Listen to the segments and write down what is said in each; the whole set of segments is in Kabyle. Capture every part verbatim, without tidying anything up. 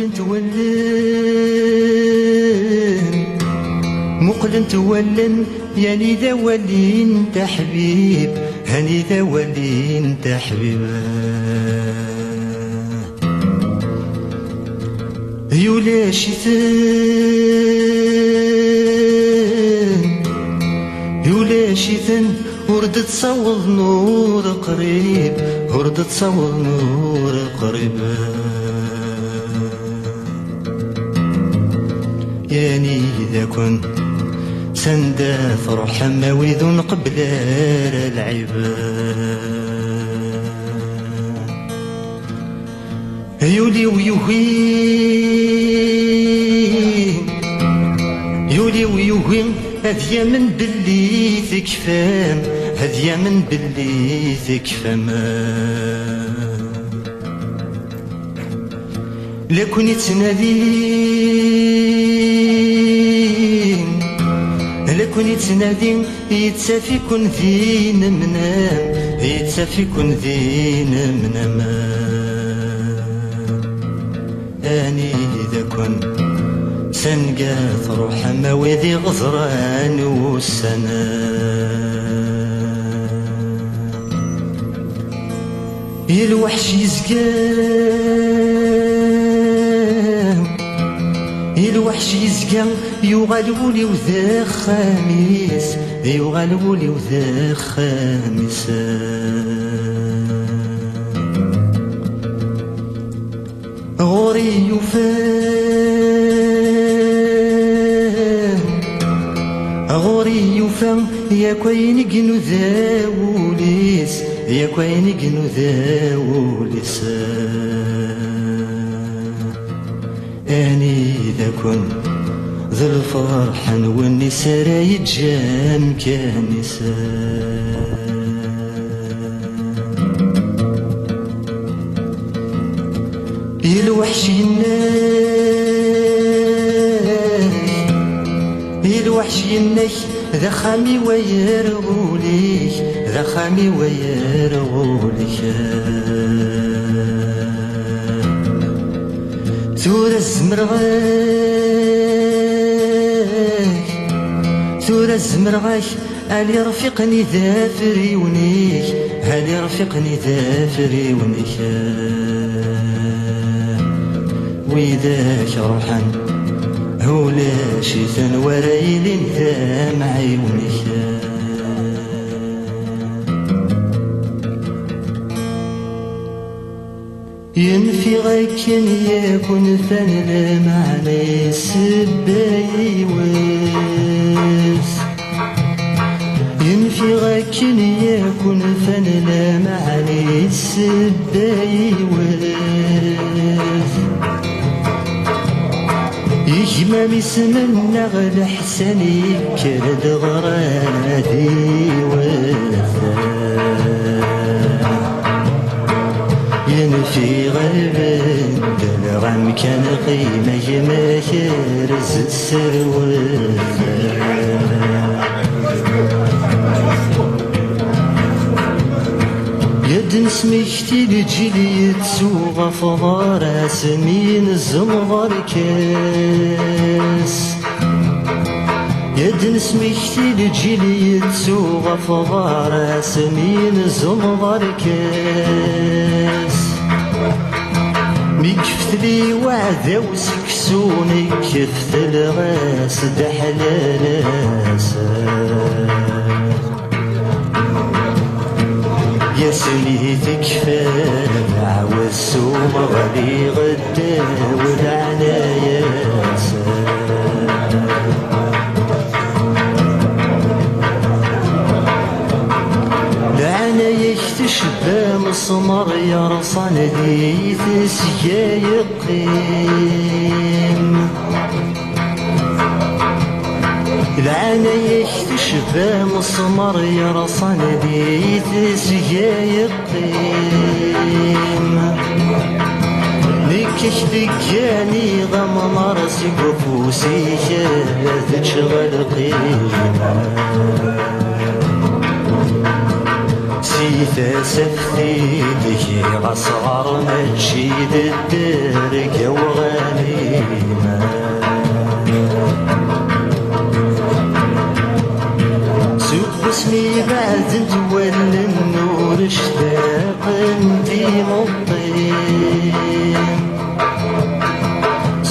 Muqlent wallen, muqlent wallen, yani d awali n taḥbib, hani d awali n taḥbib. Yulac-iten, yulac-iten, ur d-ttawḍen ur qrib, ur d-ttawḍen ur qrib. Yani d akun, sanda truḥem a wid ur nqebbel ara lɛib. Yuli-w yugi, yuli-w yugi, ad yamen belli tekfam, ad yamen belli tekfam. La ken-ittnadi, la ken-ittnadi, yettaf-iken d inemnam, yettaf-iken d inemnam. Anida-ken sanga truḥem a wid iɣeẓran ussan? I lweḥc yezga, i lweḥc yezga, yuɣal wul-iw d axxam-is, yuɣal wul-iw d axxam-is. Ɣur-i yufa, ɣur-i yufa, yak ayen i inuda wul-is, yak ayen i inuda wul-is. Anida-ken d lferḥ-nwen i s ara yeǧǧ amkan-is? I lweḥc yenna-k, i lweḥc yenna-k, d axxam-iw ay arɣul-ik, d axxam-iw ay arɣul-ik. Tura zemreɣ-ak, tura zemreɣ-ak, ali rfiqen-i d afriwen-ik, ali rfiqen-i d afriwen-ik. Widak ruḥen, ulac-iten wara yilin d amɛiwen-ik. Yenfiɣ akken yakun fan lmeɛna issebba yiwet. Yenfiɣ akken yakun fan lmeɛna issebba yiwet. Gma-m isem-nneɣ Leḥsan yekker-d ɣer ad iwet. Yenfi ɣer beddel amkan, qima gma-k rrez-d serwet. Ad nesmekti lǧil yettu ɣef ḍar-as mi yenẓem ḍar-kas. Ad nesmekti lǧil yettu ɣef ḍar-as mi yenẓem ḍar-kas. Mi yeftel i waɛdaw seksu, nekk fetleɣ-as-d aḥlal-as. Yasmi tekfa lɛawed s umeɣli, ɣeddaw leɛnaya-s. Leɛnaya-k tecba amesmar yerṣan di tesga yeqqim. Leɛnaya-k tecba amesmar yerṣan di tesga yeqqim. Nekk ak-d-gganiɣ amnar seg ufus-ik, ad ččeɣ lqima. Si tasaft i d-giɣ asɣar, mačči d dderg awɣan.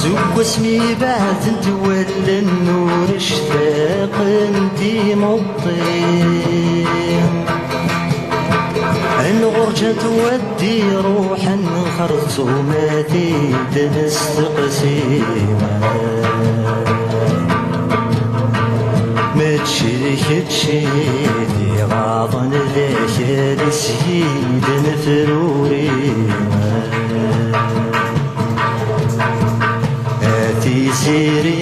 Deg wasmi beɛdent wallen ur ctaqent imeṭṭi, nɣurǧent waddi ruḥen xerẓumat i d-nesteqsi. Mačči d kečč i d-iɣaḍen d akal i s-yid-nefruri. A tiziri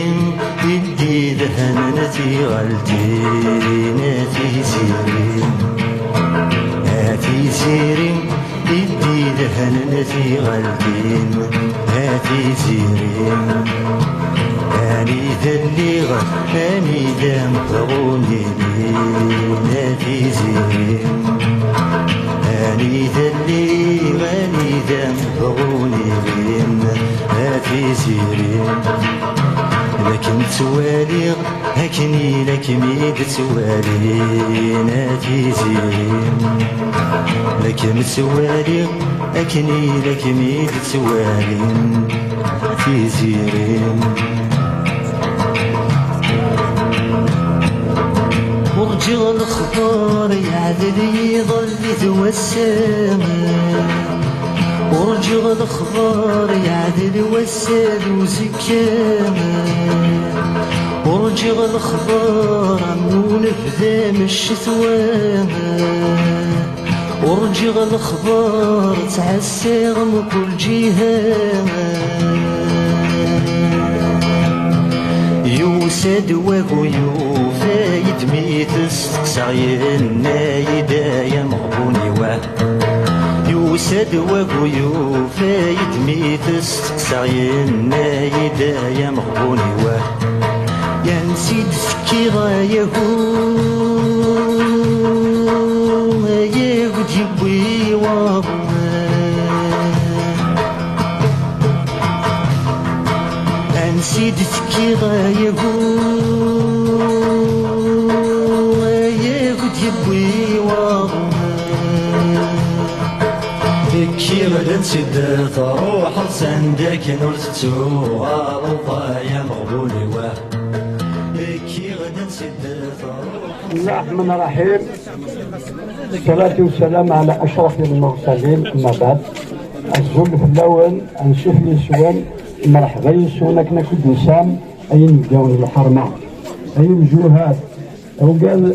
i d-idehnen tiɣaltin, a tiziri, a tiziri i d-idehnen tiɣaltin, a tiziri. Anida lliɣ, anida bɣun ilin, a tiziri. Anida lliɣ, anida bɣun ilin, a tiziri. La kem-ttwaliɣ akken i la kem-id-ttwalin, a tiziri. La kem-ttwaliɣ akken i la kem-id-ttwalin, a tiziri. Ur ǧǧiɣ lexbar yeɛdel yiḍelli d wass-a. Ur ǧǧiɣ lexbar yeɛdel wass-a d uzekka. Ur ǧǧiɣ lexbar am unebdam ccetwa. Ur ǧǧiɣ lexbar ttɛassiɣ mkul ǧiha. Yusa-d wagu yufay-d mi testeqsaɣ, yenna-yi-d ay ameɣbun-iw ah. Yusa-d wagu yufay-d mi testeqsaɣ, yenna-yi-d ay ameɣbun-iw ah. Ansi d-tekkiɣ ayagu, ayagu d-yewwi waḍu. Ansi d-tekkiɣ ayagu, ayagu d-yewwi waḍu. Kkiɣ-d ansi d-truḥeḍ, sanda akken ur tettuɣaleḍ, ay ameɣbun-iw ah. Kkiɣ-d ansi d-truḥeḍ. بسم الله الرحمن الرحيم. الصلاة والسلام على أشرف المرسلين، أما بعد. Azul fell-awen, ansuf yes-wen, mreḥba yes-wen akken akk i d-nsam, ay inebgawen n lḥerma, ay imjuhad, awgad i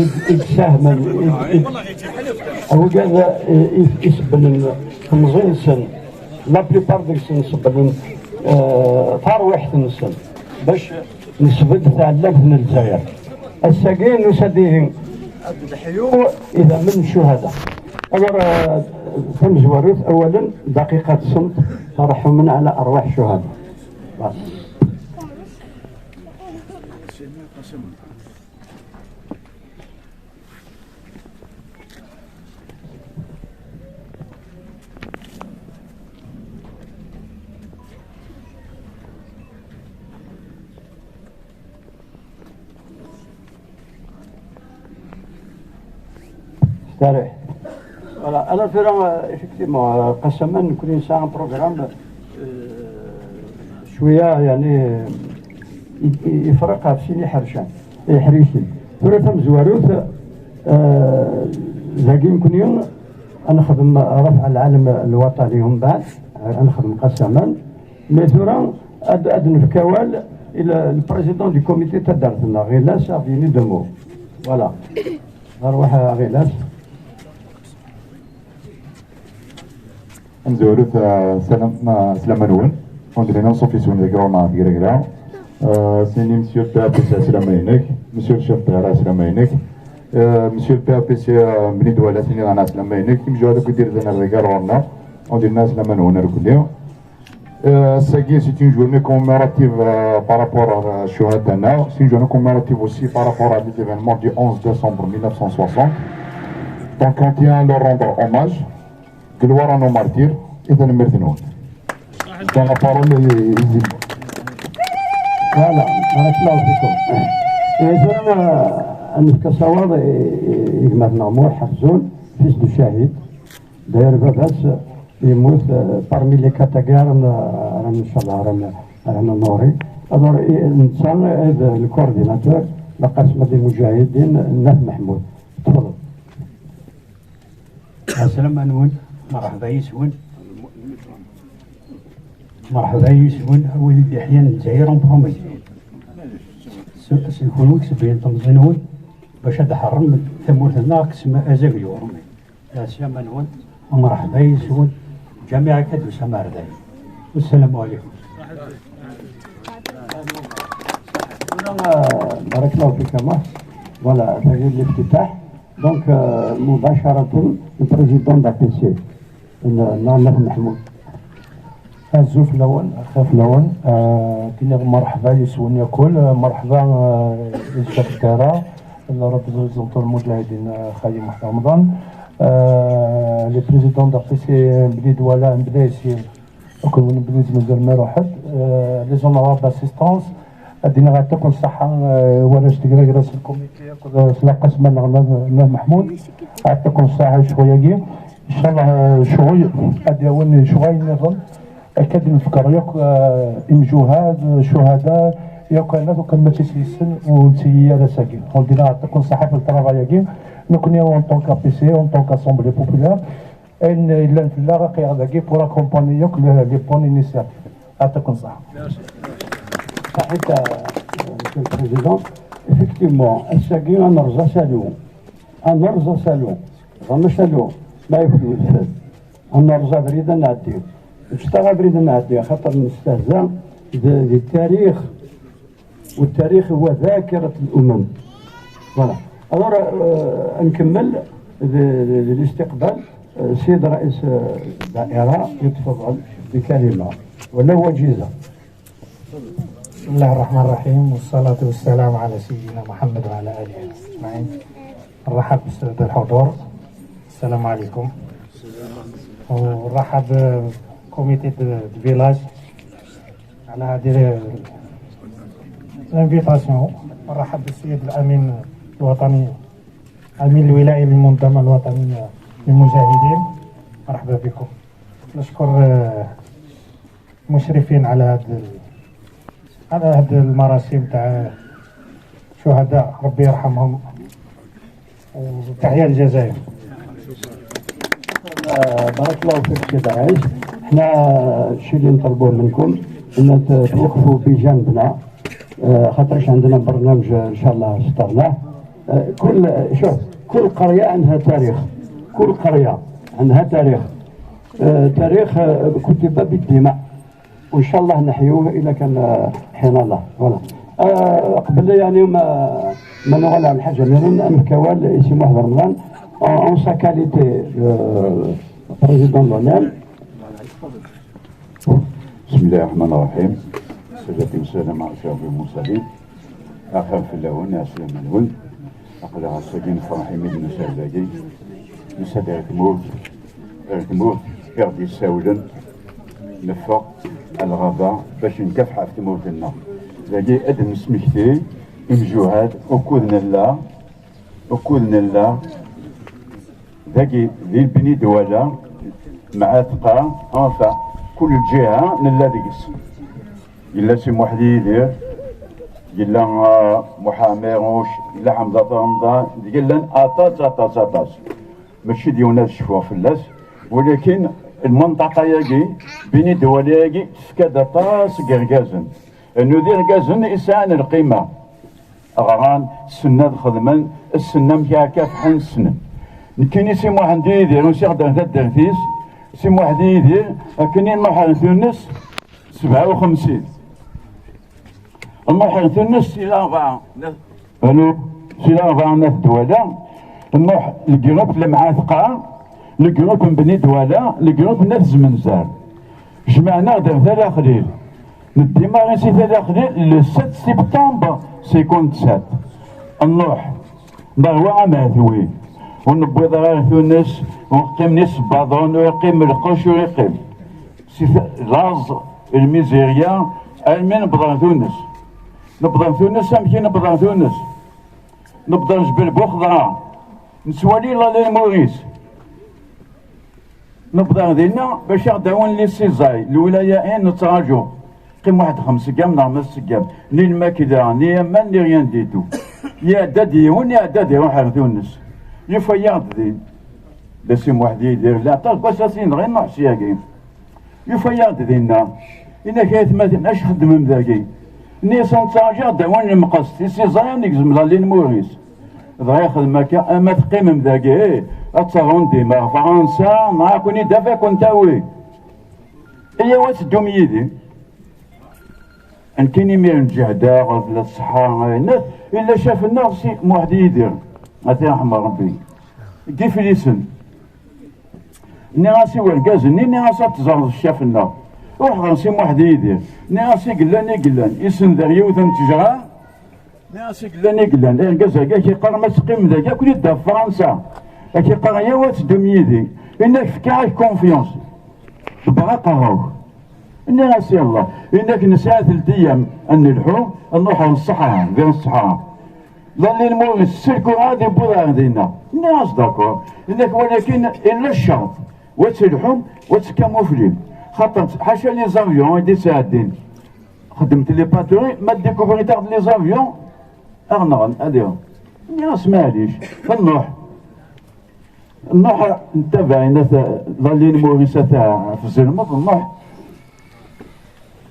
d-, i d-sahmen, i d-, i d-, awgad i, i, i sebblen temẓi-nsen, la plupart deg-sen sebblen, eh, tarwiḥt-nsen, bac nesbedd taɛellamt n Lezzayer. Ass-agi nusa-d ihi ad d-neḥyu idammen n ccuhada. Alors, eh, tamezwarut, awalen, دقيقة صمت ترحما على أرواح الشهداء. Bas. Voilà, alors tura, euh, effectivement, euh, Qassaman, nekkni nesɛa un programme, euh, cwiya, yani, i, i, ifreq ɣef sin iḥercen, iḥricen. Tura tamezwarut, euh, dagi nekkni ad nexdem رفع العلم الوطني, umbeɛd ad nexdem Qassaman. Mais tura ad, ad nefk awal i le, le président du comité n taddart-nneɣ, Ɣilas, ad d-yini deux mots. Voilà. Arwaḥ a Ɣilas. Amezwarut, eh, salam, ma, slama-nwen. Ur d-nini nṣuf yes-wen deg ɣur-neɣ deg Regla. Eh, sini Monsieur le P A P C, slama-inek. Monsieur le Chef Terra, slama-inek. Eh, Monsieur le P A P C, eh, Bni Dwala, sini ɣana slama-inek. Timjuhad akk i d-irzan ar deg ɣur-neɣ. Ur d-nini slama-nwen ar kulli. Euh, ass-agi, c'est une journée commémorative, euh, par rapport à la Shuhada-nneɣ. C'est une journée commémorative aussi par rapport à l'événement du onze décembre mille neuf cent soixante. Donc, on tient à leur rendre hommage. Gloire à nos martyrs et tanemmirt-nwen. Donc, la parole est, est libre. Voilà, barakallahu fikum. Et tura, euh, ad nefk asawaḍ i, i, i gma-tneɣ Muḥ Ḥerzun, fils de Chahid. D'ailleurs, baba-s yemmut, euh, parmi les quatre guerres, euh, ara n-, inchallah, ara n-, Ɛna Nuri. Alors, i-, netta d le coordinateur, la Qasma des Moudjahidine n At Meḥmud. Tfeḍl. Ɛeslama-nwen, merḥba yis-wen. Merḥba yis-wen, a wid i d-iḥyan Lezzayer en premier. S-, s-, kunwi i yesbeyyen temẓi-nwen bac ad d-ḥerrem tamurt-nneɣ, kkes azaglu. Ɛeslama-nwen, merḥba yis-wen, ǧamiɛ akka d-tusam ar dayi. Wassalamu ɛlikum. Tura, euh, barakallahu fik, a Max. Voilà, tagi d liftitaḥ. Donc, euh, مباشرة, le président de l'A P C, n-, n-, Nna Meḥmud. Azul fell-awen, lxir fell-awen. Euh, kiniɣ merḥba yis-wen yakul, euh, merḥba, euh, i lxir, le représentant n Lmuǧahidin, euh, Xayi Muḥ Remḍan. Euh, le président de l'A P C n Bni Dwala, n Bni Ɛisir, akked win n Bni Zmenzer ma iruḥ-d. Euh, les honorables d'assistance, ad d-iniɣ ɛeṭṭaken ṣṣeḥḥa, euh, warrac n tegragra s lkumiti akked, euh, s laqasma-nneɣ Nna Meḥmud. Ɛeṭṭaken ṣṣeḥḥa i ccɣel-agi. Incallah, euh, ccɣel ad d-yawin lecɣal nniḍen. Akka d-nfekker yakk, euh, imjuhad, ccuhada, yakk ayen akk mačči s yis-sen ur nettili ara ass-agi. Ur d-iniɣ ɛeṭṭaken ṣṣeḥḥa ɣef le travail-agi. Nekkni, en tant qu'A P C, en tant qu'Assemblée Populaire, ayen yellan fell-aɣ aql-aɣ dagi pour accompagner yakk le, les bonnes initiatives. Ɛeṭṭaken ṣṣeḥḥa. Saḥit, euh, Monsieur le Président. Effectivement, ass-agi ad nerẓ asalu. Ad nerẓ asalu. Ẓer asalu. Ma yakk yudfel. Ad nerẓ abrid ad nɛeddi. Ǧǧet-aɣ abrid ad nɛeddi, axaṭer nestehza d, d tarix. والتاريخ هو ذاكرة الأمم. Voilà. Alors, euh, نكمل ل-، ل-، للاستقبال. Euh, سيد رئيس، euh, الدائرة يتفضل بكلمة ولو وجيزة. بسم الله الرحمن الرحيم، والصلاة والسلام على سيدنا محمد وعلى آله وصحبه أجمعين. نرحب بالسادة الحضور. السلام عليكم. ونرحب ب comité de, de village على هذه ال-، l'invitation. نرحب بالسيد الأمين الوطني، أمين الولاية للمنظمة الوطنية للمجاهدين. مرحبا بكم. نشكر، آه، المشرفين على هذا ال-، على هذه المراسم تاع شهداء، ربي يرحمهم، وتحيا الجزائر. آه، بارك الله فيك سيدي الرئيس. حنا الشيء اللي نطلبوه منكم أن ت-، توقفوا بجانبنا، آه، خاطرش عندنا برنامج إن شاء الله سترناه. آه، كل، شوف، كل قرية عندها تاريخ، كل قرية عندها تاريخ. آه، تاريخ، آه، كتب بالدماء، وإن شاء الله نحيوه إلا كان، آه، حين الله. Voilà. آه، قبل يعني ما، ما نغلى على الحاجة، نرن أنفكوال اسم واحد رمضان، en, en sa qualité de président d'honneur. بسم الله الرحمن الرحيم. الصلاة والسلام على أشرف المرسلين. Axir fell-awen, ɛeslama-nwen. Aql-aɣ ass-agi nefreḥ imi d-nusa-d dagi. Nusa-d ar tmurt, ar tmurt i ɣ-d-yessawlen. Neffeɣ ar lɣaba bac nkafeḥ ɣef tmurt-nneɣ. Dagi ad d-nesmekti imjuhad ukud nella, ukud nella. Dagi di Bni Dwala, Mɛatqa, enfin, kul lǧiha nella deg-s. Yella Si Muḥ Yidir, yella, ah, Muḥ Ɛmiruc, yella Ḥemza At Remḍan, yellan aṭas, aṭas, aṭas. Mačči d yiwen ad cfuɣ fell-as, walakin lmenṭaqa-yagi, Bni Dwala-yagi, tefka-d aṭas n yergazen. Rnu d irgazen i sɛan lqima. Ɣran, ssnen ad xedmen, ssnen amek ara kafḥen, ssnen. Nekkini Si Muḥend Yidir usiɣ-d ar taddart-is. Si Muḥend Yidir, akken i nruḥ ar Tunes, sebɛa u xemsin. Nruḥ ar Tunes si Larebɛa, anu, si Larebɛa n At Dwala, nruḥ le groupe n Lemɛatqa, le groupe n Bni Dwala, le groupe n At Zmenzer. Jemɛen-aɣ-d ar Tala Xlil. Neddi maɣi si Tala Xlil le sept septembre cinquante-sept. Nruḥ, nerwa amehtwi. Ur newwiḍ ara ar Tunes, ur qqim isebbaḍen, ur iqqim lqecc, ur iqqim. Si t-, laẓ, lmizirya, armi newweḍ ar Tunes. Newweḍ ar Tunes, amek i newweḍ ar Tunes? Newweḍ ar Jbel Buxḍra. Nettwali la l'île Maurice. Newweḍ ar dinna bac aɣ-d-awin les cisailles, lwilaya-in nettraǧu. Qim waḥed xemseggam neɣ ma seggam, ni lmakla, ni aman, ni rien du tout. Iɛedda-d yiwen, iɛedda-d iruḥ ar Tunes. Yufa-yaɣ-d din. D Si Muḥ d Yidir, la aṭas n wass ad s-yenɣi Nuḥ syagi. Yufa-yaɣ-d dinna. Inna-k ay atmaten, acu txeddmem dagi? Nni-as ad nettɛajiɣ ddaw n lemqest, i s-iẓra ad negzem la ligne Maurice. Dɣa yexdem akka, ama teqqimem dagi, eh, ad terrun dima ɣer Fransa, neɣ ad ken-id-af ad ken-tawi. Ayaw ad teddum yid-i. Nekkini imiren ǧehdeɣ, la ṣṣeḥḥa, ayen, illa caf-nneɣ Si Muḥ d Yidir, ad t-yerḥem Rebbi. Deg Iflisen. Nniɣ-as i wergaz-nni, nniɣ-as ad teẓreḍ ccaf-nneɣ. Ruḥ ɣer Si Muḥ d Yidir. Nniɣ-as i yellan, i yellan, isender yiwet n ttejra. Nniɣ-as i yellan, i yellan, argaz-agi ak-iqqar ma teqqim dagi, ad ken-id-taf Fransa. Ak-iqqar yaw ad teddum yid-i. Inna-k fkiɣ-ak confiance. Ḍebber aqerru-k. Nniɣ-as yalla. Inna-k nesɛa-t ldiyam ad nelḥu, ad nruḥ ɣer ṣṣeḥra, vers ṣṣeḥra. Ḍalli Lmuris, s lkura ad iwweḍ ɣer dinna. Nniɣ-as d'accord. Inna-k walakin illa ccerṭ, wa telḥum, wa tkamuflim. Xaṭer ḥaca les avions i d-ittɛeddin. Xedmet les patrouilles, ma découvrit-aɣ-d les avions, ad ɣ-nɣen, ad iɣen. Nniɣ-as maɛlic, ad nruḥ. Nruḥ nettabaɛ inna-t Ḍalli Lmuris ata ɣef Zelmeḍ, nruḥ.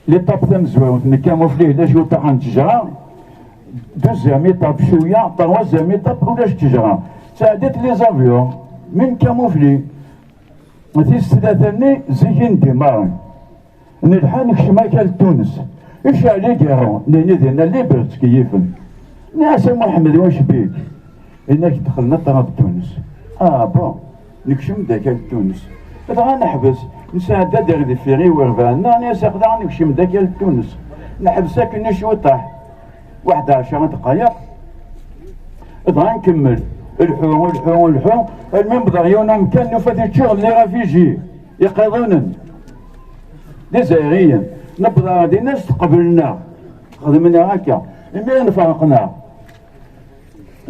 L'étape tamezwarut, nkamufli, ulac uṭaḥ n ttejra. Deuxième étape, cwiya, troisième étape, ulac ttejra. Ttɛeddit les avions, mi nkamufli. Tis tlata-nni, zik i ndimaren. Nelḥa, nekcem akal Tunes. Icɛel igiṛu, nini dinna libre, ttkeyyifen. Nniɣ-as a Muḥemmed, wac bik? Inna-k dexlen aṭrab Tunes. Ah bon, nekcem-d akal Tunes. Dɣa neḥbes, nesɛedda-d ar deffir i werbaɛ-nneɣ, nniɣ-as aql-aɣ nekcem-d akal Tunes. Neḥbes akken i cwiṭaḥ, waḥed ɛecra dqayeq. Dɣa nkemmel, lḥu, lḥu, lḥu, almi newweḍ ɣer yiwen umkan, nufa-t yeččur d les réfugiés, iqiḍunen, d izzayriyen. Newweḍ ɣer dinna, steqblen-aɣ, xedmen-aɣ akka. Imir nferqen-aɣ.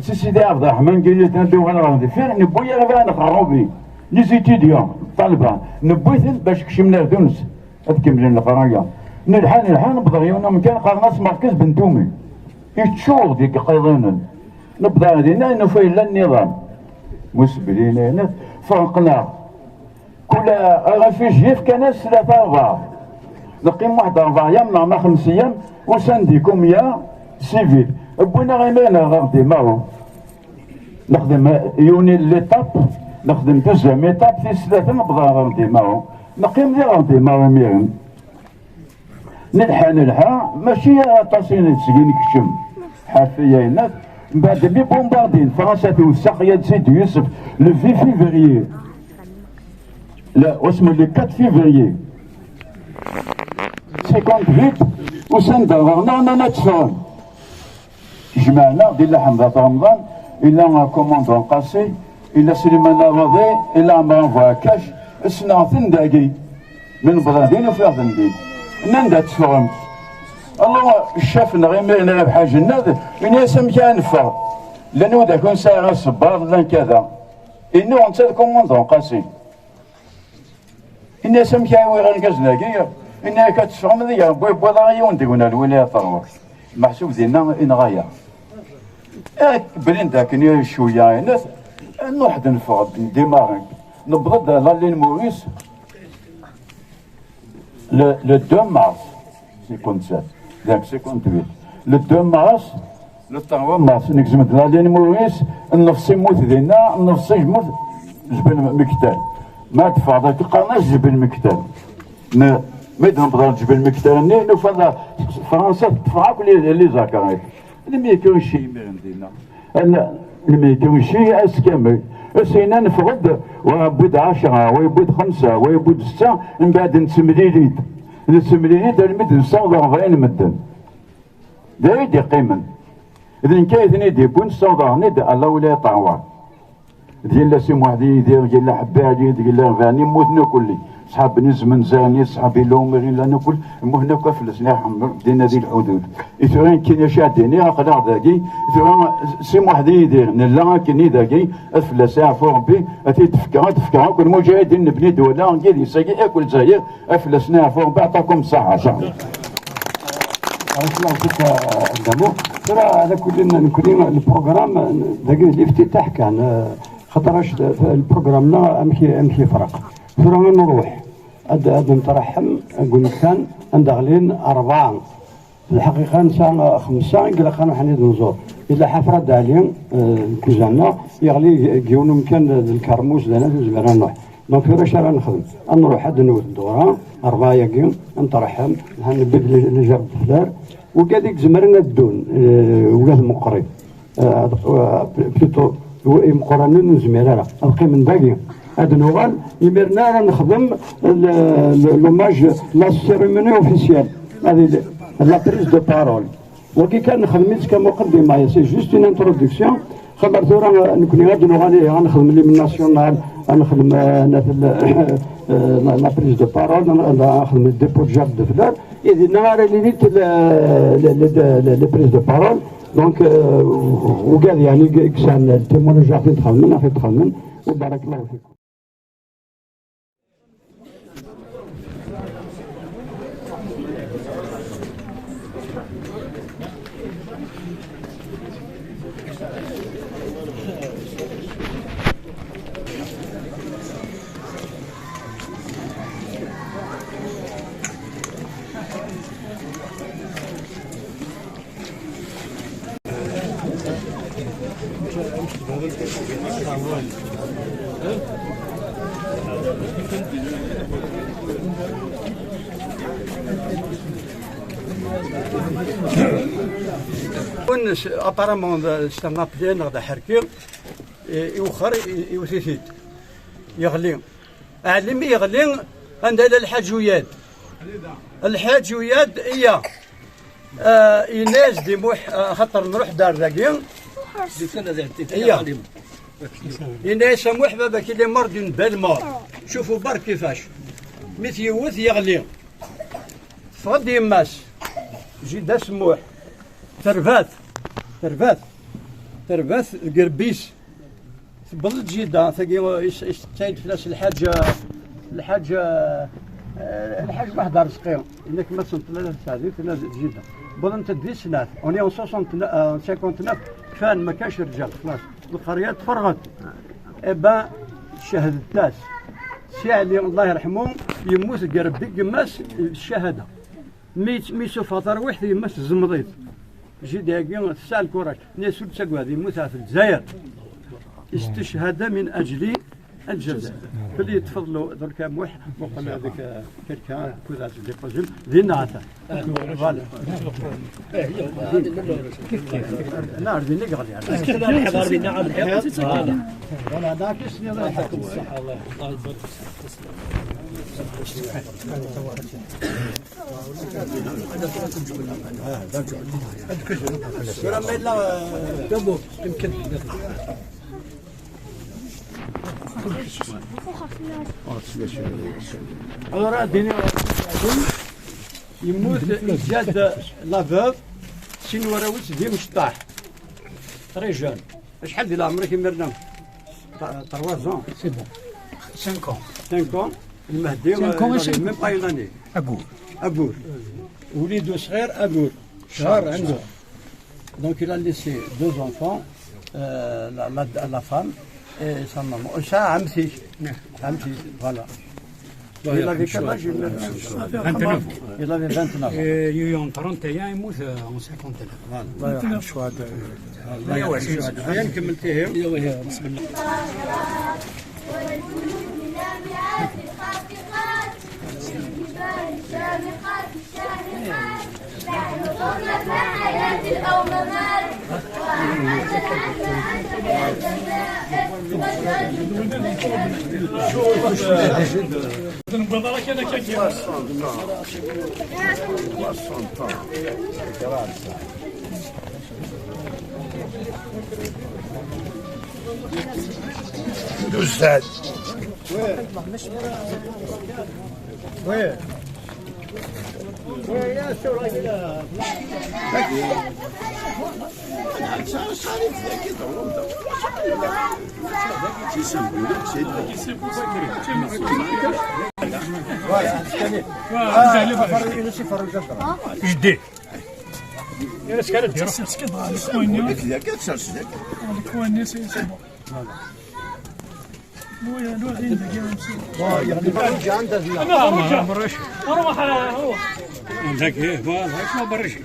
Si Sidi Ɛebderreḥman Gillet ad d-uɣaleɣ ɣer deffir, newwi arbaɛ n xerrubi, les étudiants, ṭṭalba, newwi-ten bac kecmen ar Tunes, ad kemmlen leqraya. Nelḥa, nelḥa, newweḍ ɣer yiwen umkan, qqaren-as Merkez Bentumi. Yeččur deg iqiḍunen. Newweḍ ɣer dinna, nufa yella nniḍam. Musbelin, ayen, ferqen-aɣ. Kul réfugié fkan-as tlata rebɛa. Neqqim waḥed rebɛa yam neɣ ma xems yam, usan-d i kumya sivil. Wwin-aɣ imir neɣ ɣer Dimaro. Nexdem yiwen l'étape, nexdem deuxième étape, tis tlata newweḍ ɣer Dimaro. Neqqim di ɣer Dimaro imiren. Nelḥa, nelḥa, mačči aṭas i nesgi nekcem. Ḥafi yenna-t, mbeɛd mi bombardin Fransa tewsex Yad Sidi Yusef, le huit février. La, wasmi le quatre février. Cinquante-huit, usan-d ɣer-neɣ, nnan ad teffɣem. Jemɛen-aɣ di Laḥemda Remḍan, illa commandant Qasi, illa Sliman Awaḍi, illa Ɛmer Buɛkac, ssneɣ-ten dagi. Mi newweḍ din, ufiɣ-ten din. Nnan-d ad teffɣem. Allah, ccaf-nneɣ imiren Rabeḥ Ajennad, ini-as amek ara neffeɣ. Llan widak ur nesɛi ara ṣṣber, llan kada. Innuɣ netta d commandant Qasi. Ini-as amek ara awiɣ irgazen-agi, ini-ak ad teffɣem d ger, wwiɣ-aɣ yiwen deg-wen ar lwilaya terwa. Meḥsub dinna inɣa-yaɣ. Ak-, brin-d akken i cwiya, ini-as, nruḥ-d neffeɣ-d, ndimaren. Newweḍ-d la ligne Maurice, le, le deux mars, cinquante-sept, donc cinquante-huit. Le deux mars, le trois mars, negzem-d la ligne Maurice, nnefṣ immut dinna, nnefṣ immut Jbel Mektal. Ma d-teffɣeḍ akka, qqaren-as Jbel Mektal. Ne, mi d-newweḍ ɣer Jbel Mektal-nni, nufa la Fransa teṭṭef akk les, les acarrettes. Lemmer kan ucci imiren dinna. Lemmer kan ucci ass kamel. Ass-inna neffeɣ-d, wa yewwi-d ɛecra, wa yewwi-d xemsa, wa yewwi-d setta, mbeɛd nettemlili-d. Nettemlili-d armi d-nessaweḍ rebɛin medden. D ay d-iqqimen. D nekk ay ten-id-iwwin, ssawḍeɣ-ten-id ɣer la wilaya Ṭerwan. D yella Si Muḥ d Yidir, d yella Ḥebbi Ɛli, d yella Rebɛani, mmuten akk-lli. Ṣṣḥab n Izmenza-nni, ṣṣḥab Ilumri, llan akk, mmuten akk, afles-nni, dinna di lḥudud. I tura nekkini acu ad d-iniɣ, aql-aɣ dagi, tura Si Muḥ d Yidir, nella akken i dagi, ad fell-as iɛfu Rebbi, ad t-id-fkeɣ, ad d-fkeɣ akk lmuǧahidin n Bni Dwala, n yidis-agi, akk Lezzayer, ad fell-asen iɛfu Rebbi, ɛṭakum ṣṣaḥa, ṣaḥa. Barakallahu fik, a Dda Muḥ. Tura, ɛla kulli, nekkni, lprogram dagi d liftitaḥ kan, eh, xaṭer acu, lprogram-nneɣ amek i, amek yefreq. Tura ad nruḥ, ad, ad ntraḥem deg umekkan anda ɣlin rebɛa. Lḥaqiqa, nesɛa xemsa i ilaq ad nruḥ ad nẓur. Yella Ḥafrad Ɛli, eh, deg uzan-nneɣ, yeɣli deg yiwen umkan d, d lkermus, d ayen ur nezmir ad nruḥ. Donc, tura acu ara nexdem? Ad nruḥ ad newwet ddura, rebɛa-yagi, ad ntraḥem, ad newwi les, les gerbes de fleurs, wigad i izemren ad ddun, eh, wigad meqqrin. Eh, eh, plutôt, imeqqranen ur nezmir ara. Ad qqimen dagi. Ad nuɣal, imiren ara nexdem le, le, l'hommage, la cérémonie officielle. Hadi la prise de parole. Wagi kan nexdem-itt kamuqeddima, c'est juste une introduction. Xaṭer tura, eh, nekkni ad nuɣal, eh, ad nexdem l'hymne national, ad nexdem, eh, nat-, eh, la, la prise de parole, ad nexdem le dépôt de gerbe de fleurs. Et dinna ara yili le, le, le, le, les prises de parole. Donc, euh, wigad, yeɛni, i yesɛan témoignage ɣef i d-xedmen, ɣef i d-xedmen. U barakallahu fikum. Apparemment, c'est un appel neɣ d aḥerki, i, iwexxer, i, iwet-it-id. Yeɣli. Ɛlim yeɣli, anda yella Lḥaǧ Uyad? Lḥaǧ Uyad, iya. Ah, yenna-yas-d i Muḥ, ah, axaṭer nruḥ-d ar dagi. Iya. Yenna-yas a Muḥ, baba-k il est mort d'une belle mort. Cufu berk kifac. Mi t-yewwet yeɣli. Teffeɣ-d yemma-s. Jida-s Muḥ. Terbat. Terbat. Terbat deg irebbi-s. Tewweḍ-d jida, tagi, is-, is-, tettay-d fell-as lḥaǧa, lḥaǧa, eh, lḥaǧ Waḥed Arezqi. Yenna-k ma tsenṭel ala tsaɛdit, tella d jida. Wwḍent-d di snat, on est en soixante-neuf, euh, en cinquante-neuf, kfan, ma kac rǧal, xlas. Lqerya tferɣet. Eh ben, cehdet-as. Si Ɛli, Allah yerḥmu, yemmut deg irebbi n yemma-s, eh, ccahada. Mi, mi suffeɣ tarwiḥt, yemma-s tzemmeḍ-it. Jida-agi tesɛa lkuraj. Nni-as ur ttagad, yemmut ɣef Lezzayer. استشهد من أجل الجزائر. Fell-i yeṭṭef-d lu-, درك a Muḥ, muqel هذيك, آه، quelqu'un, كذا ديبوزيم، دينا عطا. Voilà. نعرف دينا قال يعني. Voilà. Voilà, ذاك السنة الله يحفظك. Alors, ad d-iniɣ, yemmut, yezga-d la veuve, sin warraw-is d imecṭaḥ. Très jeune. Acḥal di leɛmer-ik imir-nni? Trois ans. C'est bon. Cinq ans. Cinq ans. Lmehdi, cinq ans, euh, il avait même pas une année. Agur. Agur. Wlidu ṣɣir, Agur. Ccher عنده. Donc il a laissé deux enfants, euh, la, la, la femme et sa maman. Et ça, عمتي. عمتي, voilà. Il avait quel âge, il avait vingt-neuf. Il avait vingt-neuf. Et il y a eu en trente et un, il est mort, euh, en cinquante et un. Voilà. Voilà. Voilà. Voilà. Voilà. Voilà. Tusa-d. Voilà, c'est fini. Ah, il est super. Idée. Est-ce qu'elle est bien ? C'est ce qui est dans le coin, hein. Dans le coin, c'est c'est bon. Voilà. Lui, lui, il est bien aussi. Bon, il y a des gens qui ont des Non, non, non, non. عندك ايه؟ فوالا، اسمه برشي.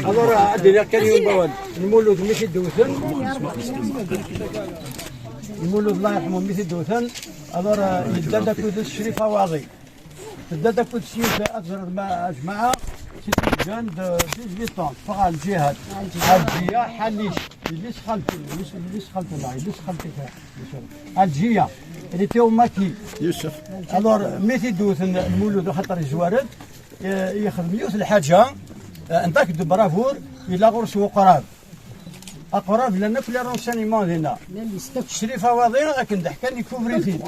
Alors, عندنا كان يوم بوان. المولود مشي دوثن. المولود الله يرحمه مشي دوثن. Alors, يبدا داك الشريف اواضي. تبدا تاكل السيوف، أزرق مع جماعة، c'est une jeune de dix-huit ans، تفرغ على الجهاد. على الجهاد. على الجهاد، حنيش. يليس خالتي، يليس، يليس خالتي الله، يليس خالتي كا-، يوسف. على الجهة. اللي تيو ماكي. يوسف. Alors، ميتي دوث المولود خاطر يزوارد، آه، يخدم يوث الحاجة، آه، انتاك دو برافور، إلا غرس وقراب. اقرب لنا في les renseignements هنا. شريف اواضي، لكن ضحكان يكوفريتي.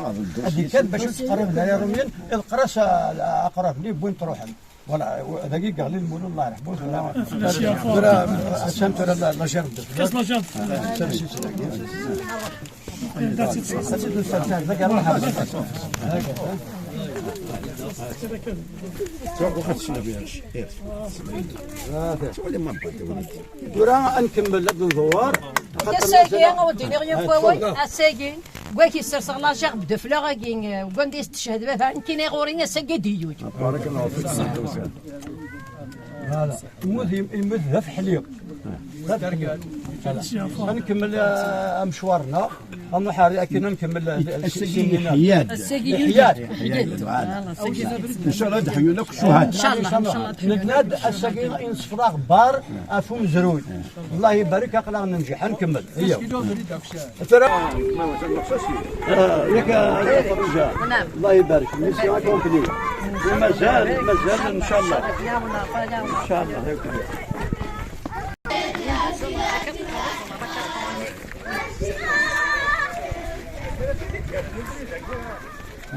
هذيك كانت باش تقرب لها يا روميان، القراص اقرب لي بوين تروح. Voilà، هذاك قال لي المولى الله يرحمه. Voilà، عشان ترى لا، لا جرب. كاس لا جرب. وراه نكمل هاد الدوار. Ass-agi, ad d-iniɣ yiwen wawal, ass-agi, deg wak yesserseɣ la gerbe de fleurs-agi, deg wanda yesteched baba, nekkini ɣur-i ass-agi d iyud. بارك الله فيك. Voilà. يموت، يموت ذا فحليق. ذا فحليق. Voilà. نكمل، آه، مشوارنا. أما حاري أكيد نكمل، آه، السجين حياد. السجين حياد. حياد. إن شاء الله تحيونا كل شهاد. إن شاء الله، إن شاء الله تحيونا. نتناد السجين إن صفرا غبار، أفو مزروي. الله يبارك، أقلا ننجح، نكمل. هي. ترى، آه، ياك، آه، يا فرجة. نعم. الله يبارك. ميسيون أكومبلي. ومازال، مازال إن شاء الله. إن شاء الله، هاك.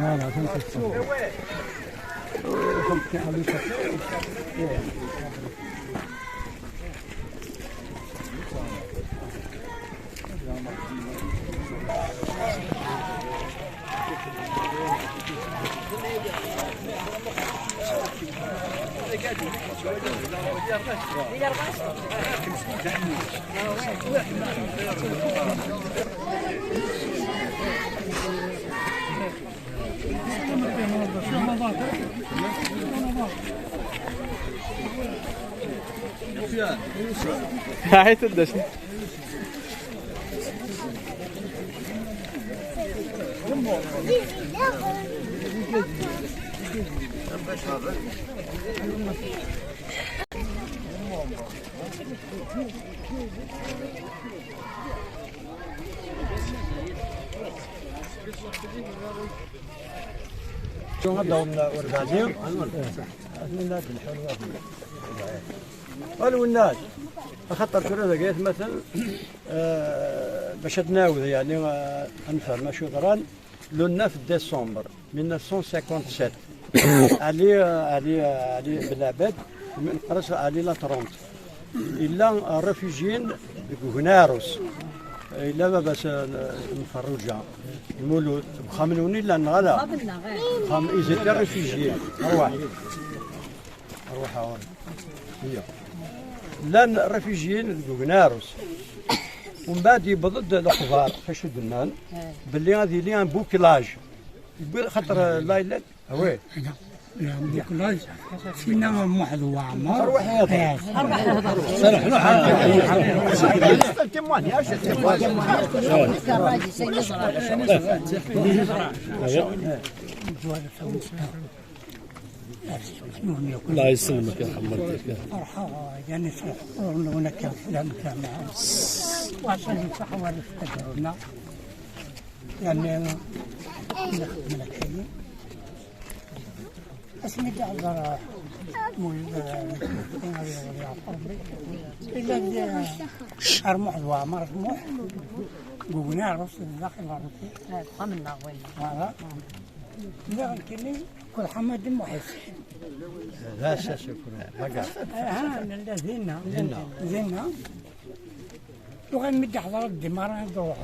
Voilà, ça, c'est ça. هاي تدش. شو هذا ولا ورقاجي؟ الولاد الحلوة. الولاد. خاطر كرة ذاك مثلا، آه، باش تناوذ يعني، آه، أمثال ما شو ضران. Le neuf décembre mille neuf cent cinquante-sept, Ali, Ali, Ali Belabed, من قرص Ali la trente. إلا réfugiés deg Ugnaros. إلا باباس مفروجة. المولود. بخام نوني لا نغلا. بخام ils étaient réfugiés. أرواح. أرواح هون. هي. لان réfugiés deg Ugnaros. ومن بعد يبضد الأخبار، خشو دمان. باللي هذه لي un bouclage. يقول خاطر لا، لا. وي. لا، لا، ما كناش. سينا واحد وعمر. روح يا طيب. إيه. روح، روح. الله يسلمك يا محمد. فرحة، يعني، فرحة، هنا كان كلام كان. وعشان يفتحوا على التجربة. يعني، نخدم لك هي. اسمي تحضر مول-، إلا اللي أرمح ذو عمر طموح. قلنا راسي داخل راسي. خمنا وين؟ Voilà. لا، كلي كل حمد محس. لا، شا شكرا. بقى. ها، لا، زينا. زينا. زينا. وغير مدي حضرت ديمارا نروح.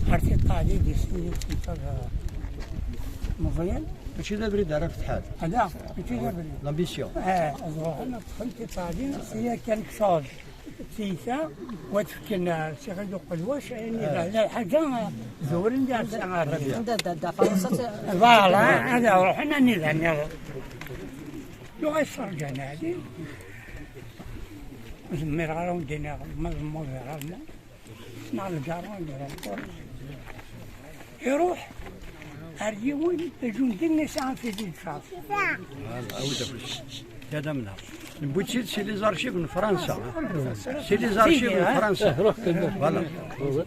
عرفتي قاعدين دي سنين في مزيان. Mačči d abrid ara fetḥen. Ala, mačči d abrid. L'ambition. Eh, ẓruḥen ad ṭṭfen tiṭṭalin, s'il y a quelque chose, tiyita, wa tfekkin, eh, si ɣid uqelwac, ayen i d lḥaǧa, eh, zuren di Ɛisa. Anda d-, d-, d-, Fransa, voilà, ad ruḥen anida nniḍen. Yuɣal Serǧan Ɛli, ur zmireɣ ara wen-d-iniɣ ma d Mudir Alman. Neɣ lǧar-nni, iruḥ ar yiwen ajundi yesɛan fizi d caf. Voilà, awi-d afus. Yadamna. Newwi-tt-id si les archives n Fransa. Si les archives n Fransa. Voilà.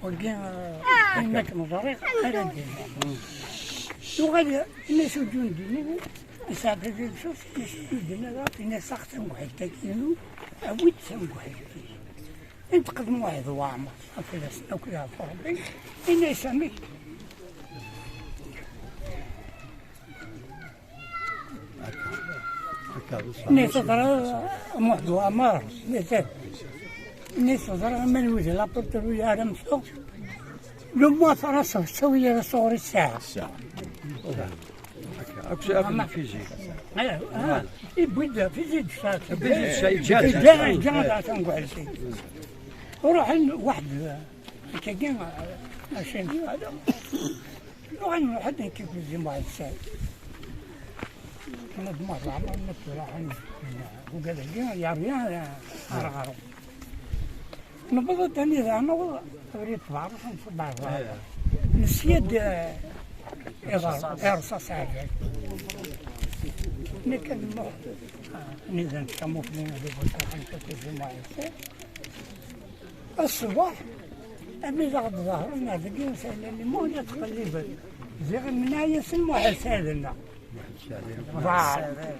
Wagi, eh, ayen akken ẓriɣ, ara d-iniɣ. Yuɣal, yenna-as ujundi-nni, yesɛa fizi d caf, yenna-as ujundi-nni, yenna-as ax tamguḥelt-agi-inu, awi-d tamguḥelt-ik. Inṭeq-d Muḥ d Waɛmer, ɣef ifassen akk ɣef Ṛebbi, yenna-as amek? Nni teẓra Muḥ d Waɛmer, nni teẓra aman wid lapurtru ara mteɣ, le moins teɣra sɣessawi ara sɣur i ssaɛa. Akka, akk, akk n fizik. Eh, ah, yewwi-d fizik d caf. Fizik d caf, yeǧǧa-tt. Yeǧǧa-tt, yeǧǧa-tt atan deg uḥelsi. Ruḥen waḥed, eh, akkagi, eh, mačči n hada. Ruḥen waḥed nekk akked Muḥ Sɛid. Nna d Muḥ Ɛmer, nna d tura ḥen, ugad-agi, yerwi, eh, ar ɣer. Newweḍ-d anida newweḍ, abrid tbeɛṛef, nṣebbɛ tbeɛṛef. Nesya-d, eh, iḍar, irṣas ɛerray. Nekk ad nmuḥ, eh, anida nekka mufli, ad ibuṣaḥen kakuz Muḥ Sɛid. Ṣṣbeḥ, armi d aɣ-d-ḍehren ar deg insalan, imuhna ttqelliben. Ziɣ imneɛ-yasen Muḥ Sɛid-nneɣ. Ḍeɛren.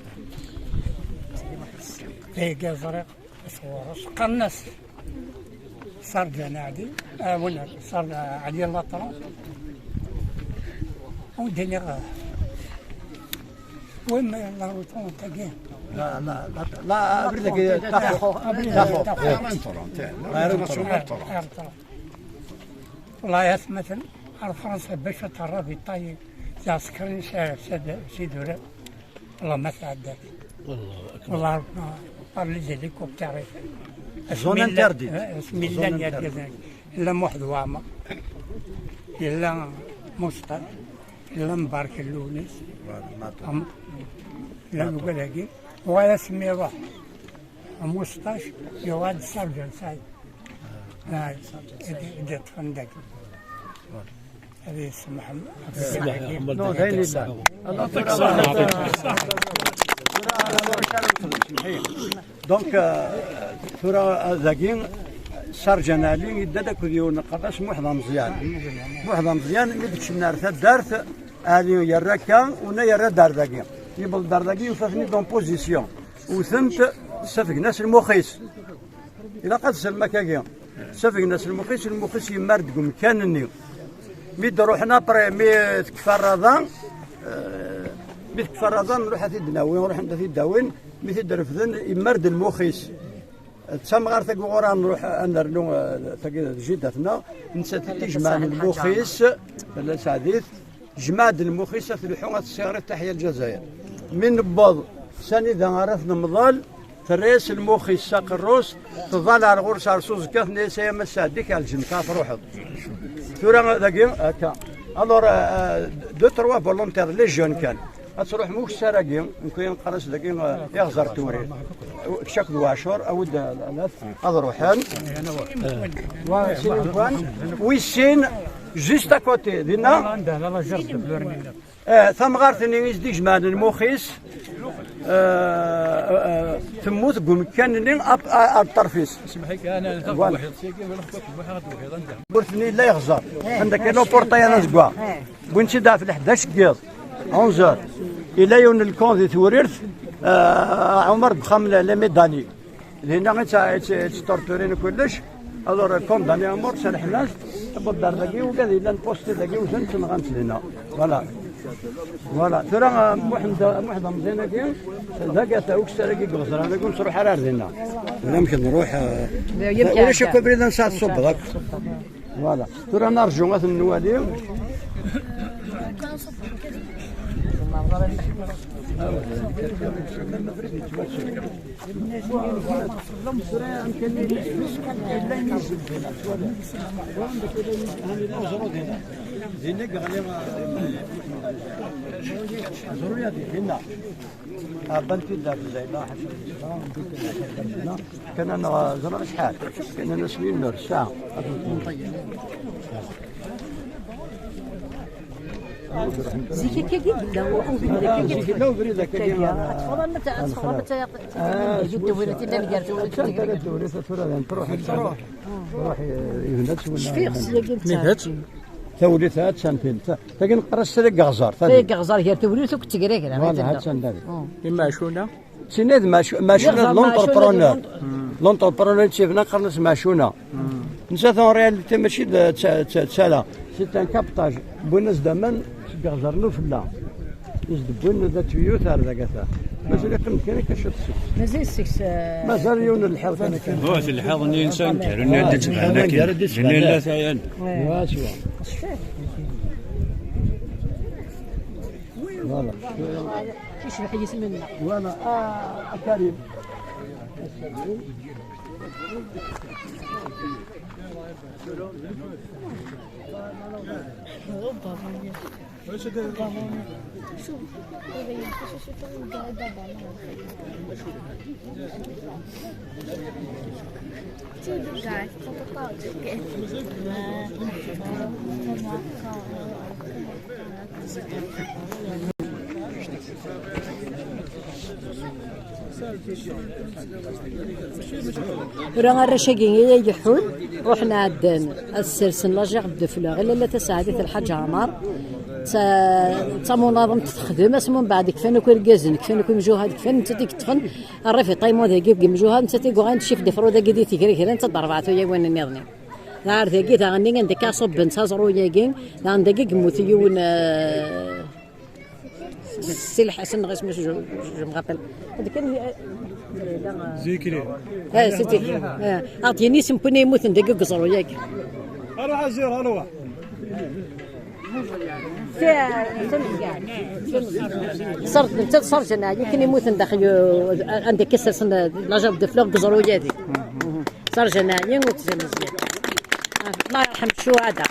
Dagi ẓriɣ. Ɣur-s qqaren-as Serǧan Ɛli, ah, win, Ser-, Ɛli Laṭra. Ur d-iniɣ, ah, win la route-agi. La, la, la, la, abrid-agi, Taxo. Abrid-agi, Taxo. Taxo. Aerotour, eh, aerotour. Aerotour. Wallahi, atmaten, ar Fransa bac ad terra di ṭṭay, d aɛsekriyen s, s, s idurar. Wallah ma tɛedda. Allahu akbar. Wallah, par les hélicoptères. Zone interdite. Asmi llan, eh, asmi llan yergazen. Yella Muḥ d Waɛmer. Yella Musṭac. Yella Mbarek Llunis. Voilà, ma tout. Am-, llan ugad-agi. Uɣal asmi iruḥ Musṭac, yuɣal-d Serǧan Saɛid. Ah, i d-, i d-iṭṭfen dagi. Ad yessemḥem. Non, d ayen yellan. Donc, euh, tura, euh, dagi, Serǧan Ɛli yedda-d akked yiwen neqqar-as Muḥ d Ameẓyan. Muḥ d Ameẓyan, mi d-kecmen ar taddart, Ɛli yerra akka, una yerra-d ar dagi. Yewweḍ-d ar dagi, yufa-ten-id en position. Wten-t, ssafgen-as lmux-is. Ilaq ad sellem akkagi. Ssafgen-as lmux-is, lmux-is yemmar-d deg umkan-nni. Mi d-ruḥen après, mi tekfa rrada, eh, mi tekfa rrada, nruḥ ad t-id-nawi, ruḥen ad t-id-awin, mi t-id-refden, yemmar-d lmux-is. D tamɣart-agi ɣur-a nruḥ ad nernu, eh, tagi d jida-tneɣ, nettat i d-ijemɛen lmux-is, tella Saɛdit, Jmeɛ-d lmux-is, ad t-lḥu, ad t-ssiɣrit taḥya Lezzayer. Mi newweḍ s anida ara t-nemḍel, terra-yas lmux-is s aqerru-s, tḍal ar ɣur-s ar s uẓekka, tenna-yas: "Ay a Mass Saɛdi, ɛelǧen-k, ad truḥeḍ." Tura dagi, akka. Alors, euh, euh, deux, trois volontaires, les jeunes kan. Ad truḥem ukessar-agi, nekk neqqar-as dagi, euh, iɣzer n Tewrirt. Kečč akked Waɛcur, awi-d, euh, ad ruḥen. Wa, sin n ufan. Wis sin, juste à côté, dinna. Eh, tamɣart-nni i s-d-ijemɛen lmux-is, eh, eh, temmut deg umkan-nni, ar, ar, ar ṭṭerf-is. Voilà. Tewwiḍ-ten-id la yexẓer. Anda kan uportay ad azeggaɣ. Wwin-tt-id ɣef leḥdac n yiḍ, onze heures. Yella yiwen n lkon di Tewrirt, eh, Ɛumer deg uxxam n Lemidani. Dinna i tt-, i tt-, i tt-torturin kullec. Alors, condamné à mort, serrḥen-as, tewweḍ-d ar dagi, ugad yellan posté dagi, wten-tt, nɣan-tt dinna. Voilà. Voilà. Tura, ah, Muḥend, Muḥend Amẓin-agi, d agata ukessar-agi deg Ɣeẓran-agi, ur nettruḥ ara ar dinna. Ulamek nruḥ, ah, ulac akk abrid ad nesɛa tṣubbeḍ akk. Voilà. Tura narǧu ad ten-nwali. Dinna i yeɣli, ẓru-ya di dinna. Ɛebban-t-id ɣef Zayla, ḥaca. Kan-aneɣ ẓriɣ acḥal. Kan-aneɣ sin ur ssaɛa. Zik akka i yella, ur yella akka. Zik yella ubrid akka. Ad teffɣeḍ arma ad teffɣeḍ, ad teffɣeḍ. Ah, tewwira, tilla gar tewwira. Tewwira, tura d truḥ. Truḥ, yebna-tt wala. Cfiɣ s yagi. Tawlit attan tin. Ta-, tagi neqqar-as tala n yeɣẓer, tagi. Tagi n yeɣẓer gar tewlit akked tegrigra. Voilà, attan da. Imeɛcuna? Tin d mac-, macuna d l'entrepreneur. L'entrepreneur i tt-yebnan qqaren-as macuna. Nettat en réalité mačči d ta-, ta-, tala. C'est un captage. Wwin-as-d aman seg yeɣẓer n ufella. Is d-wwin d tuyut ar dagata. Mazal yeqqim kan akka ciṭ seg-s. Mazal seg-s, eh, mazal yiwen n lḥiḍ kan akka. Oh, s lḥiḍ-nni insan gar-, nni ad d-ittban akken. Nni la tayan. Ouais. Wa s wa. Voilà. Yecbeḥ yisem-nneɣ. Voilà. Ah, Karim. Tura arrac-agi i ileḥḥun, ruḥen ɛeddan ad ssersen la gerbe de fleurs i Lalla Taseɛdit Lḥaǧ Ɛmar. D ta-, d tamunaḍemt texdem, asmi mbeɛd kfan akk irgazen, kfan akk imjuhad, kfan nettat i yeṭṭfen rrif iṭaymu dagi deg imjuhad, nettat i yuɣalen d chef de froid dagi di Tigrigra, nettat d rebɛa tuyawin nniḍen. Ar dagi daɣen anda akka ṣubben s aẓru-yagi, daɣen dagi yemmut yiwen, eh, Si Lḥasen neɣ isem-is, je, je me rappelle. Zikri. Eh, c'était, eh, ad d-yini isem n win yemmuten dagi deg uẓru-yagi. Aruḥ a Zir, aruḥ. Ṣer-, netta d Ṣerǧen Ɛli, akken yemmuten daxel, eh, anda akka sersen la gerbe de fleurs deg uẓru-yagi. Ṣerǧen Ɛli u Tizan Mezyan. Allah yerḥem ccuhada.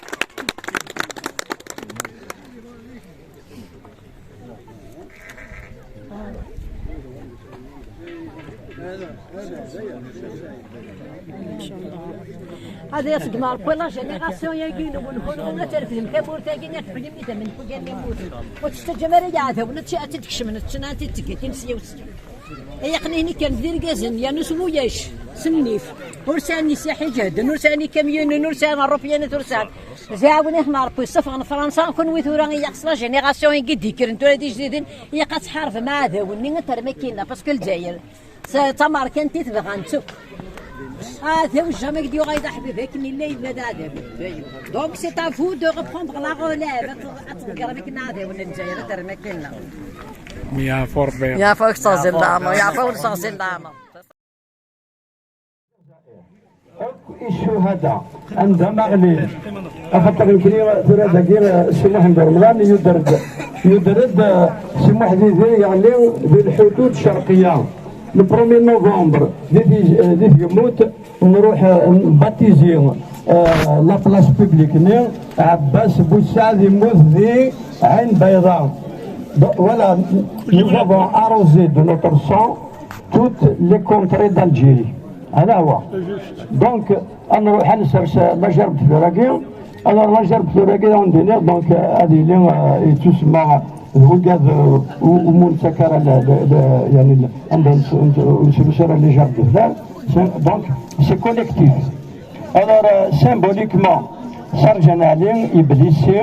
Ad yas-gmeɣ Rebbi la génération-yagi-nwen, kunwi ad trefdem tamurt-agi, ad tḥuyyem idammen n wigad yemmuten. Ur tettaǧǧam ara iɛdawen ad tt-, ad tt-id-kecmen, ad tt-, ad tt-id-tteggen timesya. Ay aql-aɣ kan d irgazen, yernu s wuyac, s nnif. Ur sɛan iseḥ iǧehden, ur sɛan ikamyunen, ur sɛan ṛṛupyanat, ur sɛan. Ziɛawen-iten Ṛebbi, ssufɣen Fransa, kunwi tura, ilaq s la génération-agi d-yekkren tura d ijdiden, ilaq ad tḥarben aɛdaw-nni, ad terrem akkin-a, parce que Lezzayer s-, d tamerkantit bɣan-tt akk. Aɛdaw jamais d-yuɣal d aḥbib, akken yella yella d aɛdaw. Donc c'est à vous de reprendre la relève, ad t-, ad tḍeggrem akken aɛdaw n Lezzayer, ad terrem akkin-a. Yeɛfu Ṛebbi. Yeɛfu-ak, teɣzi n leɛmer, yeɛfu-awen, teɣzi n leɛmer. Akk icuhada, anda ma ɣlin, axaṭer nekni tura dagi, eh, Si Muḥend Remḍan yuder-d, yuder-d, eh, Si Muḥ Didi yeɣli di lḥudud ccerqiya. Le premier novembre, di ti-, eh, di tgemut, nruḥ, eh, nbatizi, eh, la place publique-nni, Ɛebbas Bussaɛd yemmut di Ɛin Bayḍa. Donc, voilà, nous avons arrosé de notre sang toutes les contrées d'Algérie. Hada huwa. Donc, ad nruḥ ad nsers la gerbe de fleurs-agi. Alors, la gerbe de fleurs-agi, ad wen-d-iniɣ, donc, euh, ad yili, euh, yettusemma d wigad, euh, u-, umi ur nettak ara le, le, le, yani, le, anda ur nesrusu ara les gerbes de fleurs. C'est, donc, c'est collectif. Alors, euh, symboliquement, Serǧan Ɛli, Iblisi,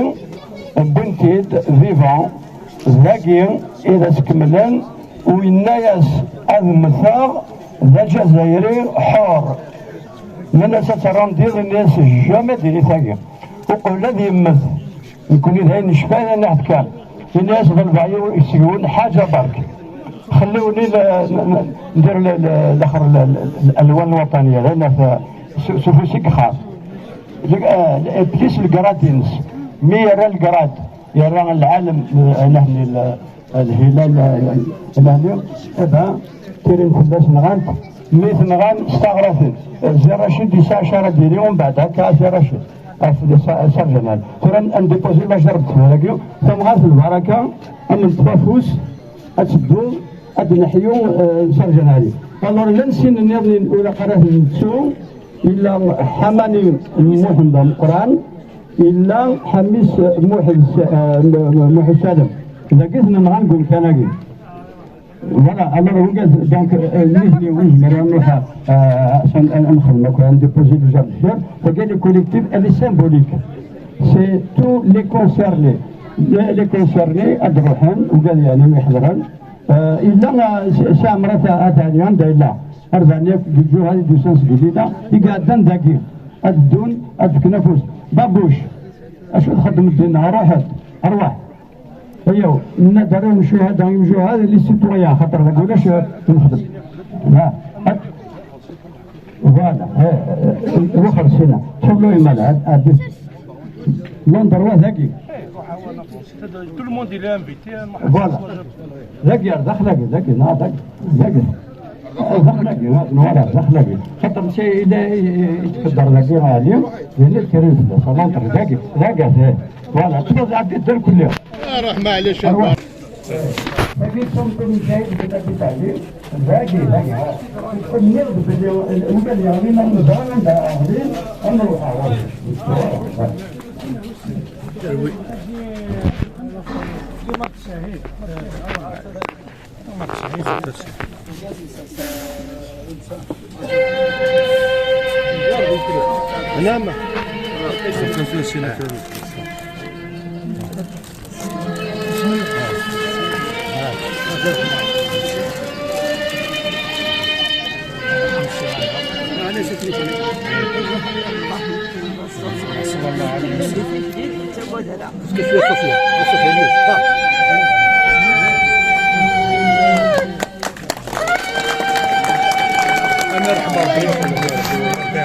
wwin-t-id vivant, dagi i d as-kemmlen, u yenna-yas: "Ad mmteɣ d aǧazayri ḥur." Nnan-as: "Ad terreḍ diɣ?" Yenna-yas: "Jamais d-ini tagi. Uqbel ad yemmet." Nekkni d ayen necfa, d ayen neḥd kan. Ini-as: "Ḍelbeɣ yiwen seg-wen ḥaǧa berk. Xelliwni n-, n-, n-, ندير ل-, ل-, الآخر ل-, ل-, الألوان الوطنية، d ayen s-, s ufus i yexxar." Le, euh, plus le grade-ines. Mi yerra le grade, yerra lɛalem, euh, nahni le, Lhilal, eh, Lehli, eh ben, tirin fell-as nɣan-t, mi t-nɣan s taɣratin. Eh, Zi Racid yesɛa acu ara d-yini, umbeɛd akka Zi Racid, ɣef le Sa-, Serge Nali. Tura ad ndéposer la gerbe dagi, tamɣart lbaraka, ad neṭṭef afus, ad teddu, ad d-neḥyu, eh, Serge Nali. Alors, llan sin nniḍen ur ilaq ara ad ten-nettu, illa Ḥamani Muḥend Ameqqran, illa Ḥamis Muḥend S-, eh, M-, M-, Muḥend Salem. Dagi ten-nɣan deg umkan-agi. Voilà, alors, donc, euh, nitni ur nezmir ara ad nruḥ, euh, ad, ad nexdem akk, ad ndéposer le gerbe de fleurs. Tagi, le collectif, elle est symbolique. C'est tous les concernés. Les, les concernés, ad ruḥen, ugad yeɛni mi ḥedṛen. Euh, illa, euh, Si, Si Ɛmer At, At Ɛli, anda yella? Ar d ɛni deg lǧuha i d-yusan seg Lila, i iɛeddan dagi. Ad ddun, ad fken afus. Babuc, acu txeddmeḍ dinna? Ruḥ-d, rwaḥ. Ayaw, nnader i umcuhada, i umcuhada, les citoyens, xaṭer deg ulac, eh, nexdem. Ha, ha. Voilà, eh, eh, wexxer sina. Txullu imal, ad, ad, l'endroit dagi. Tout le monde, il est invité, hein. Voilà. Dagi, ar daxel-agi, dagi, na, dagi, dagi. Ad daxel-agi, ad nwala daxel-agi. Xaṭer mačči yella i, i, i tqedder dagi ɛli, yella kra n fell-as. Alanṭer dagi, dagi, eh. Voilà, tfeḍ ɛeddi dder kulli. Ruḥ, maɛlic. Arwaḥ. Dagi tumtum jayed deg At Ɛli. Dagi, dagi. Nniɣ-d belli, eh, ula d yeɣli ma neẓra anda ɛli, ad nruḥ ɣur-s. نعم. صلى الله عليه وسلم. مرحبا بك.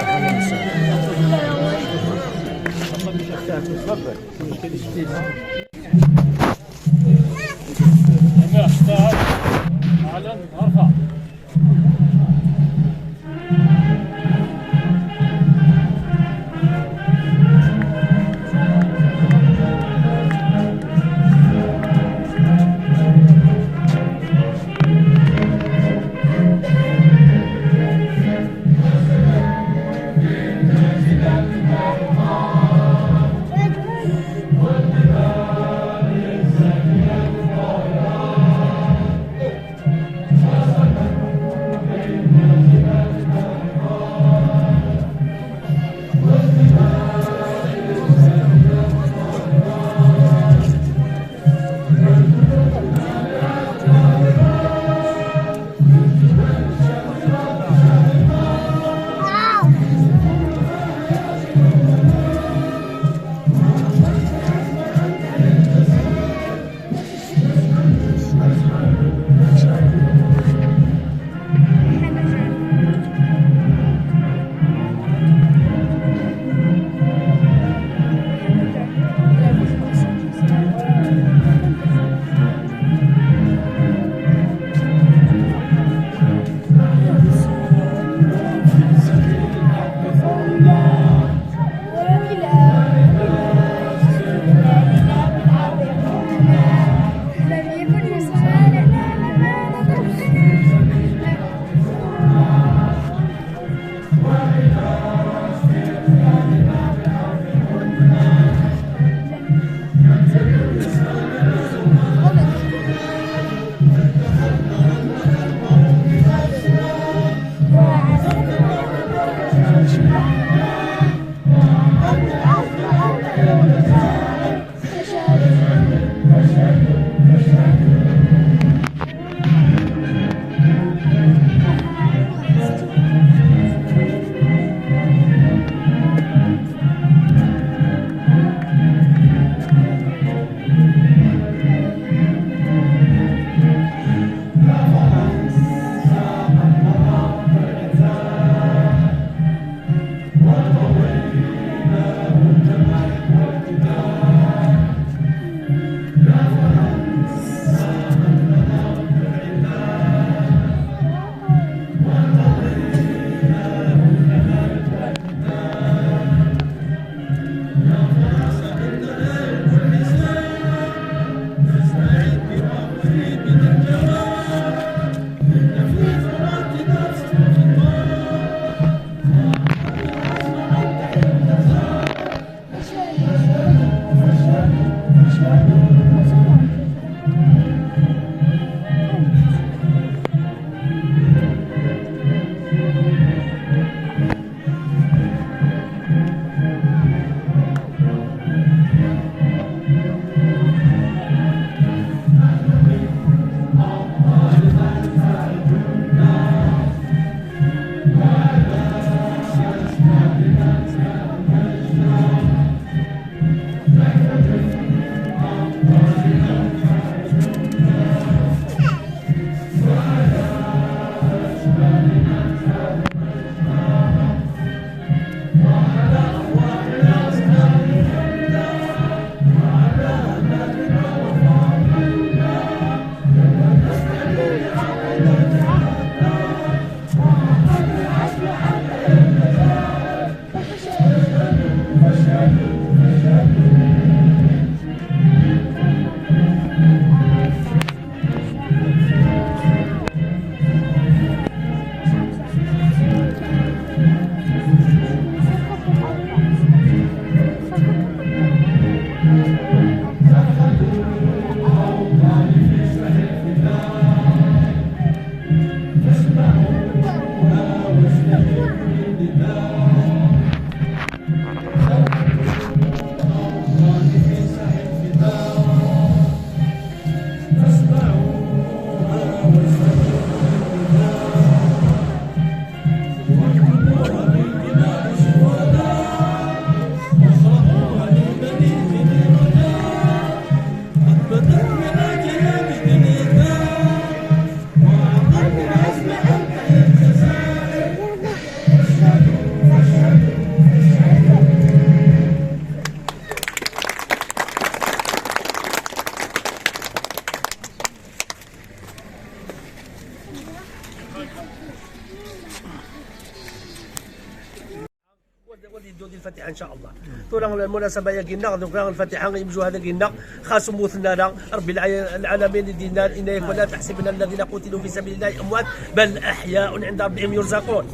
Di lfatiḥa, ncallah. Tura lmunasaba-agi-nneɣ, tura lfatiḥa, imjuhad-agi-nneɣ, xas ur mmuten ara, Ṛebbi lɛa-, lɛalamin i d-yennan, inna-yak, ولا تحسبن الذين قتلوا في سبيل الله أموات بل أحياء عند ربهم يرزقون.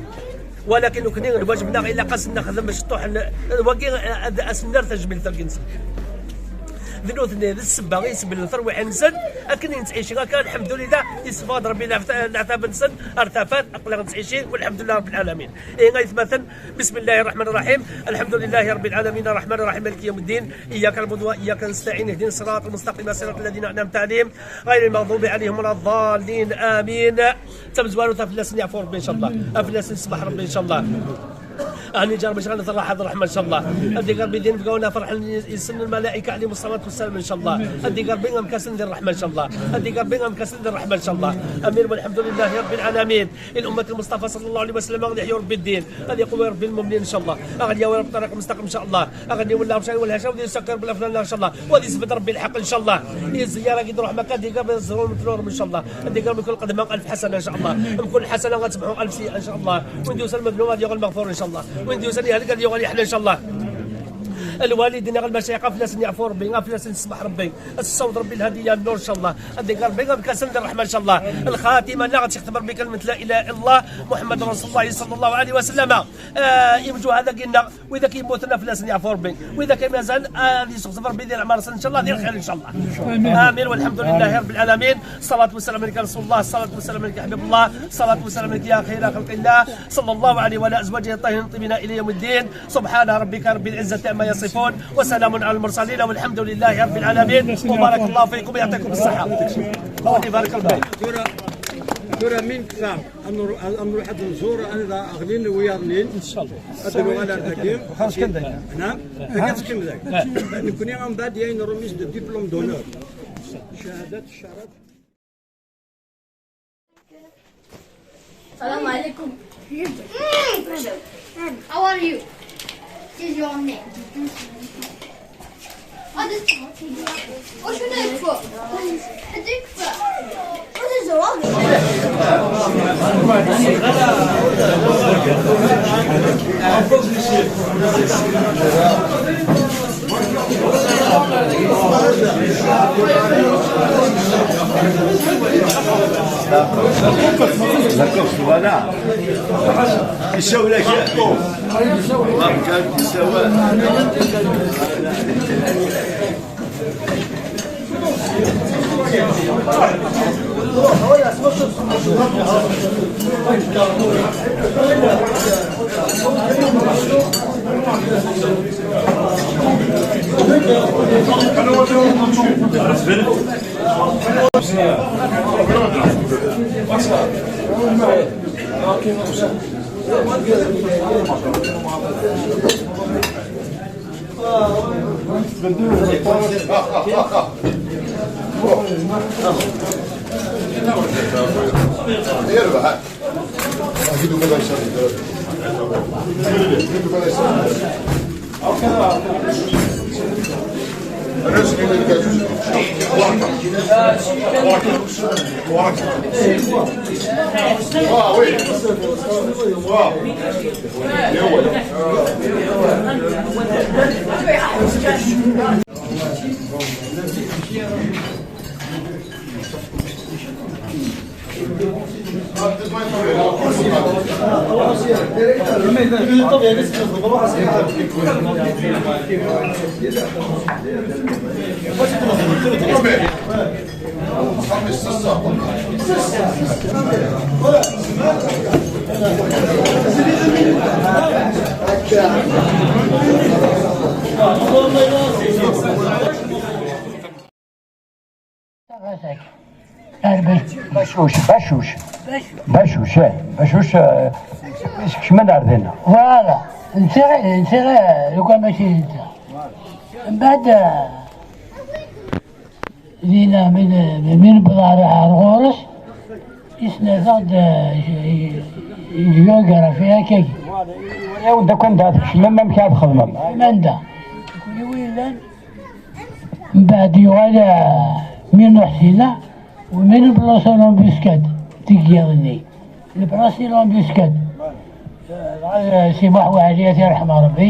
Walakin nekni, lwajeb-nneɣ, ilaq ad sen-nexdem cṭuḥ n, wagi, ad, ad sen-nerr tajmilt-agi-nsen. D nutni, d ssebba i iseblen tarwiḥin-nsen, akken i nettɛici akka, lḥemdulillah, yessefeɣ-d Ṛebbi leɛtab-, leɛtab-nsen ar tafat, aql-aɣ nettɛici, walḥemdulillah Ṛebbil ɛalamin. Ihi, aytmaten, بسم الله الرحمن الرحيم. الحمد لله رب العالمين، الرحمن الرحيم، مالك يوم الدين. إياك نعبد وإياك نستعين. اهدنا الصراط المستقيم، صراط الذين أنعمت عليهم، غير المغضوب عليهم ولا الضالين. آمين. Tamezwarut, ad fell-asen yeɛfu Ṛebbi, ncallah. Ad fell-asen yesmeḥ Ṛebbi, ncallah. Ani jar bac ɣana terraḥ ad ṛeḥma, ncallah. Ad igar bidin bgawna ferḥen yesn lmalaika ɛlihimu ṣṣalatu wassalam, ncallah. Ad igar bi amkasen di ṛṛeḥma, ncallah. Ad igar bi amkasen di ṛṛeḥma, ncallah. Amin, walḥemdulillahi Ṛebbil ɛalamin. الأمة المصطفى صلى الله عليه وسلم، ad iḥyu Ṛebbi ddin, ad iqwi Ṛebbi lmumnin, ncallah. Ad ɣ-yawi Ṛebbi ṭṭariq mustaqim, ncallah. Ad ɣ-niwella ṛebca i welhaca, ad yessakir belaflana, ncallah. Ad yesbed Ṛebbi lḥeqq, ncallah. Ihi zziyara-agi d ṛuḥma kan, ad igar bi ẓẓur n tlur, ncallah. Ad igar mkul qedma alf ḥasana, ncallah. Mkul ḥasana ad temḥu alf seyyi'a, ncallah. Win d-yusan mednub ad yuɣal meɣfur, ncallah. Win d-yusan yehlek ad yuɣal yeḥla, ncallah. Lwalidin, lmacayiq, ad fell-asen yeɛfu Ṛebbi, ad fell-asen yesmeḥ Ṛebbi. Ad tessaweḍ Ṛebbi lhadiya n nnur, ncallah. Ad igar Ṛebbi amkasen di ṛṛeḥma, ncallah. Lxatima-nneɣ ad tt-yextem Ṛebbi kalmet la ilaha illa Allah, Muḥemmed Rasulullah sallallahu alayhi wa sallam. Ah, imjuhad-agi-nneɣ, widak yemmuten ad fell-asen yeɛfu Ṛebbi. Widak i mazal, ah, ad yesseɣzef Ṛebbi di leɛmer-nsen, ncallah, di lxir, ncallah. Amin. Amin, walḥemdulillahi Ṛebbil ɛalamin. Ṣṣalatu wassalamu alayka ya Rasulullah, ṣṣalatu wassalamu alayka ya Ḥabibullah, ṣṣalatu wassalamu alayka ya xayra xalqillah, sallallahu alayhi wa ala azwajihi ṭṭahirin ṭṭiyyibin ila yawmiddin. سبحان ربك رب العزة عما يصفون، وسلام على المرسلين، والحمد لله رب العالمين، وبارك الله فيكم ويعطيكم الصحة. الله يبارك الله. Tura, tura mi nekfa, ad nru-, ad nruḥ ad nẓur anda ɣlin wiyaḍ-nni. Inchallah. Ad nuɣal ar dagi. Xarj kan dagi. Naam? Xarj kan dagi. Nekkni, mbeɛd, ayen nrumiz d diplôme d'honneur. Ccahadat, ccaraf. السلام عليكم. How are you? What is your name? What's your name for? What is wrong? D'accord, voilà. يساوي لك. ما كان يساوي. يربح. Bacuc, bacuc. Bacuc, eh, bacuc, eh, isekcmen ar dinna. Voilà. Nsiɣ, nsiɣ, eh, lukan mačči d netta. Mbeɛd, eh, dinna, min, min newweḍ ar, ar ɣur-s, isnerr-aɣ-d, eh, i, i, i géographie akkagi. Iwala-yawen-d akk anda tkecmem, amek ara txedmem. Manda. Mbeɛd yuɣal, eh, mi nruḥ dinna, u mi nblaṣi l'embuscade deg yiḍ-nni. Nblaṣi l'embuscade. Eh, dɣa, eh, Si Muḥ Waɛli, ad t-yerḥem Ṛebbi,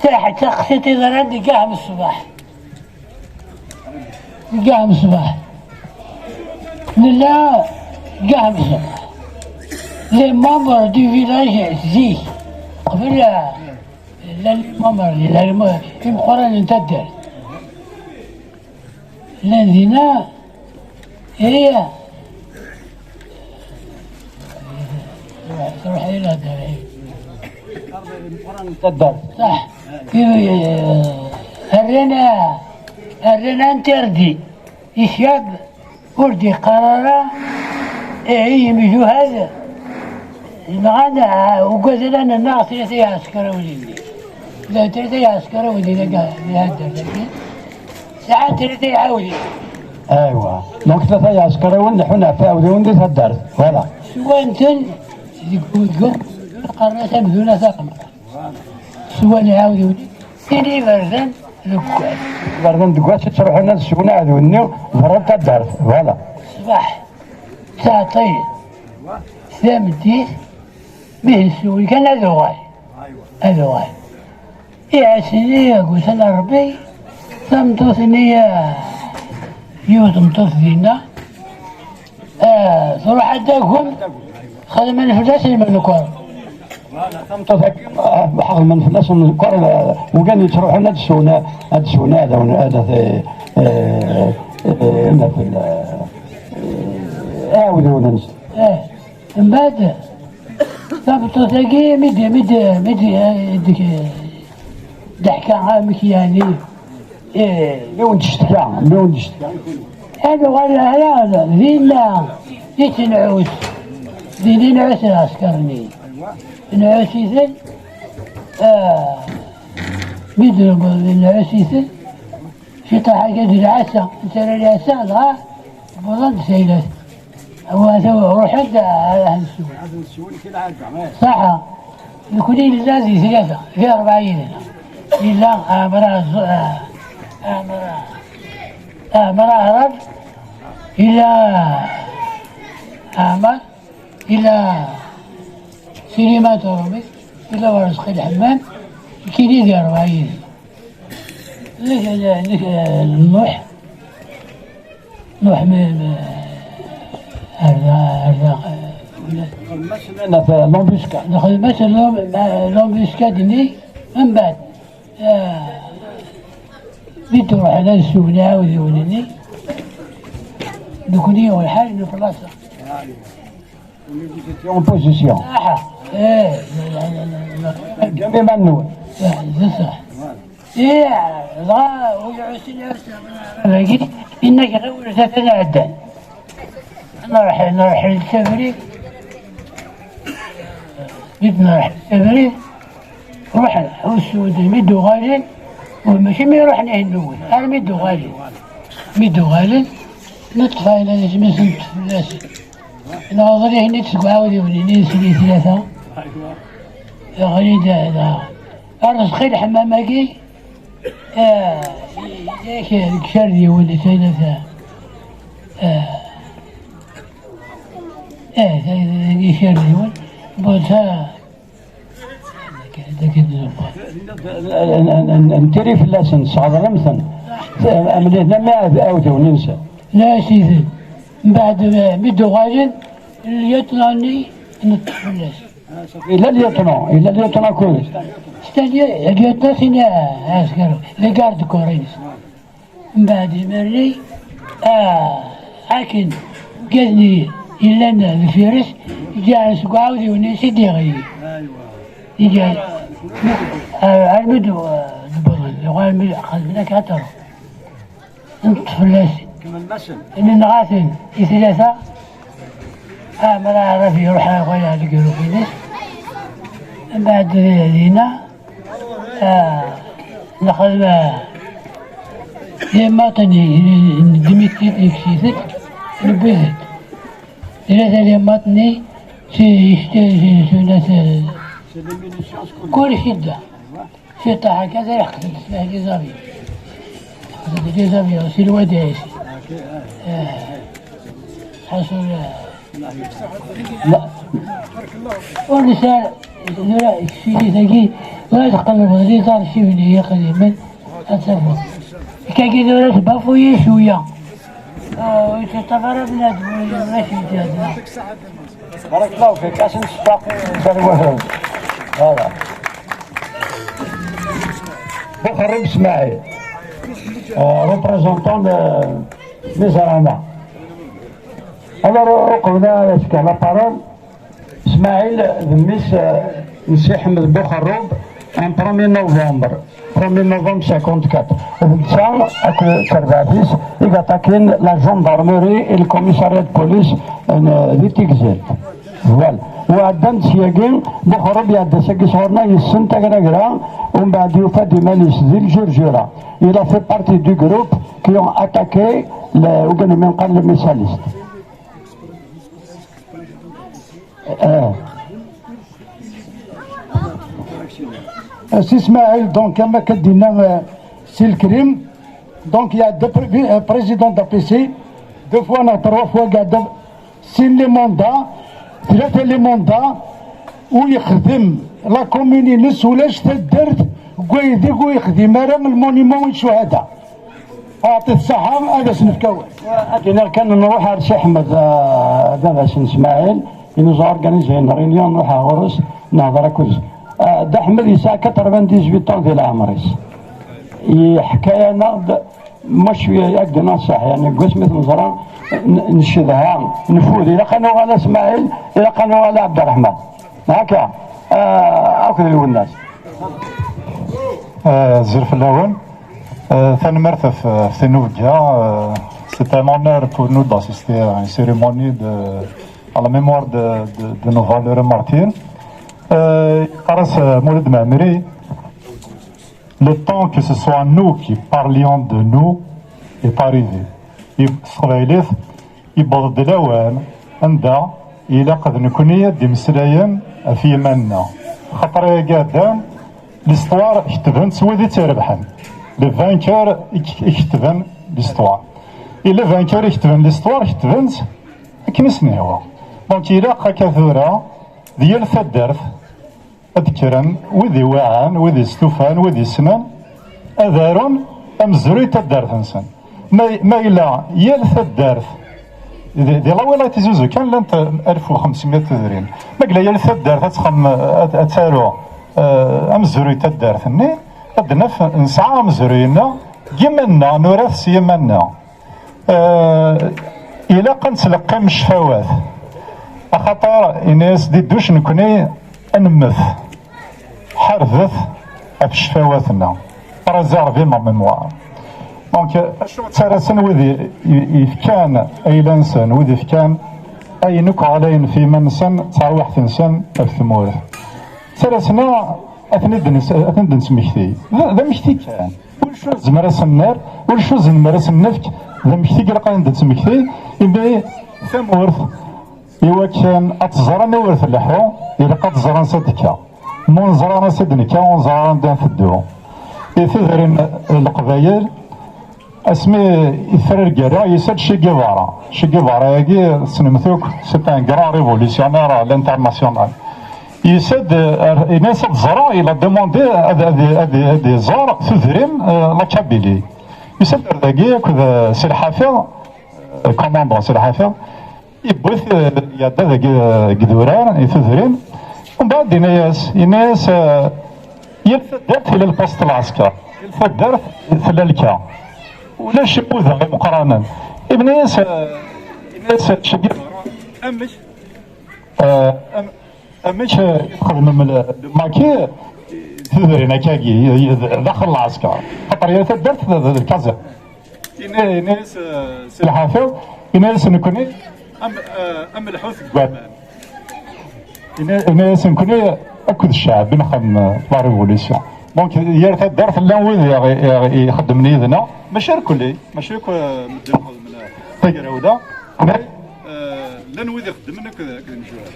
Taḥ-, taqsiṭ yeḍran deg Ɛem Ṣṣbeḥ. Deg Ɛem Ṣṣbeḥ. Nella deg Ɛem Ṣṣbeḥ. Les membres du village zik. Qbel, eh, llan les membres, llan les membres, imeqqranen n taddart. Llan dinna, eh, truḥ, truḥ i lehdur. Taddart. Ṣaḥ. Eh, rran, rran interdit i ccab. Ur d-yeqqar ara, ihi imjuhad, nɣan, ah, ugaden ad nennaɣ tlata iɛeskriwen-nni. Llan tlata iɛeskriwen di dagi, di haddart-agi. Sɛan tlata iɛawdiwen. Aywa. Donc, tlata iɛeskriwen leḥḥun ɣef iɛawdiwen di taddart. Voilà. Swan-ten deg udgu, qqaren-as amdun at Aqemqa. Swan iɛawdiwen-nni, tin iberdan deg wass. Iberdan deg wass i ttruḥun ad swen aɛdaw-nni, berra n taddart. Voilà. Ṣṣbeḥ, ttɛeṭṭilen. Tameddit, mi d-swen kan ad uɣal. Ad uɣal. Iɛassen-nni deg ussan n Ṛebbi, tameṭṭut-nni, ah, yiwet n tmeṭṭut dinna, ah, truḥ ad d-tagem, xedmen fell-as lmenkur. Tameṭṭut-agi, ah, xedmen fell-as lmenkur, ah, ugan yettruḥun ad d-swen, ad d-swen aɛdaw, ad, eh, eh, eh, eh, aɛdaw-nsen. Eh, mbeɛd, tameṭṭut-agi, mi d, mi d, mi d, eh, d, d-ḥka amek yeɛni, Eh, mi wen-d-cetkaɣ, mi wen-d-cetkaɣ. Ad uɣaleɣ ara dinna, di Tenɛut, di Tenɛut lɛesker-nni. Tenɛut-iten, ah, mi d-newweḍ di Tenɛut-iten, ciṭaḥ akka d lɛassa, nettarra lɛassa, dɣa wwḍen-d s ayla-ten. Awah, ruḥ-d, ah, ad nsew. Ad nsew, nekk ad ɛeddaɣ, eh. Ṣaḥa. Nekni nella di tlata, di rebɛa yid-neɣ. Yella Ɛmer Aẓ-, ah, Ɛmer, Ɛmer Aɛrab, yella Ɛmer, yella Sliman Turumi, yella Werezqi Lḥemmam, nekni di rebɛa yid-neɣ. Nek, nek, Nuḥ, Nuḥ, mi, mi, ar da, ar da, eh, l'embuscade. Nexdem-as l'em-, l'embuscade-nni, mbeɛd, eh, mi d-ruḥen ad swen iɛawdiwen-nni, nekni yuɣ lḥal n plaṣa. Vous étiez en position. Aha, eh, la, la, la, la, la. Ǧǧem iman-nwen. Eh, d ṣṣeḥ. Ih, dɣa ur iɛussen ara dagi, inna-k ɣiwel zdat ad ɛeddan. Nreḥ-, nreḥ-d s abrid, mi d-nreḥ s abrid, ruḥen, ḥussu-d mi d-uɣalen, u mačči mi ruḥen ihennuwen, armi d-uɣalen. Mi d-uɣalen, neṭṭef ayen ad isem-is neṭṭef fell-asen. Neɣ ḍrihen-id seg uɛawdiwen-nni, seg tlata. Ɣlin-d, eh, da. Arezqi Lḥemmam-agi, eh, yak deg Icardiwen, di Taylata. Eh, eh, deg Icardiwen. Bon, ça, dagi, dagi, n-, n-, n-, ntiri fell-asen, sseɣḍlen-ten. Mliḥen am iɛawdiwen-nsen. La, a sidi. Mbeɛd, eh, mi d-uɣalen, lieutenant-nni, neṭṭef fell-as. Yella lieutenant, yella lieutenant kullec. Stanley, lieutenant-nni, eh, aɛsekṛi, les gardes du corps-ines. Mbeɛd imerri, ah, akken wigad-nni yellan deffir-s, ǧǧan seg uɛawdiwen-is i d-iɣli. Iga, ah, armi d-, d-wwḍen, armi xedmen akka aṭru. Neṭṭef fell-asen. Nenɣa-ten i tlata. Ɛmer Aɛrab iruḥ ɣaya deg iruḥ-ines. Mbeɛd dinna, ah, nexdem, ah, les maths n, n, n Dimitri, nekkes-iten, newwi-ten. Tlata les maths-nni, si, si, si, si, si, kullec yedda. Ciṭṭaḥ akka, ad iḥqel les avions. Les avions, si lwadi-is. Eh, ḥaṣul, eh, la. Ur nesɛi, tura, kfili tagi, ur teqlebeḍ les archives-nni iqdimen, ad tafeḍ. Kagi tura tbafuyi cwiya. Ah, ur yettaṭṭaf ara bnadem, ur yesɛi. بارك الله فيك. اسم الشفاق. Voilà. Buxerrib Smaɛil, euh, représentant de Mizrana. Alors, uqbel ad as-fkeɣ la parole, Smaɛil d mmi-s, euh, n Si Ḥmed Buxerrub, en premier novembre, premier novembre cinquante-quatre. D netta akked terbaɛt-is i yaṭakin la gendarmerie et le commissariat de police, euh, di Tigzirt. Voilà. Uɛeddan-d syagi, Buxrub iɛedda syagi sɣur-neɣ, yessen tagragra, umbeɛd yufa-d iman-is di Lǧurǧura. Il a fait partie du groupe qui ont attaqué le, wigad umi neqqar les Missalistes. Eh. Eh, Si Smaɛil, donc, am akka d-yenna, eh, Si Lkrim, donc, iɛedda pré-, eh, président d A P C, deux fois neɣ trois fois iɛedda. Sin les mandats, tlata les mandats, ur yexdim la commune-ines ulac taddart deg waydeg ur yexdim ara le monument i ccuhada. Aɛṭi-t ṣṣaḥa, ad as-nefk awal. Ad d-iniɣ kan nruḥ ar Si Ḥmed, ah, baba-s n Smaɛil, i neẓra organiser une réunion, nruḥ ɣur-s, nehḍer akked-s. Ah, Dda Ḥmed yesɛa quatre-vingt-dix-huit ans di leɛmer-is. Yeḥka-yaneɣ-d Mačči akka d-nṣaḥ, yeɛni, deg wasmi t-neẓra, n-, ncedha, nfud, ilaq ad nuɣal a Smaɛil, ilaq ad nuɣal a Ɛebderreḥman. Haka, ah, akked Lwennas. Ah, azul fell-awen. Euh, tanemmirt ɣef, ɣef tinubga. Euh, c'est un honneur pour nous d'assister à une cérémonie de, à la mémoire de, de, de nos valeureux martyrs. Euh, yeqqar-as, euh, Mulud Mɛemmri, le temps que ce soit nous qui parlions de nous est arrivé. I s teqbaylit, yewweḍ-d lawan anda ilaq d nekni ad d-imeslayen ɣef yiman-nneɣ. Xaṭer ayagi iɛeddan, l'histoire ketben-tt wid i tt-irebḥen. Les vainqueurs i k-, i ketben l'histoire. Et les vainqueurs i ketben l'histoire, ketben-tt akken i sen-ihwa. Donc, ilaq akka tura, di yal taddart, ad d-kkren wid iwaɛan, wid istufan, wid yessnen, ad arun amezruy n taddart-nsen. Ma, ma yella yal taddart, di, di la wilaya Tizi Uzzu kan llant alef u xemsemya tudrin. Ma yella yal taddart ad txem-, ad, ad taru, eh, amezruy n taddart-nni, ad d-naf nesɛa amezruy-nneɣ deg yiman-nneɣ, nura-t s yiman-nneɣ. Eh, ilaq ad nettleqqim ccfawat, axaṭer ini-as di dduc nekni ad nemmet. Ḥarbet ɣef ccfawat-nneɣ. Préservez ma mémoire. Donc, acu ttarasen wid i, i, yefkan ayla-nsen, wid yefkan ayen akk ɣlayen f iman-nsen, d tarwiḥt-nsen ɣef tmurt? Ttarasen-aɣ ad ten-id-nes-, ad ten-id-nesmekti. D, d amekti kan. Ur nezmer ad sen-nerr, ur nezmer ad sen-nefk, d amekti i ilaq ad d-nesmekti, imi tamurt, iwakken ad teẓren ur tleḥḥu, ilaq ad ẓren s ad d-tekka. Ma ur neẓra s ad d-nekka, ur neẓra ara anda nteddu. I tudrin n Leqbayel, asmi i tefra lgerra, yusa-d Che Guevara. Che Guevara-agi, tessnem-t akk, c'est un grand révolutionnaire à l'international. Yusa-d, euh, ini-as ad ẓreɣ, il a demandé ad, ad, ad, ad iẓer tudrin, euh, la Kabylie. Yusa-d ar dagi akked, euh, Si Lḥafi, euh, commandant Si Lḥafi, yewwi-t, euh, iɛedda dagi, euh, deg idurar, i tudrin. Umbeɛd ini-as, ini-as, euh, yal taddart tella lpasṭ n lɛesker, yal taddart tella lka. Ulac imuda imeqqranen. Ibna-yas, euh, ini-as, Che Guevara, amek? Euh, am-, amek, euh, txedmem le, le maquis, tudrin akkagi, y-, y-, daxel lɛesker? Xaṭer yal taddart d, d, d lkaẓiq. Ini-, ini-as, euh, Si Lḥafi, ini-as nekni am, euh, am lḥut deg waman. Ini-, ini-as nekni akked ccɛeb i nxeddem, euh, la révolution. Donc, yal taddart llan wid i, i, i ixeddmen yid-neɣ, mačči irkelli, mačči akk, euh, medden xedmen, euh, tagrawla, mais, euh, llan wid ixeddmen akked, akked imjuhad.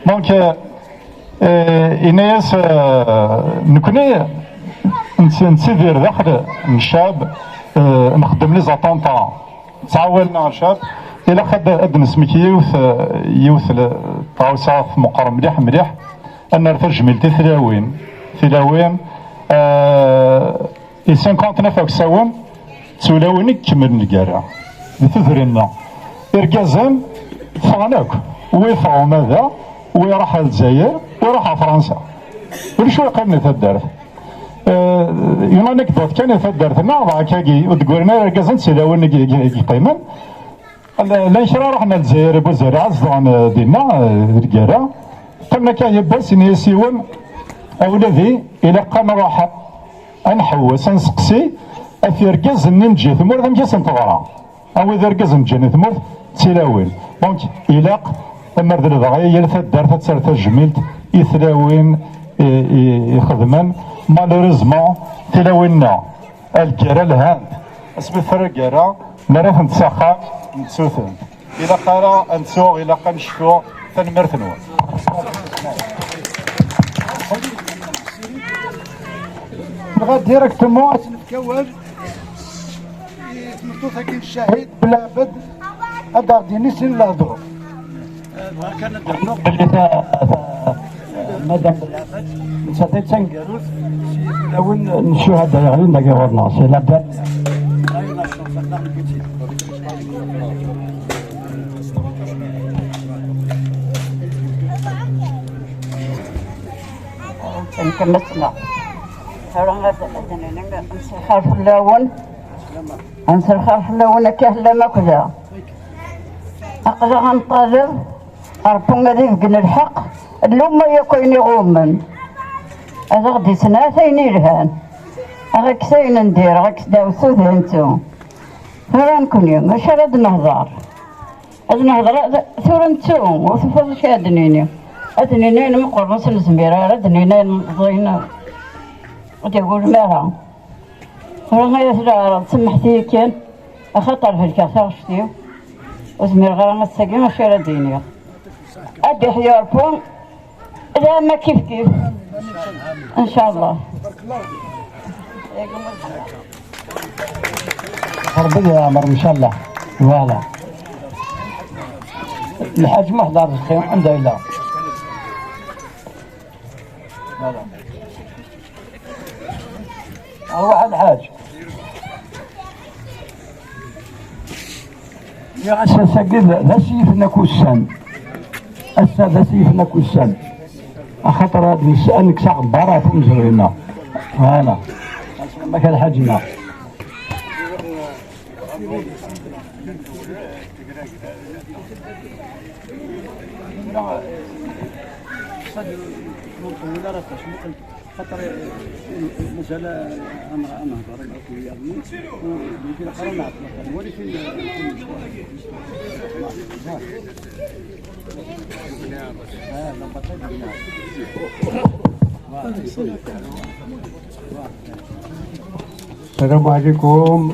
Donc, euh, euh, ini-as, euh, nekni nett-, nettidir daxel n ccɛeb, euh, nxeddem les attentats, nettɛawan ccɛeb, ilaq ad, ad nesmek yiwet, euh, yiwet l-, tɣawsa tmeqqer mliḥ, mliḥ, ad nerr tajmilt i tlawin, tilawin, euh, i cinquante-neuf aksawen, d tulawin i ikemmlen lgerra di tudrin-nneɣ. Irgazen ffɣen akk, wa yeffeɣ umada, wa iruḥ ar Lezzayer, wa iruḥ ar Fransa. Ulac ur yeqqimen di taddart. Eh, une anecdote kan di taddart-nneɣ, dɣa akkagi, ur d-ggrin ara irgazen d tilawin i, i, i yeqqimen. Llan kra ruḥen ar Lezzayer, Buzarriɛ, zedɣen, eh, dinna, eh, di lgerra. Qqimen akka yiwwas, ini-as yiwen, a wladi, ilaq ad nruḥ ad nḥewwes, ad nseqsi ɣef irgazen-nni n ǧǧi tmurt, amek i sen-teḍra. A wid irgazen ǧǧan i tmurt, d tilawin. Donc, ilaq, amar d lebɣi, yal taddart ad terr tajmilt i tlawin i, i, ixedmen. Malheureusement, tilawin-nneɣ, a lgerra lhant. Asmi tefra lgerra, nerra-tent s axxam, nettu-tent. Ilaq ara ad nettu, ilaq ad necfu. Tanemmirt-nwen. Nɣa directement ad s-nefk awal i tmeṭṭut-agi n Ccahid Belɛbed, ad aɣ-d-yini sin lehdur. Bɣiɣ kan ad d-rnuɣ belli ta-, ta-, Madame Belɛbed, nettat d taneggarut si fell-awen n ccuhada yeɣlin dagi ɣur-neɣ, c'est la dernière. Nekk ad d-nini, ad d-nini, ad nselxer fell-awen, ad nselxer fell-awen akka tellam akk da. Aql-aɣ ad nṭaleb Ṛebbi ad ibeggen lḥeqq, lumma yakk ayen iɣummen. Ad aɣ-d-issenɛat ayen yelhan. Ad ɣ-ikkes ayen n dir, ad ɣ-ikkes ddaɛwessu d nettu. Tura nekni, acu ara d-nehder? Ad nehder, tura nettu, ur tufiḍ acu ara d-nini. Ad d-nini ayen meqqren ur s-nezmir ara, ad d-nini ayen meẓẓiyen ur d-yegulem ara. Tura ay at leɛraḍ, semmeḥt-iyi kan, axaṭer helkeɣ taɣect-iw, ur zmireɣ ara ass-agi acu ara d-iniɣ. Ad d-iḥyu Ṛebbi, d ama kif kif. Ncallah. Ṛebbi di leɛmer, ncallah. Voilà. Lḥaǧ Muḥd Arezqi, anda yella? Voilà. Arwaḥ a Lḥaǧ. Nniɣ-as ass-agi d, d asif n akussan. Ass-a d asif n akussan. Axaṭer ad nes-, ad nekkes aɣebbar ɣef umezruy-nneɣ. Voilà. Amek a Lḥaǧ-nneɣ? Xaṭer, eh, mazal ad nehḍer akk wiyaḍ-nni, eh, di laxer ad nɛeṭṭel aṭan. Wali tin, tin, ah, la bataille de Guinard. السلام عليكم.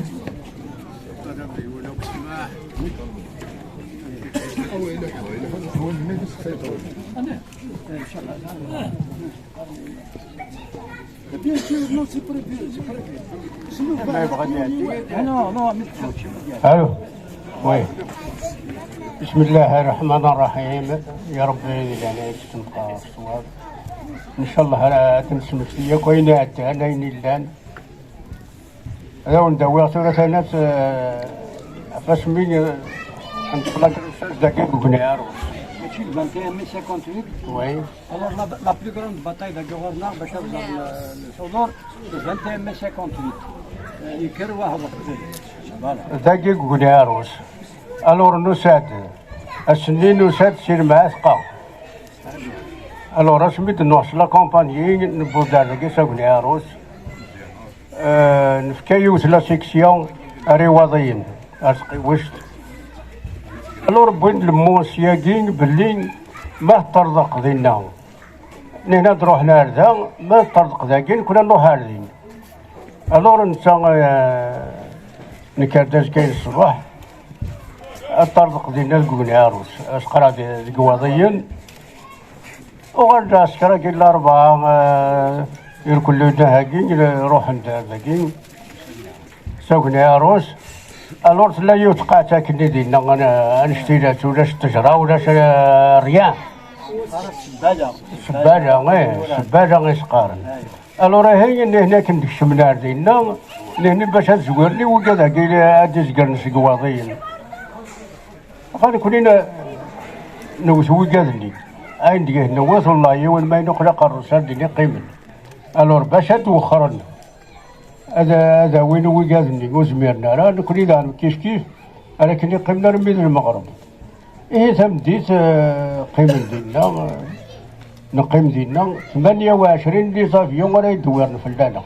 Bien sûr, non, c'est prévu, c'est prévu. Sinon, non, non, mais Allô. Oui. بسم الله الرحمن الرحيم. يا رب يجعلنا يستمتع الصواب. إن شاء الله راه تمشي مشي كاين حتى أنا يلان. Ad awen-d-awiɣ tura tanat, eh, ɣef asmi, eh, n tflagrantage dagi deg Ugniɛrus. Mačči le vingt et un mai cinquante-huit. Oui. Alors, la, la plus grande bataille dagi ɣur-neɣ bac ad ẓer le, le sudur, le vingt et un mai cinquante-huit. Eh, yekker waḥed. Voilà. Dagi deg Ugniɛrus. Alors, nusa-d, ass-nni nusa-d si Lemɛatqa. Alors, asmi d-nuɣ s la compagnie, newweḍ-d ar dagi s Ugniɛrus. Eh, nefka yiwet la section ar Iwaḍiyen, ar Tqiwest. Alors, wwin-d lmus-yagi belli ma teṭṭerḍeq dinna, nihna ad ruḥen ar da, ma teṭṭerḍeq dagi, nekni ad nruḥ ar din. Alors, netta, eh, nekker-d azekka n ṣṣbeḥ, ad ṭṭerḍeq dinna deg Ugniɛrus, asqar deg Iwaḍiyen. Uɣal-d lɛesker-agi n Larebɛa, eh, irkelli-nni-agi, eh, ruḥen-d ar dagi, s Ugniɛrus. Alors tella yiwet tqaɛet akkenni dinna, an-, annect-ilat, ulac ttejra, ulac, eh, rien. Sebbala, eh, sebbala i s-qqaren. Alors ihi, nihni akken d-kecmen ar dinna, nihni bac ad zwiren i wigad-agi ad d-izegren seg Iwaḍiyen. Ɣer nekni n-, newwet wigad-nni. Ayen deg-, newwet, wallahi, yiwen ma inuqel aqerru-s ar din iqqimen. Alors, bac ad d-wexxren, ad, ad awin wigad-nni, ur zmiren ara, nekni daɣen kif kif, ar akken iqqimen armi d lmeɣreb. Ihi tameddit, eh, qqimen dinna, eh, neqqim dinna, tmanya u ɛecrin les avions ara idewwiren fell-aneɣ.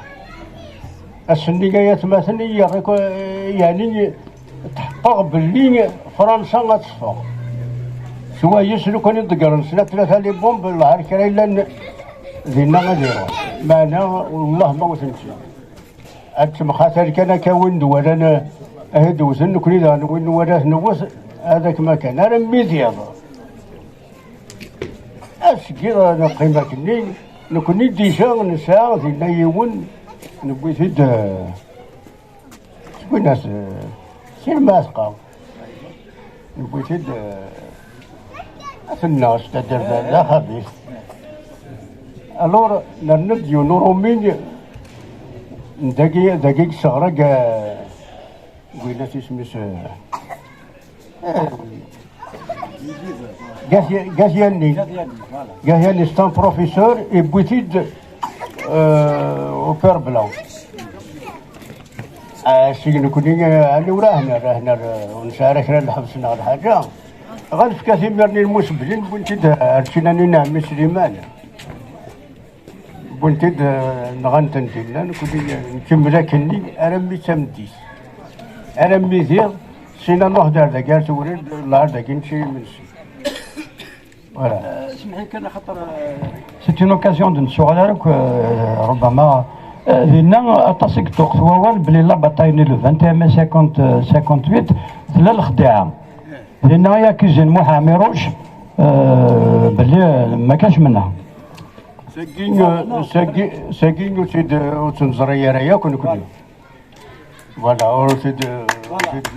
Ass-nni ay atmaten i yerra ko-, yeɛni tḥeqqeɣ belli Fransa ad teffeɣ. Swayes lukan i ḍeggren snat tlata les bombes, lɛar kra yellan dinna ad iruḥ. Meɛna, wellah ma ur ten-tt-, ad temxatal kan akka win d-walan, eh, ahi d-wten, nekni daɣen win nwala ad t-newwet, ad akma kan. Armi d iḍ. Seg iḍ neqqim akkenni, nekni déjà nesɛa dinna yiwen, newwi-t-id, eh, seg winna, eh, si Lmɛatqa. Newwi-t-id, eh, ad t-nneɣ, c'est-à-dire d, d axabit. Alors, nerna-d yiwen urumi n dagi, dagi i yesseɣrag, eh, winna isem-is, eh, Gatiani. Gatiani, c'est un professeur, yewwi-t-id, euh, au Père Blanc. Ah, si nekni, ah, ɛni ur ahna, ahna, ur nesɛi ara kra n lḥebs neɣ lḥaǧa. Ɣa nefka-t imir-nni lmusbelin, wwin-t-id ar Cinani n Ɛemmi Sliman. Wwin-t-id, eh, nɣan-ten dinna, nekkni nkemmel akkenni armi d tameddit. Armi diɣ, sina nruḥ-d ar dagi, ar Tewrirt, lɛar dagi nečča imensi. Voilà. C'est une occasion de ne se regarder que, euh, ربما, euh, dinna aṭas i yeṭṭuqet wawal belli la bataille-nni le vingt et un mai cinquante, euh, cinquante-huit, tella lexdiɛa. Dinna i accusé Muḥ Ɛmiruc, euh, belli, euh, ma kac menha. Sagi, euh, sagi, sagi ur tt-id-, ur tt-neẓri ara yakk nekkni. Voilà, ur tt-id-, ur tt-id-,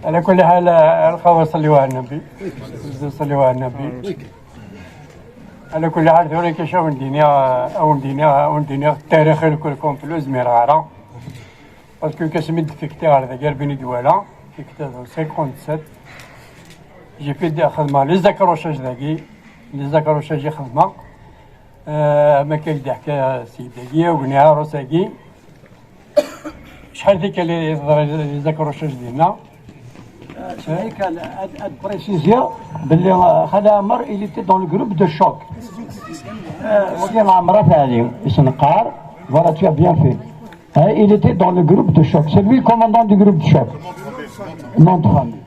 على كل حال، الخوة صلوا على النبي. صلوا على النبي. على كل حال، tura kac awen-d-iniɣ, awen-d-iniɣ, awen-d-iniɣ التاريخ الكل كومبلو زمير غارة. Parce que كاش من دفكتي على ذا قال بني دوالا، دفكتي cinquante-sept. J'ai fait des خدمة les accrochages ذاكي، les accrochages خدمة. آه، ما كاين اللي حكى سيدي، وبني عروس هاكي. شحال ذيك اللي يهضر les accrochages ديالنا؟ شحال كان هاد، هاد بريسيزيون باللي خالد عمر il était dans le groupe de choc. آه، ودي عمرة ثاني، يسنقار، voilà, tu as bien fait. Hein, il était dans le groupe de choc. C'est lui le commandant du groupe de choc. Nom de famille.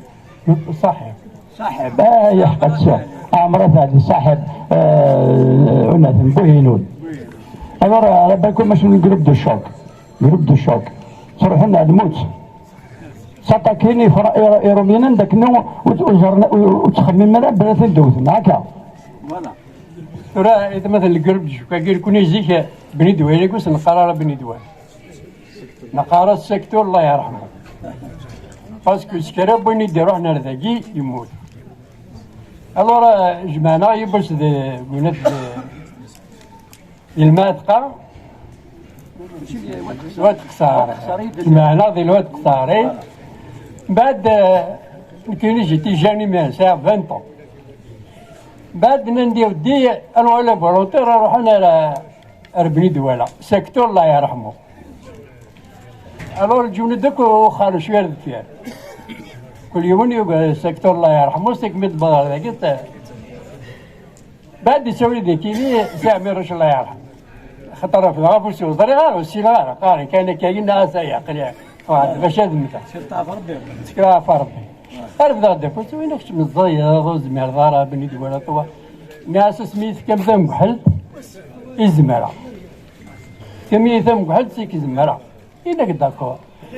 صاحب. صاحب، آه، يحقق صاحب. عمرة ثاني صاحب، آه، وناثن بوهينون. Alors, على بالكم ماشي من groupe de choc. Groupe de choc. تروحون على الموت. ساتاكيني فرا-، إيرو-، إيرومينا داك نو وت-، وزرنا و-، وتخمم لنا بلا تندوث. هكا. Voilà. Tura, إذا مثلا الجروب دو شوكا، كي يكون يزيك بني دويلة، يقول سنقرار بني دويلة. نقارة السكتور الله يرحمه. Parce que سكرا بني دي روحنا لذاكي يموت. Alors, جمعنا يبس دي، قلنا دي، الماتقة. الواد قصاري. جمعنا دي الواد قصاري. بعد، آه، كاين جيتي جاني ميان ساعة vingt ans. بعد نندي ودي، أنا ولا فولونتير، نروح أنا ل-، ربني دوالا. سكتور الله يرحمه. Alors الجنود دوك وخرج شوية للدفير. كل يوم يقول سكتور الله يرحمه، سيك ميت بار ذاك. بعد يسوي ذيك لي سي عميروش الله يرحمه. خطر في الغابة وسي وزري غير وسي غير قاري كان كاين ناس يعقل يعني. فهذا باش هذا المثال. سير تعرف ربي. تكرا في ربي. عرف ذا ديك قلت وين كنت مزيض وزمير ضارة بني دوالة طوا. ناس سميت كم ذا مقحل. إزمرة. كم يثم مقحل سيك إزمرة. إنك داكور.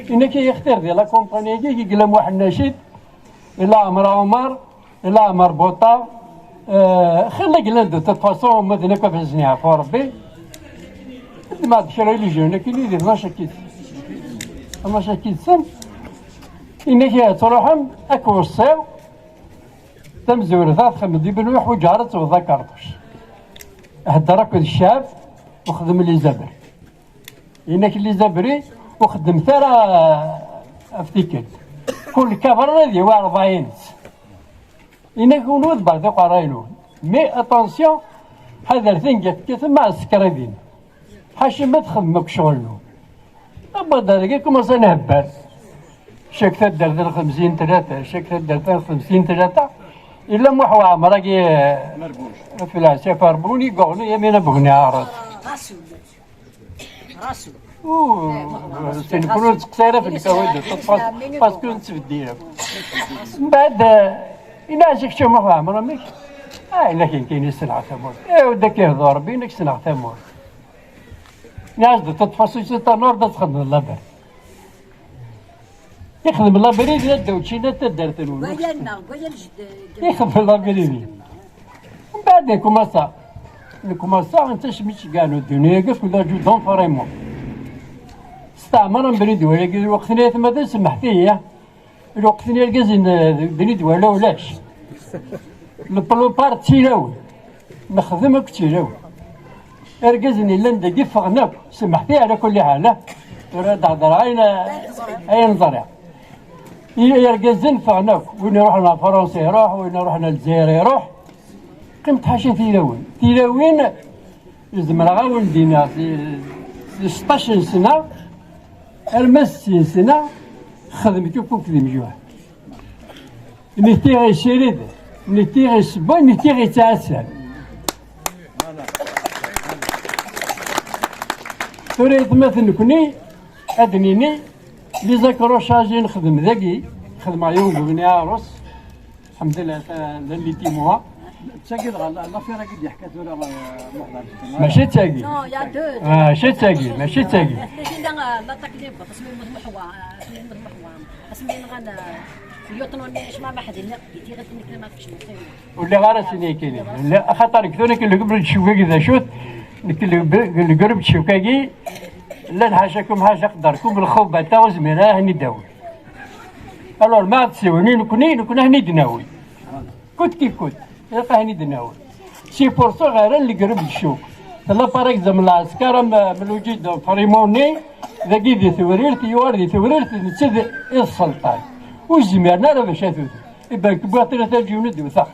إنك يختار دي لا كومباني كي يقلم واحد النشيد. إلا عمر عمر. إلا عمر بوطة، آه، خلي قلنا دو توت فاسون، ما دنا كيف زنيها فور ربي. ما عاد شرا لي جون، لكن يدي اثناش كيس. اثناش كيس سن. إنك يا تروحم، أكو الصيو. تمزور ذات خمدي بن ويحوج عرض وذا كارطوش. هدرك الشاب وخدم لي زبر. إنك لي زبري وخدمت راه في تيكت. كل كفر الذي هو أربعين. إنك ونود بعد قراينو. مي أتونسيون، هذا الثين جات كيف مع السكريدين. حاشي ما تخدم ماك شغلنو. أبا دارك كومونسا نهبل. شاك تدرت خمسين ثلاثة، شاك تدرت خمسين ثلاثة. إلا محو عمرك في العسافر بوني قوني يمين بغني عرض. راسو. راسو. أوه، سنكونو نتقصيرا في الكواد، باسكو نتبديها. من بعد، آه، إلا عزك شو ما فاهم، راه ميك. آه، إلا كاين، كاين يسلع ثمور. إيه، ودا كيهضر ربي، إنك سلع ثمور. ناس دو توت فاسون سي تانور دا تخدم لابار. يخدم لابريد يا دوتشينا تدرت الولد. ويا لنا، ويا الجد-، يخدم لابريد. من بعد يكون مسا، يكون مسا، أنت شميت كانوا الدنيا، كيف كل جو دون فريمون. استعمر بريد ولا كي وقت نيت ما تسمح فيه. الوقت نيت كازين بريد ولا ولاش. البلوبار تيلاوي. نخدم أكتير أوي. إرقزني لندقي فغناك، سمحتي على كل حال. ترى دعدر عين، عين ضريع. إرقزن فغناك، وين يروح لنا فرنسا يروح، وين يروح لنا الجزائر يروح. Tḥaca tilawin. Tilawin, zemreɣ ad wen-d-iniɣ, si, si seṭṭac n sna arma s sin sna, xedmeɣ akk akked imjuḥ. Nitni ɣ-yessirid, nitni ɣ-yessewway, nitni ɣ-yettɛassan. Tura, aytmaten, nekni ad d-nini, les accrochages i nexdem dagi, xedmeɣ yiwen deg Bni Ɛarus, alḥemdullah, ta-, d les six mois. D tagi dɣa la-, l'affaire-agi d-yeḥka tura, eh, Muḥend Ɛebdel. Mačči d tagi. Non, il y a deux. Ah, mačči d tagi, mačči d tagi. Tagi d, eh, l'attaque des bottes, asmi yemmut Muḥwa, eh, asmi yemmut Muḥwa. Asmi yenɣan, eh, lieutenant-nni Cmar Maḥdi-nni, di tiɣilt-nni kan ma tfecleḍ. Ur lliɣ ara sin-ikini. Ur lliɣ, axaṭer nekk tura nekk legreb d ccuk-agi d acu-t? Nekk legreb d ccuk-agi, llan ḥacakum ḥaca qderkum, lxubat-a ur zmiren ara ad ten-id-awin. Alors, ma ad tsiwni nekni, nekni ad ten-id-nawi. Kut kif kut, ilaq ad ten-id-nawi. Si Porto ɣer legreb d ccuk. Tella, par exemple, lɛesker am, am Lujid Frimoni, dagi di Tewrirt, yuɣal di Tewrirt, netta d, i d sselṭan. Ur zmiren ara bac ad t-uten. Iban, wwiɣ tlata lǧiwni d-wteɣ.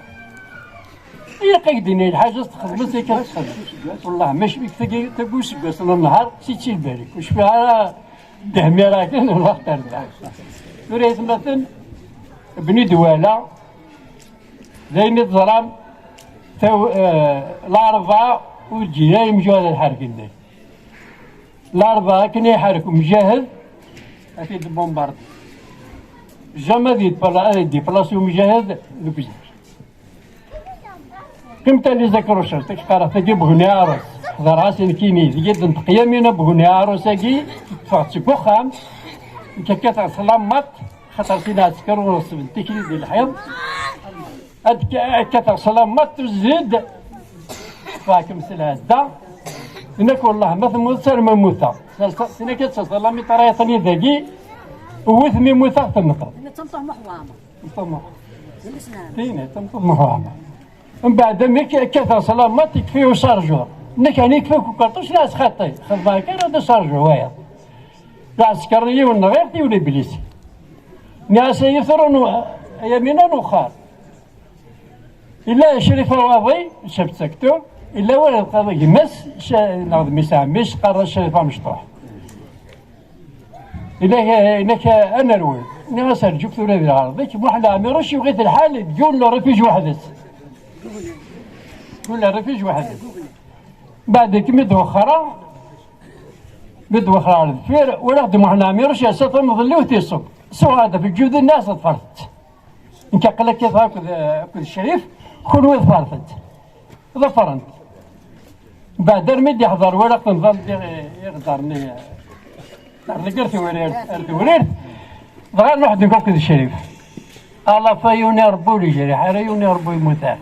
Ilaq ad k-d-inin lḥaǧa s texdem-as akka txedem. Wellah, mačči tagi, tagi useggas n nnehar, si ttilbalik. Ur cfiɣ ara dehmireɣ kan, wellah terbeḥ. Tura, aytmaten, Bni Dwala, d ayen i teẓram, taw-, eh, Larebɛa ur ǧǧin ara imjuhad ad ḥerken dagi. Larebɛa akken i iḥerk umjahed, ad t-id-bombardi. Jamais ad yedpla-, ad yeddiplasi umjahed deg uzal. Qqim tali zakrucert, ad k-qqareɣ tagi Bugni Ares. Ḥḍreɣ-as nekkini, deg yid n teqyamin a Bugni Ares-agi, ffɣeɣ-d seg uxxam, nekk kkateɣ s lammaṭ, xaṭer sin ɛesker ur ɣeṣben tikli di lḥiḍ. Ad k-, ad kkateɣ s lammaṭ, tuzzi-d, ffɣeɣ-kem s lhedda. Tenna-k, wellah, ma temmuteḍ, s arma mmuteɣ. Tenna-k, ad tesseḍ lammiṭ ara yeṭṭen dagi, wwet mi mmuteɣ, tenneqḍ. Netta d tameṭṭut Muḥ Waɛmer. Tin, d tameṭṭut Muḥ Waɛmer. Mbeɛd, amek kkateɣ s lammaṭ, yekfi ucharjur. Nekk, ɛni yekfi-k ukerṭuc? La, s xaṭi. Xedmeɣ kan, d ucharjur wayeḍ. Lɛesker, yiwen n ɣirt, yiwen iblisi. Nniɣ-as, ay Yefrun, ay Yamina, nwexxer. Illa Crif Awaḍi, chef de secteur, illa wayeḍ qqaren gma-s, ca-, neɣ d mmi-s ɛemmi-s, qqaren Crif Amecṭuḥ. Inak, inak, ad nerwel. Nniɣ-as, rǧu-k tura di lɛerḍ-ik, Muḥend Ɛmiruc yuɣ-it lḥal deg yiwen n rifij weḥd-s. Yiwen n rifij weḥd-s. Mbeɛd akken mi d-wexxreɣ, mi d-wexxreɣ ar deffir, walaɣ-d Muḥend Ɛmiruc yersa tameḍelliwt iṣubb. Suɣeɣ-d ɣef lǧud-nni, ḍefret-tt. Nekk aql-ak akked, akked Crif, kunwi ḍefret-tt. Ḍefren-t. Mbeɛd armi d-iḥḍer, walaɣ-ten ḍan iɣedaren-nni ar deg, ar Tewrirt, ar Tewrirt. Dɣa nruḥ-d nekk akked Crif. Ala fa yiwen i Rebbi ur yejriḥ ara, yiwen i Rebbi ur yemmut ara.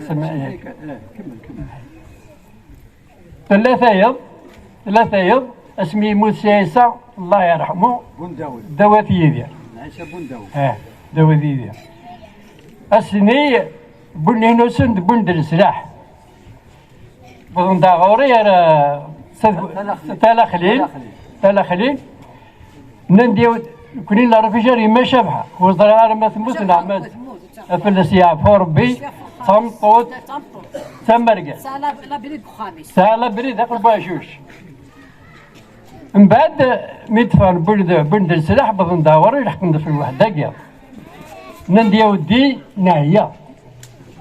Sema-, Tella tayeḍ, tella tayeḍ, asmi yemmut Si Ɛisa, Allah yerḥmu, Bun Dawed. Dawed Yidir. Ɛisa Bun Dawed. Eh, Dawed Yidir. Ass-nni, wwin-d ɣur-i ar, eh, Talaxlin. Talaxlin. Talaxlin. Nnan-d, nekni la refugee ar yemma Cabḥa. Ur ẓriɣ ara ma temmut neɣ ma, ad fell-as yeɛfu Rebbi. Tameṭṭut d tamergazt. Tesɛa labrid deg uxxam-is. Tesɛa labrid daxel n uɛcuc. Mbeɛd, mi d-ffɣen, wwin-d, wwin-d leslaḥ, wwḍen-d ɣur-i, leḥqen-d ɣef lweḥda-agi. Nnan-d, ya weddi, neɛya.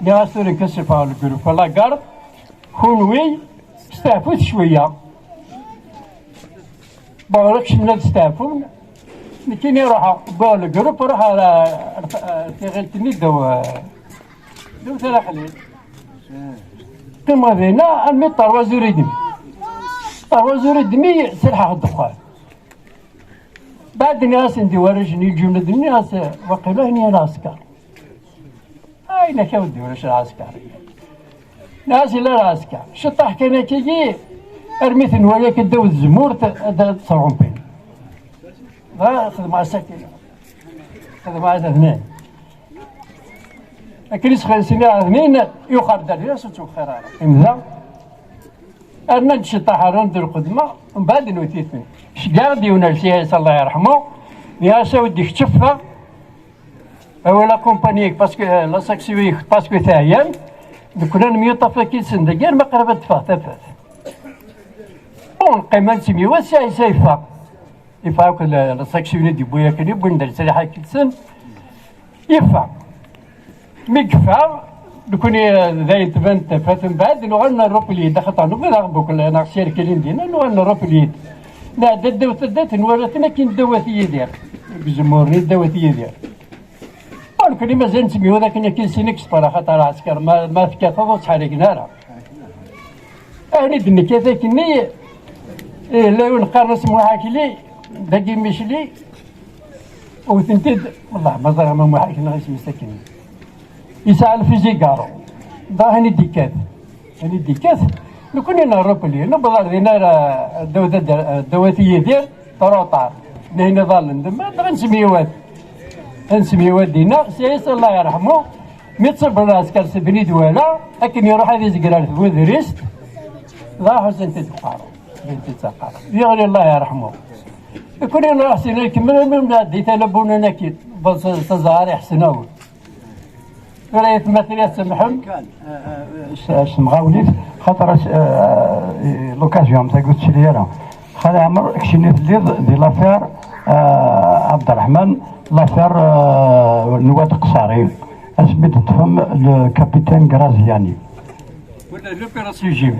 Nniɣ-as, tura nekk ad ssufɣeɣ le groupe à la garde, kunwi steɛfut cwiya. Bon, ur kcmen ad steɛfun. Nekkini ruḥeɣ, wwiɣ le groupe, ruḥeɣ ar, ar, ar tiɣilt-nni ddaw, ddaw Talaxlin. Qqimeɣ dinna armi trois heures et demie. Trois heures et demie, serḥeɣ ddexxan. Mbeɛd nniɣ-asen-d i warrac-nni, lǧunud-nni, nniɣ-as, waqila ini lɛesker. Ay, naka ur d-ulac lɛesker. Nniɣ-as, yella lɛesker. Ciṭṭaḥ kan akkagi, armi ten-wali akka ddaw tzemmurt, ad, ad ttṛumpin. Dɣa xedmeɣ-as akken. Xedmeɣ-as aten-an. Akken i s-xelsen iɛedmin, yuxer-d ar dinna, ur ttwexxir ara. Imda, rnan-d ciṭṭaḥ, rran-d lqedma, mbeɛd nwet-iten. Ceggeɛ-d yiwen ar Si Ɛisa, Allah yerḥmu, nniɣ-as, a weddi, kečč ffeɣ, Awal akumpanyi, parce que, euh, la section, parce que teɛyam, nekkni nemyuṭaf akkin-sen dagi arma qrib ad d-teffeɣ tafat. Bon, neqqim ad nettemyiwat, si Ɛisa yeffeɣ. Yeffeɣ akk la, la section i d-yewwi akken, yewwi-d leslaḥ akkin-sen. Yeffeɣ. Mi yeffeɣ, nekkni, euh, dayen tban-d tafat, mbeɛd nuɣal nerreplid, axaṭer nugi daɣ bukla neɣ sirkilin dinna, nuɣal nerreplid. Nɛedda ddaw taddart, nwala-ten akken ddaw At Yidir. Deg uzemmur-nni ddaw At Yidir. Ur nekkni mazal nettemyura akken akken sin exprès, axaṭer ɛesker ma, ma tekkateḍ ur ttḥerriken ara. Ayen i d-nekkat akkenni, eh, la yiwen qqaren-as Muḥakli, dagi Micli, wten-t-id, wallah ma ẓriɣ ma Muḥakli neɣ isem-is akkenni. Yesɛa lfizigaru, d ayen i d-ikkat. Ayen i d-ikkat, nekkni nerrupli, newweḍ ar din ara ddaw, ddaw At Yidir, trop tard. Nihin iḍallen, d ma dɣa nsemyiwat. Ad nsemyiwat dinna, s yis Allah yerḥmu, mi ttṣibben lɛesker s bnid wala, akken iruḥ ad izger ar tbudrist, dɣa ḥusent-id uqaru, bint-id taqqar. Yeɣli Allah yerḥmu. Nekkni nruḥ sina ikemmel, almi nɛeddi tala Bunan akkin, taẓɣar iḥesnawen. Tura aytmaten ad tsemḥem. S-, s temɣawlit, xaṭer as-, eh, l'occasion, tagi ur tettili ara. Xali Ɛmer, keččini telliḍ di l'affaire, eh, Abderrahman, l'affaire, eh, n Wat Qessari. Asmi d-teṭṭfem le capitaine Graziani. Wala l'opération Jim.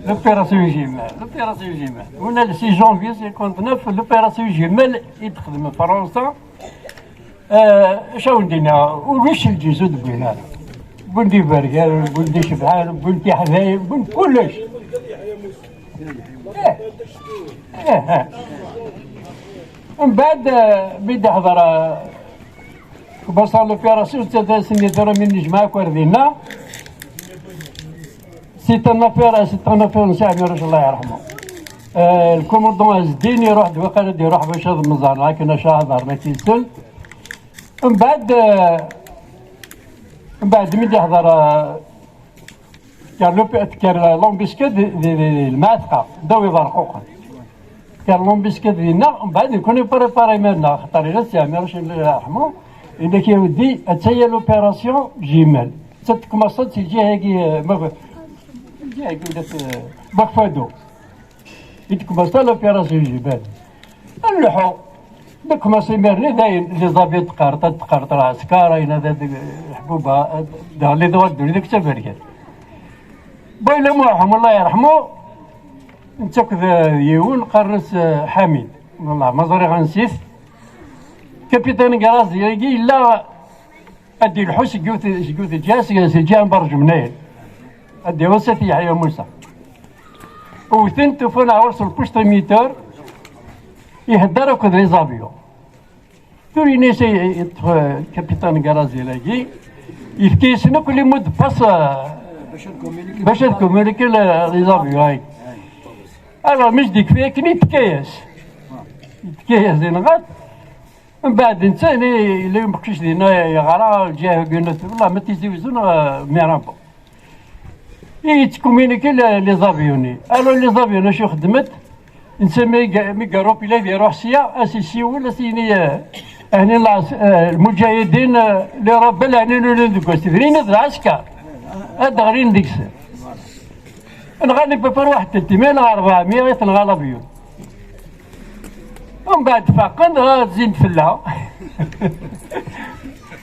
L'opération Jim. L'opération Jim. Wala le six janvier cinquante-neuf, l'opération Jim i d-texdem Fransa. Eh, acu awen-d-iniɣ, ulac lǧiz ur d-wwin ara. Wwin-d ibergan, wwin-d icebḥan, wwin-d tiḥdayin, wwin-d kullec. Eh, eh, eh. Mbeɛd, eh, mi d-iḥḍer, eh, commencer l'opération, d tadast-nni tura mi nejmeɛ akk ar dinna. C'est un affaire, c'est un affaire n Si Ɛmiruc, Allah yerḥmu. Eh, le commandant Ɛezdin iruḥ-d, waqila ad iruḥ bac ad mẓer, akken acu ad ḍerren akken-sen. Mbeɛd, eh, mbeɛd mi d-iḥḍer, eh, tekker lup-, tekker l'embuscade di, di, di, di Lmeɛtqa, ddaw Iberquqen. Tekker l'embuscade dinna, mbeɛd nekkni préparer iman-nneɣ, axaṭer ila Si Ɛmiruc, Allah yerḥmu, yenna-k, a weddi, attaya l'opération Jimal. Tettekmaṣ-d si lǧiha-agi, eh, ma, lǧiha-agi ula, eh, Bakfado. I d-tkumaṣ l'opération Jimal. Nleḥḥu. Nekkumaṣ imir-nni dayen, les avions teqqar, teqqar, teqqar, ɛesker, ayen ad, ad, leḥbuba, ad, daɣ les droits de l'homme, d taberkan. Bayla Muḥem, Allah yerḥmu, netta akked, eh, yiwen, qqaren-as, eh, Ḥamid. Wallah, ma ẓriɣ ansi-t. Capitaine Graziani yella ad d-ilḥu seg yiwet, seg yiwet lǧiha, seg, seg lǧiha n Berjemnayel. Ad d-iɛuss At Yeḥya Musa. Wten-t, ufan aɣur s lpuct émetteur, ihedder akked les avions. Tura ini-as i, i, yeṭṭef, eh, capitaine Graziani-agi, yefka-yasen akk les mots de passe, eh, bac ad communiquer les, les avions-agi. Alors, mi s-d-yekfa akken, yettka-yas. Yettka-yas, yenɣa-t. Mbeɛd netta, yella umeqcic dinna yeɣra, lǧiha-agi, wallah, ma Tizi Wezzu neɣ Mirambo. I yettkuminiki les, les avions-nni. Alors, les avions, acu xedmet? Netta mi ga-, mi garupi la iruḥ sya, a s-isiwel, a s-yini, eh, ahni lɛas-, eh, lmuǧahidin, eh, les rebelles, ahni nulen deg wass. Drin d lɛesker. Ad d-ɣrin deg-sen. Nɣan les pépères waḥed teltmya neɣ rebɛemya i tenɣa l'avion. Mbeɛd faqen, dɣa zzin fell-aɣ.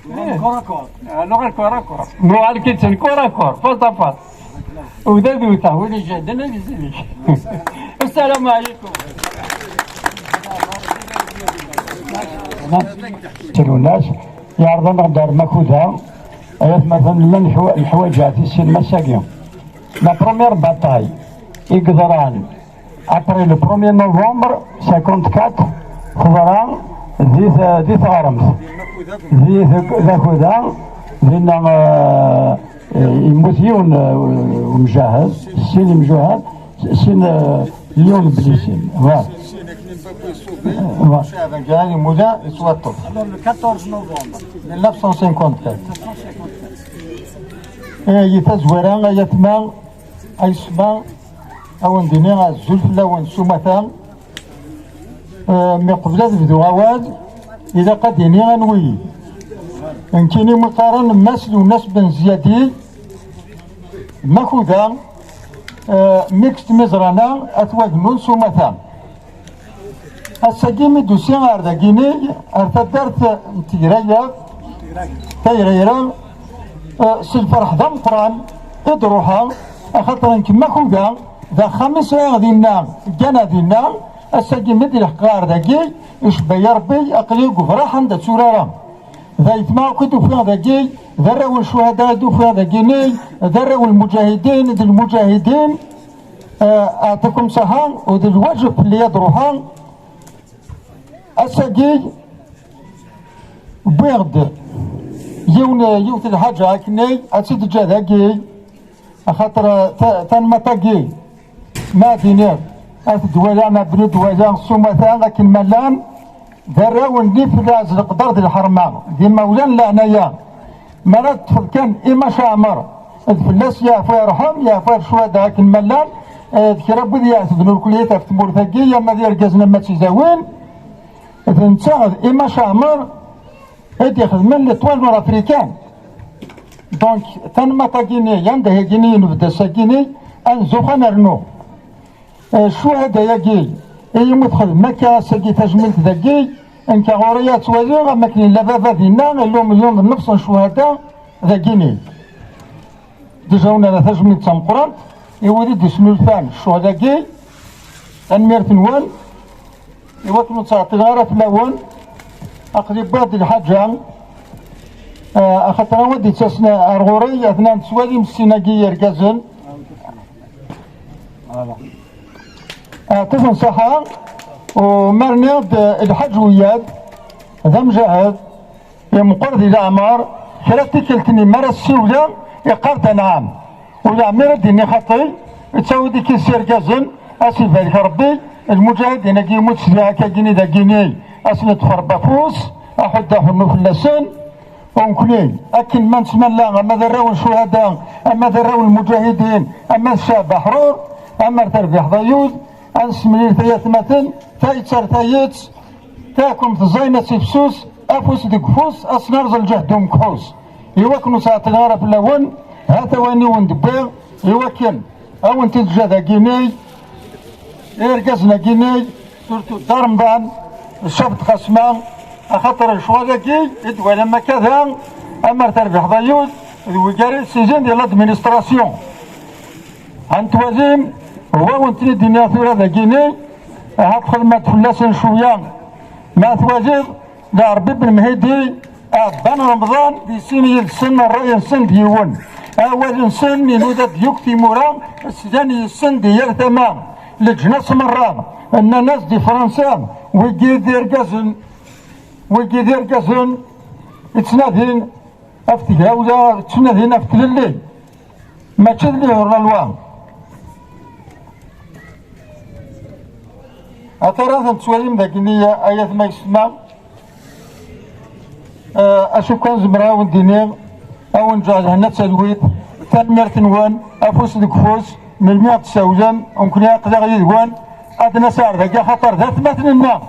Nuɣal corps à corps. Ah, nuɣal corps à corps. Nuɣal kid-sen corps à corps, face à face. Wda d wta, win ijehden ad izilek. Assalamu ɛlikum. Tlunas, yeɛreḍ-aneɣ-d ar Makuda, ay atmaten llan leḥwa-, leḥwaǧa, tissinet ass-agi. La première bataille i yeḍran après le premier novembre cinquante-quatre, teḍra di t-, di teɣremt, di t-, Makuda, dinna, eh, eh, yemmut yiwen, eh, umjahed, sin imjuhad, sin, eh, yiwen n blisin. Voilà. Voilà. Alors, le quatorze novembre. Mille neuf cent cinquante-quatre. Eh, di tazwara, ay atma, ay sma, a wen-d-iniɣ azul fell-awen s umata. Eh, mi qbel ad bduɣ awal, Ilaq ad d-iniɣ anwi. Nekkini mi qqaren Mass Lwennas Ben Ziyadi, Makuda, eh, Mixte Mizrana, At Wagennun s umata. Ass-agi mi d-usiɣ ar dagini, ar taddart n Tegrayra, Tagrayra, eh, s lferḥ d ameqqran i d-ruḥeɣ, axaṭer nekk Makuda, d axxam i sɛiɣ dinna, ggana dinna, ass-agi mi d-ilḥeq ar dagi, icebba-yi Rebbi, aql-i deg ubraḥ anda tturareɣ. D ayetma akk i d-ufiɣ dagi, d arraw n ccuhada i d-ufiɣ dagini, d arraw n lmuǧahidin, d lmuǧahidin. Eh, aɛṭikum ṣaḥa, u d lwaǧeb fell-i ad ruḥeɣ. Ass-agi, wwiɣ-d yiwen, yiwet lḥaǧa akkenni, ad tt-id-ǧǧeɣ dagi, axaṭer, eh, ta-, tanmaṭ-agi, ma ad iniɣ, ad t-id-walaɣ, ma bnu d-walaɣ s umata akken ma llan, d arraw n lifla, d leqder d lḥerma, d imawlan n leɛnaya. Mi ara teṭṭfeḍ kan Imac Ɛmer, d fell-as yeɛfu yerḥem, yeɛfu ar ccuhada akken ma llan, eh, d kra n wid iɛetben ur kuliyet ɣef tmurt-agi, ama d irgazen ama d tizawin, d netta d Imac Ɛmer i d-ixedmen l'étoile nord-africaine. Donc, tanmaṭ-agi-ni, anda-agi-ni yenbed ass-agi-ni, ad nzux ad nernu. Eh, ccuhada-agi, i yimi txedmem akka ass-agi tajmilt dagi, nekk ɣur-i ad twaliɣ am akken yella baba dinna, illa umelyun d nnefs n ccuhada dagini. Déjà ur nerra tajmilt d tameqqrant i wid i d-yesnulfan ccɣel-agi, tanemmirt-nwen, i wakken ur ttɛeṭṭileɣ ara fell-awen, aql-i wwiɣ-d lḥaǧa, eh, axaṭer a wa d-yettasen ar ɣur-i, atnan tettwalim sin-agi yergazen. Voilà. Ɛṭifen ṣaḥa, u ma rniɣ-d lḥaǧ Wiyad, d amjahed, imeqqer di leɛmer, kra n tikkelt-nni mi ara s-siwleɣ, iqqar-d anɛam. U leɛmer ad d-ini xaṭi, ittawi-d ikis irgazen, a s-ibarek Rebbi, lmuǧahidin-agi yemmut sliɣ akka gini dagini, a sen-iṭṭef Rebbi afus, aḥuddu aḥunnu fell-asen. U nekkni, akken ma nettmalla, ama d arraw n ccuhada, ama d arraw n lmuǧahidin, ama d ccɛeb aḥrur, ama d terbiḥt ayud, ad nessemlil tayatmaten, tayet ar tayet, taɛkumt ẓẓayen ad tifsus, afus deg ufus, ad s-nerẓ lǧehd umekḥus. I wakken ur ttɛeṭṭileɣ ara fell-awen, ha-t-a wayen i wen-d-wwiɣ, i wakken a wen-t-id-ǧǧeɣ dagini, irgazen-agi-ni, surtout Dda Remḍan, Ccaf d Qasma, axaṭer lecɣal-agi i d-twalam akka da, ama d terbiḥt ayud, d wigad i d-sizin di l'administration. Ha n-twalim, wa wen-ten-id-iniɣ tura dagini, ahat txedmeḍ fell-asen cwiya, ma twaliḍ, d Ɛerbi Ben Mhidi, Ɛebban Remḍan, di sin yid-sen, ṛṛay-nsen d yiwen. Awal-nsen inuda-d yakk timura, slan yis-sen di yal tama. Leǧnas merra, nnan-as di Fransa, wigi d irgazen, wigi d irgazen, ttnadin ɣef tegrawla, ttnadin ɣef tlelli. Mačči d liɣer n lwa. Ata ara ten-tettwalim dagini, ay atma yesma. Eh, acu kan zemreɣ ad wen-d-iniɣ, ad wen-ǧǧeɣ lehna d talwit, tanemmirt-nwen, afus deg ufus, melmi ad d-tsawlem, nekkni aql-aɣ yid-wen, ad nas ar dagi, axaṭer d atmaten-nneɣ.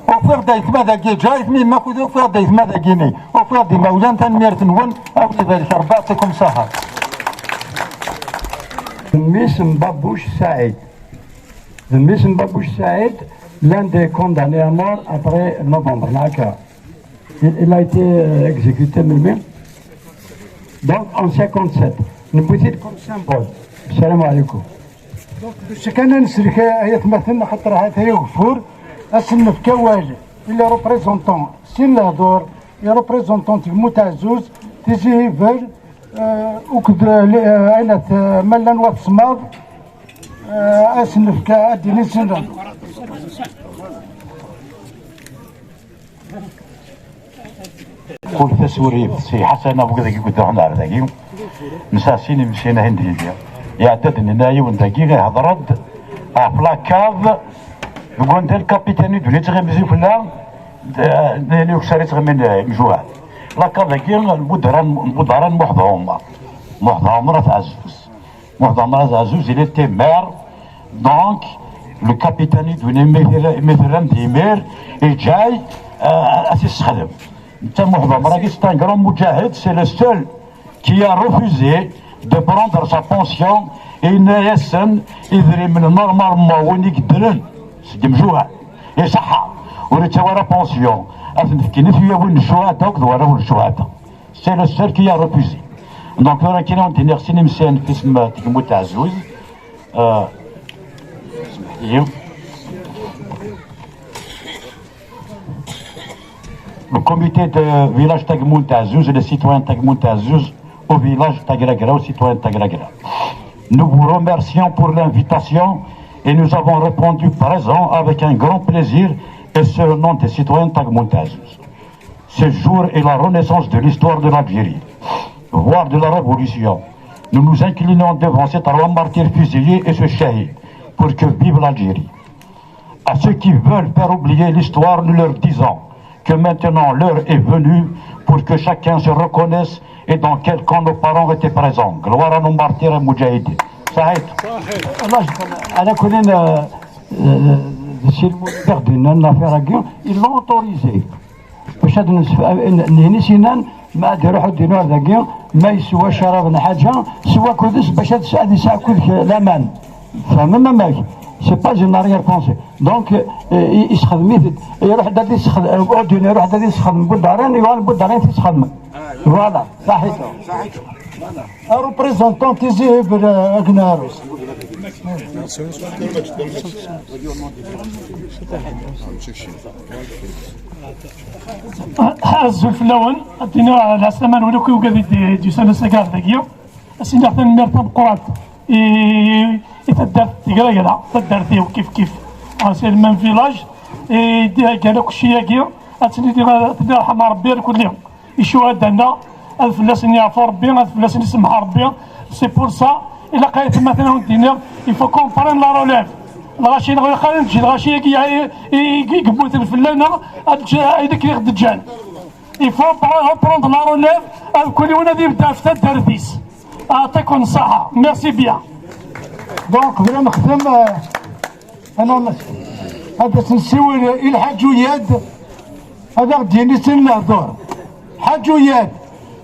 Ufiɣ-d aytma dagi, ǧǧiɣ aytma-m akud ufiɣ-d aytma dagini, ufiɣ-d imawlan, tanemmirt-nwen, ad wen-ibarek Rebbi, yeɛṭikum ṣṣaḥa. Mmi-s n Babouche Saïd. D mmi-s n Babouche Saïd, l'un des condamnés à mort après novembre, naka. Il, il a été, euh, exécuté, melmi. Donc, en cinquante-sept. Newwi-t-id comme symbole. Salam alaikum. Donc, bac kan ad nsellek ay atmaten, axaṭer ha-t-a ugeffur, ad sen-nefk awal i les représentants, sin lehdur, les représentants n Tgelmut Ɛezzuz, Tizi Hibel, euh, akked, euh, les, euh, aylat, euh, ma llan wat semmaḍ, euh, ad sen-nefk ad d-inin sin lehdur. Kul tasurift si Ḥasan Abugi dagi i iduḥen ar dagi. Nesɛa sin imsinahen deg-i. Iɛedda-d nna yiwen dagi ihḍer-d ɣef la cave deg wanda lkapitani d-, ur yettɣimi zik fell-a, d-, nna ukessar yettɣimin imjuɛen. La cave-agi n Budran, n Budran Muḥd Ɛumer. Muḥd Ɛumer At Ɛezzuz. Muḥd Ɛumer At Ɛezzuz, il était maire. Donc, le capitaine Idouni, mi terram d imir, iǧǧa-y, Ah, ad t-issexdem. Netta Muḥ Bamragi, c'est un grand mujahid, c'est le seul qui a refusé de prendre sa pension, et yenna-yasen idrimen normalement win i yeddren seg yimjuhad, iṣeḥḥa, ur yettawi ara pension, ad ten-fkin i tuyawin n ccuhada akked warraw n ccuhada. C'est le seul qui a refusé. Donc tura kra n d-iniɣ sin imsiren f isem n Tgemmunt Ɛezzuz. Euh, Le comité de village Tagmount Azouz, les citoyens Tagmount Azouz au village Tagragra, aux citoyens Tagragra. Nous vous remercions pour l'invitation et nous avons répondu présent avec un grand plaisir, et ce, au nom des citoyens Tagmount Azouz. Ce jour est la renaissance de l'histoire de l'Algérie, voire de la Révolution. Nous nous inclinons devant ces trois martyrs fusillés et ce shahid pour que vive l'Algérie. À ceux qui veulent faire oublier l'histoire, nous leur disons que maintenant l'heure est venue pour que chacun se reconnaisse et dans quel camp nos parents étaient présents. Gloire à nos martyrs et mujahideen. Saïd. Voilà, على كل، آه، آه، c'est le mot de l'affaire, ils l'ont autorisé. Bac ad nini s inan, ma ad iruḥ ad d-inu ar dagi, ma yeswa carab n ḥaǧa, sew akud-is bac ad yesɛu akud laman. Tfehmem amek? C'est pas une arrière-pensée. Donc, euh, yessexdem-it-id. Iruḥ-d ad yessexdem, euh, Odin iruḥ-d ad yessexdem Budaren, yuɣal Budaren t-yessexdem. Voilà, saḥit. Voilà. Un représentant Tizi Hibel, euh, Agnaros. Azul fell-awen, ad d-iniɣ lɛeslama-nwen akk i wigad i d-yusan ass-agi ɣer dagi. Ad s-iniɣ tanemmirt tameqqrant i, i taddart Tigragra, taddart-iw kif kif, c'est le même village, i d-iheggan akk cci-agi, ad tt-nini ad ten-irḥem Rebbi irkelli. Icuhada-nneɣ, ad fell-asen yeɛfu Rebbi, ad fell-asen isemmeḥ Rebbi. C'est pour ça, ilaq ay atmaten ad wen-d-iniɣ, il faut qu'on prenne la relève. Lɣaci neɣ ilaq ara neǧǧ lɣaci-agi i, i, i yemmuten fell-aneɣ, ad neǧǧ ayen akken i ɣ-d-ǧǧan. Il faut reprendre la relève, ad kul yiwen ad yebdu ɣef taddart-is. Aɛṭikum ṣṣaḥa. Merci bien. Donc, bla nextem, euh, ad as-nsiwel i Lḥaǧ Uyad, ad aɣ-d-yini sin lehdur. Ḥaǧ Uyad,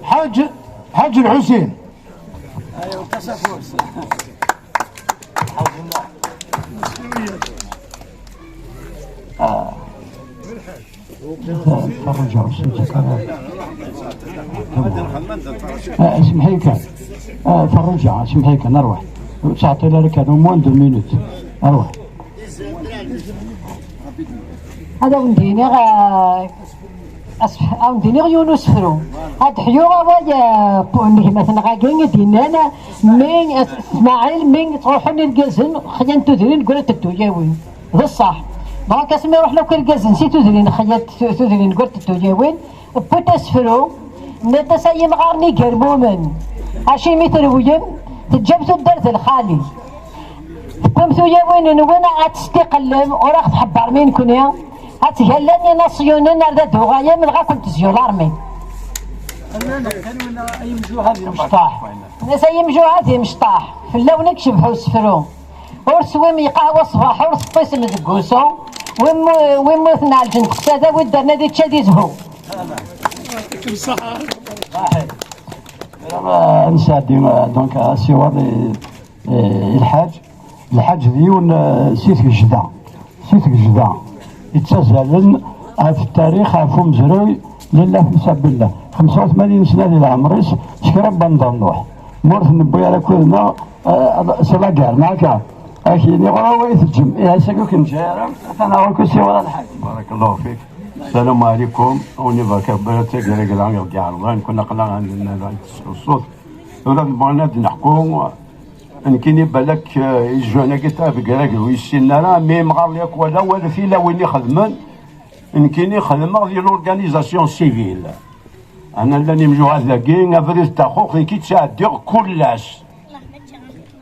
Ḥaǧ, Ḥaǧ Lḥusin. فرجع. اسمحي كان. فرجع، اسمحي كان، اروح. تعطي لك هذا موان دو مينوت. اروح. هذا ونديني غا أصبح أو نديني غيون وسفرو. هاد حيو غا ويا بو نهمة نغاقين دينانا. مين اسماعيل مين تروحون الجزن خيان تدرين قلت الدوياوين. بصح دونك اسمي يروح لو كان كازن سي تودرين خيات تودرين قلت التوجاوين. بوتا سفرو. نتا سايم غارني قرمومن. اشي متر ويم. تجبت الدرد الخالي. تكون ثوياوين نونا غتستقلم وراك تحبر مين كوني. هتهلني نصيونين اردا دوغايا من غاكم تزيو لارمي. الناس ايمجو هذه مشطاح. فلاونك شبحوا سفرو. Ur swim yeqahwa ṣṣbeḥ, ur teṭṭisem deg wusu. Win mu-, win mmuten ɛelǧen teqsada, win d-terna di čča di zhu. Nesɛeddi, euh, donc asiwaḍ i, i lḥaǧ. Lḥaǧ d yiwen, euh, si tgejda, si tgejda yettazalen ɣef ttarix, ɣef umezruy, lillah fi sabilillah. Xemsa u tmanyin sna di leɛmer-is, s kra n wanda nruḥ. Ma ur t-newwi ara akked-neɣ, eh, c'est la guerre, neɣ akka? Ad k-yini ɣur-a wa i teǧǧem. Ihi ass-agi ur k-neǧǧa ara, atan ɣur-k usiweḍ a lḥaǧ. Barakallahu fik. Salam ɛlikum. Win ibarek Rebbi, d taggara i ɣ-d-iɛerḍen, nekni aql-aɣ ad nɛawen ṣṣut. Tura nebɣa ad d-neḥku, nekkini balak, eh, i jeunes-agi taggara ur yessinen ara, mi imɣaren yakk wala, wala tilawin ixedmen, nekkini xedmeɣ di l'organisation civile. Ana llan imjuhad dagi, abrid n taxuxt i k-ittɛeddiɣ kul ass.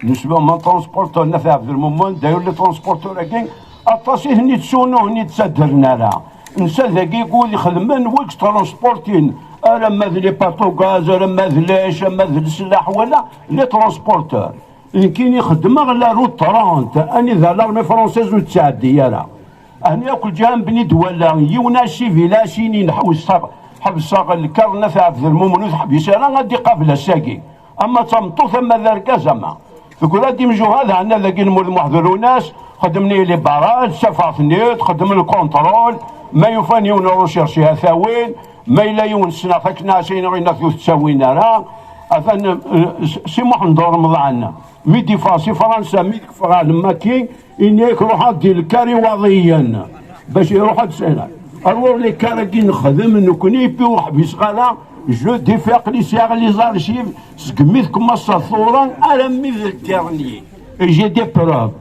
Neswa man transporteur Nafeɛ Ɛebdelmumen, d'ailleurs les transporteurs-agi, aṭas i ten-ittsun, ur ten-ittaddren ara. Nsa dagi wid ixedmen, wid yettransportin, alamma d les patogaz, alamma d lech, alamma d leslaḥ, wala les transporteurs. Nekkini xeddmeɣ la route trente, anida l'armée française ur tettɛeddi ara. Ɛni akk lǧiha n Bni Dwala, yiwen acivil, acinin, ḥewseɣ, ḥebseɣ lkarnat Ɛebdelmumen ur teḥbis ara ad iqabel ass-agi. Ama d tameṭṭut, ama d argaz, ama. Teggra-d imjuhad, ɛna dagi lmul Muḥderunas, xedmen i liberal, ssafeɣ-ten-id, xedmen lkontrol, ma yufan yiwen n recherche ad t-awin, ma yella yiwen ssneɣ-t akken ɛsayen ɣinat ur t-ttawin ara. Atan, eh, Si Muḥend Remḍan, mi d-iffeɣ si Fransa, mi d-iffeɣ ɣer Lmaki, ini-ak ruḥ ad d-ilkar Iwaḍiyen, bac iruḥ ad d-sɛin. Alors les kar-agi nexdem nekni, puis ur ḥbiseɣ ara, je défais aql-i sɛiɣ les archives, segmi tkemeṣṣa tura armi d le dernier. Et j'ai des preuves.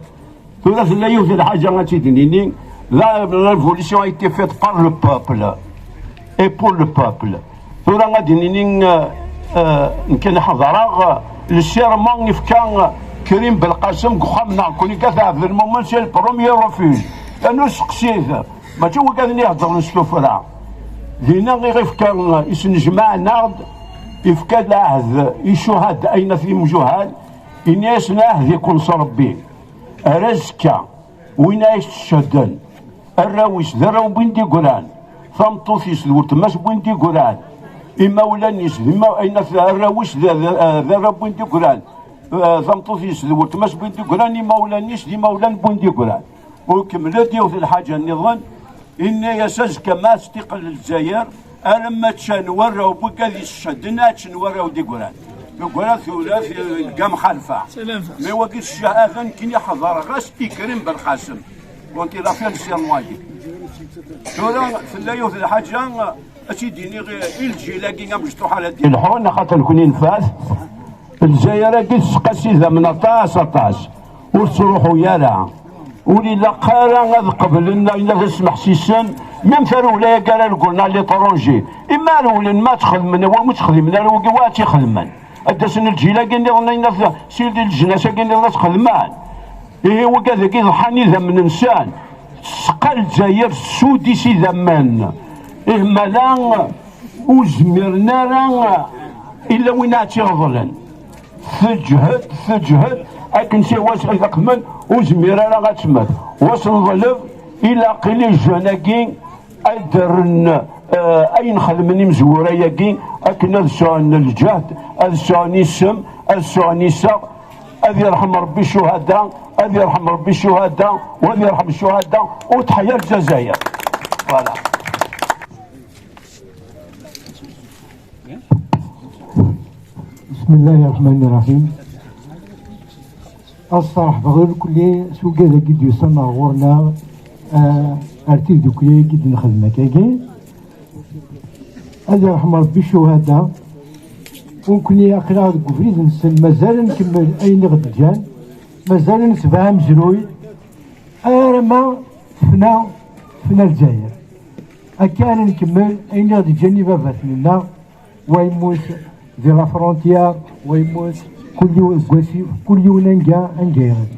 Tura tella yiwet n lḥaǧa ad tt-id-nini, la, la révolution a été faite par le peuple et pour le peuple. Tura ad d-nini, euh, euh, nekk ḥeḍreɣ, euh, le serment ifka, euh, Krim Belqasem deg uxxam-nneɣ, nekkni At Ɛebdelmumen, c'est le premier refuge. Lanu seqsit, mačči wigad-nni iheddren s tuffra. Dinna i ɣ-ifka, euh, isnejmaɛen-aɣ-d, ifka lɛehd i ccuhada, ayen at imjuhad, ini-asen: "Ɛehdikum s Rebbi, ar azekka, win ay s-icehden, arraw-is d arraw n win d-igran, tameṭṭut-is d weltma-s n win d-igran, imawlan-is d ima-, ayen at-, arraw-is d, d, d arraw n win d-igran, eh, tameṭṭut-is d weltma-s n win d-igran, imawlan-is d imawlan n win d-igran." Ukemmel-d yiwet n lḥaǧa nniḍen, inna-yas: "Azekka ma ad teqqiqel Lezzayer, alamma ččan warraw n wigad isecden, ad ččen warraw d igran." Tugra tura deg amxalfa. Mi wagi tecca, atan kini ḥeḍreɣ-as i Krim Belqasem. Donc il a fait le serment-agi. Tura tella yiwet n lḥaǧa ad tt-id-iniɣ i lǧil-agi amecṭuḥ ara d-ilḥun, axaṭer nekni nfat. Lezzayer-agi tesqas idammen aṭas, aṭas. Ur tettruḥu ara. Ur ilaq ara ad qeblen ayen ad asmeḥsisen, même tarewla-agi ara regglen à l'étranger. Imi rewlen ma tt-xedmen, wa ur tt-xdimen ara, wigi wa ad tt-ixedmen. Ad d-asen lǧil-agi nniḍen, ayen ad, si leǧnas-agi nniḍen ad tt-xedmen. Ihi wigad-agi ḍḥan idammen-nsen. Tesqa Lezzayer s udi s idammen. Ih, mala ur zmiren ara, illa win ad tt-iɣeḍlen. Teǧhed, teǧhed, akken si wass ay taqmen, ur zmir ara ad temmet. Wass neḍleb, ilaq i les jeunes-agi ad rren, eh, ayen xedmen imezwura-agi, akken ad sɛun lǧehd, ad sɛun isem, ad sɛun iseɣ, ad yerḥem Rebbi ccuhada, ad yerḥem Rebbi ccuhada, u ad yerḥem ccuhada, u teḥya Lezzayer. Voilà. بسم الله الرحمن الرحيم. Ad sṭerḥbeɣ irkelli s wigad-agi d-yusan ɣer ɣur-neɣ, ah, ar tidukli-agi d-nexdem akkagi. Ad yerḥem Rebbi ccuhada. Nekkni aql-aɣ deg ubrid-nsen, mazal ad nkemmel ayen i ɣ-d-ǧǧan, mazal ad netbeɛ amezruy arma tefna, tefna Lezzayer. Akka ara nkemmel ayen i ɣ-d-ǧǧan ibabaten-nneɣ, wa yemmut di la frontière, wa yemmut kul yiw-, deg wasif, kul yiwen anga, anga iɣed.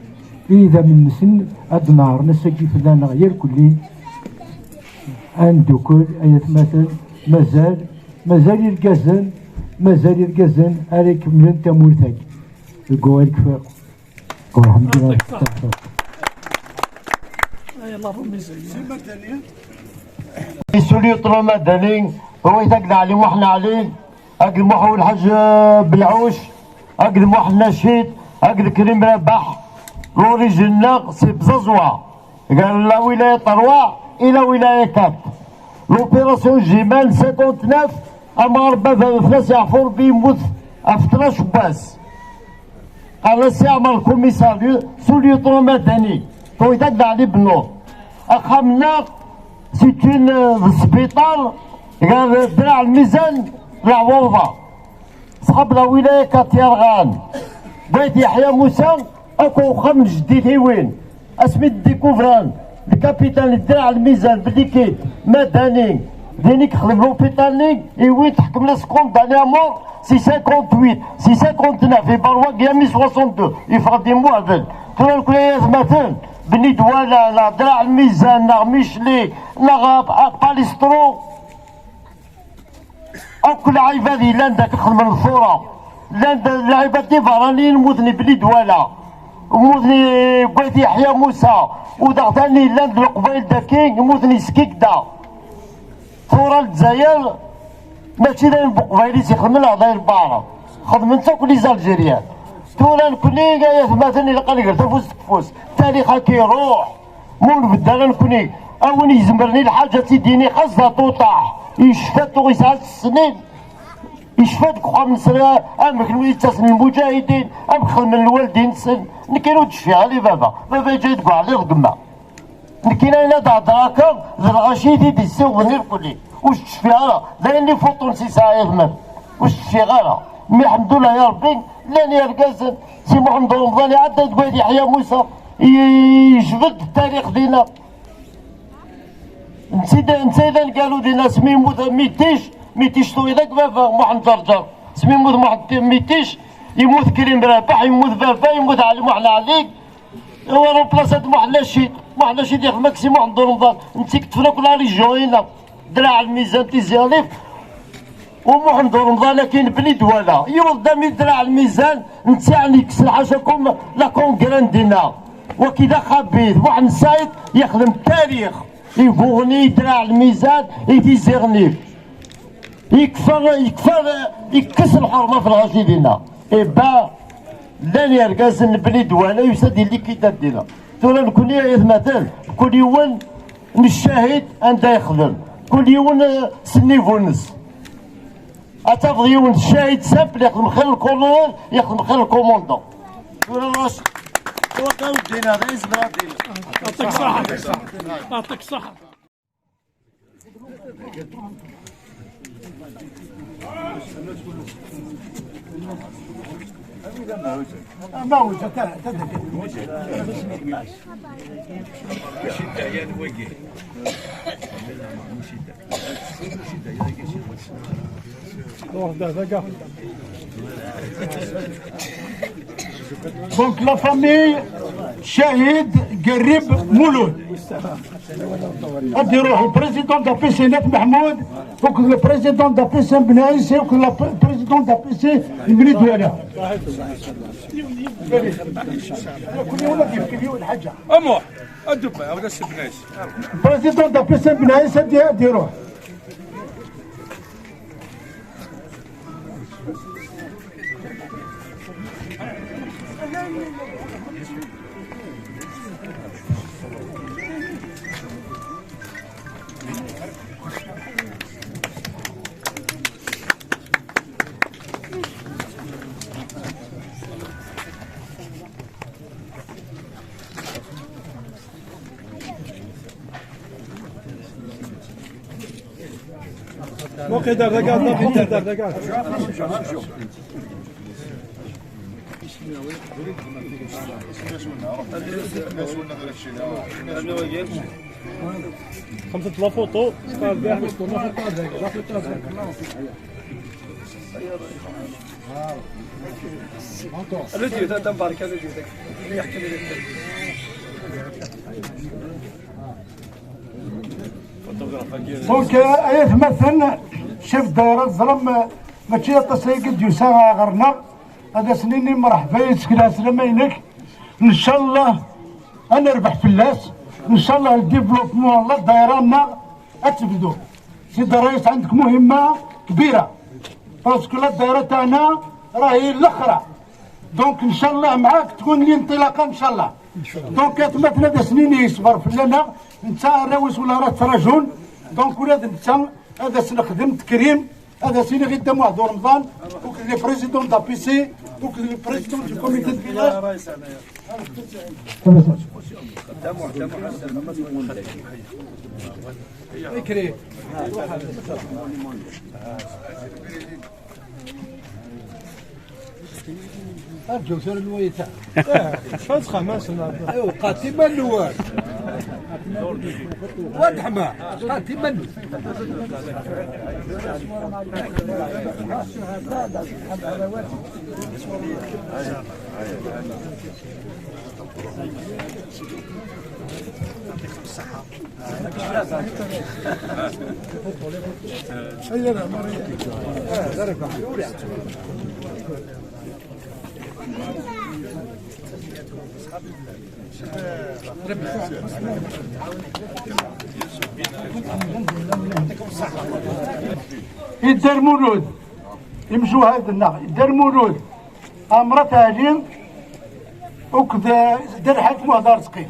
I idammen-nsen ad d-neɛren ass-agi fell-aneɣ irkelli, ad neddukel, ay atmaten, mazal, mazal irgazen, mazal irgazen ara ikemmlen tamurt-agi. Deg wawal kfiɣ. Ur ḥemmleɣ ara. Yesuli Ṭlum Madani, ṛwayt akked Ɛli Muḥend Ɛli, akked Muḥ Lḥaǧ, eh, Belɛuc, akked Muḥend Nacid, akked Krim Rabaḥ. L'origine-nneɣ si Bẓaẓwa, gar la wilaya trois et la wilaya quatre. L'opération Jimal cinquante-neuf, amɣar baba fell-as yeɛfu Ṛebbi yemmut ɣef tnac n wass. Qqaren-as Si Ɛmer Lkumisar, su lieutenant Madani, ṭwit-ak-d Ɛli Bennur. Axxam-nneɣ, c'est une, euh, d sbiṭar, gar Draɛ Lmizan, Leɛwuḍa. Ṣṣḥab la wilaya Katiya Rɣan, Bwayt Yeḥya Musa, akk uxxam n jeddi Tiwin. Asmi d-découvran le capitaine Draɛ Lmizan belli ki Madani din i yexdem l'hôpital-nni, iwwi-t ḥekmen-as condamné à mort si cinquante-huit, si cinquante-neuf, iberwa deg yami soixante-deux, yeffeɣ-d imuhbel. Tura nekkni ay atmaten, Bni Dwala, neɣ Draɛ Lmizan, neɣ Micli, neɣ Palestro, akk lɛibad yellan da xedmen tura. Llan d lɛibad d iberraniyen mmuten i Bni Dwala. Mmuten i Gayt Yeḥya Musa, u daɣ tani llan d Leqbayel daki, mmuten i Skikda. Tura Lezzayer, mačči d ayen n Buqbayel i s-ixedmen neɣ d ayen n Waɛrab. Xedmen-tt akk les Algériens. Tura nekni, ay atmaten, ilaq ad nger tafust deg ufus. Tarix akka iruḥ, ma ur nbeddel ara nekni. A win izemren i lḥaǧa ad tt-id-yini, xas d aṭuṭaḥ, yecfa tuɣ yesɛa snin. Yecfa deg uxxam-nsen amek nwi yettasen lmuǧahidin, amek xedmen lwaldin-nsen. Nekkin ur d-cfiɣ ara i baba. Baba yeǧǧa-yi deg uɛliɣ d gma. Nekkin ayen ad d-hedreɣ akka, d lɣaci i t-id-yessiwḍen irkelli. Ur s-d-cfiɣ ara. D ayen n ifuṭun s yesɛa yedmer. Ur s-d-cfiɣ ara. Mi ḥemdullah ya Rebbi, llan yergazen. Si Muḥend Uremḍan iɛedda deg Wadi Yeḥya Musa, i-, yejbed tarix dinna. Netta i d, netta i d aneggaru dinna, asmi yemmut Mitic, Mitic tuɣ d baba Muḥend Ǧerǧer. Asmi yemmut Muḥend Mitic, yemmut Krim Rabeḥ, yemmut baba, yemmut Ɛli Muḥend Ɛli. Iwa remplace-t Muḥend Lacid. Muḥend Lacid yexdem ak Si Muḥend Uremḍan. Netta i yeṭṭfen akk la région-ina. Draɛ Lmizan, Tizi Ɛrif. U Muḥend Uremḍan akin bni Dwala. Yiweḍ-d ami Draɛ Lmizan, netta yeɛni yekkes lḥaca comme la Congrès dinna. Waki d axabit, Muḥend Saɛid yexdem tarix. I Buɣni, Draɛ Lmizan, i Tizi Ɣnif. Yekfa, yekfa, yekkes lḥurma f lɣaci dinna. Iba, llan yergazen n bni Dwala, yusa-d yelli Kidad dinna. Tura nekni ay atmaten, kul yiwen ncahid anda yexdem. Kul yiwen, eh, s nnivu-nnes. Ad tafeḍ yiwen ccahid simple yexdem xir lkolonel, yexdem xir lkomondon. Tura ras, tura kan ddin-a, d ayen zedɣen ddin. يعطيك الصحة. يعطيك الصحة. Donc la famille Chahid Garib Mouloud. غادي يروح البريزيدون دابيسي نات محمود، وكذا البريزيدون دابيسي بن عيسى، وكذا البريزيدون دابيسي بن دوالة. كل يوم كيف كل يوم الحاجة. أمو، أدب، هذا السي بن عيسى. البريزيدون دابيسي بن عيسى دي، دي روح. Ok, d'accord, d'accord, d'accord, d'accord. خمسة لا فوتو. الفيديو تاع مبارك، الفيديو تاعك. Donc, euh, ay atmaten, chef de daïra, teẓram, euh, mačči aṭas ay d-yusa ɣer-neɣ, ad as-nini mreḥba yis-k, lɛeslama-inek. Ncallah ad nerbeḥ fell-as. Ncallah le développement n ddayra-nneɣ ad tebdu. سيدي الرئيس، عندك مهمة كبيرة، parce que la ddayra تاعنا راهي الأخرى. Donc ncallah معاك تكون الانطلاقة ncallah. Donc atmaten ad as-nini yeṣber fell-aneɣ, netta arraw-is ولا راه تراجون. Donc ula d netta ad as-nexdem تكريم، ad as-iniɣ i Dda Muḥend Uremḍan, وكذا le président d'A P C, وكذا le président du comité de village. أرجو سر الويتا. شحال تخمس؟ أيوة، قاتي ما النوار. واد حما، قاتي ما النوار. Idder Mulud, imjuhad-nneɣ, Idder Mulud, Ɛemrat Ɛli, akked, eh, Dda Lḥakem Muhd Arezqi.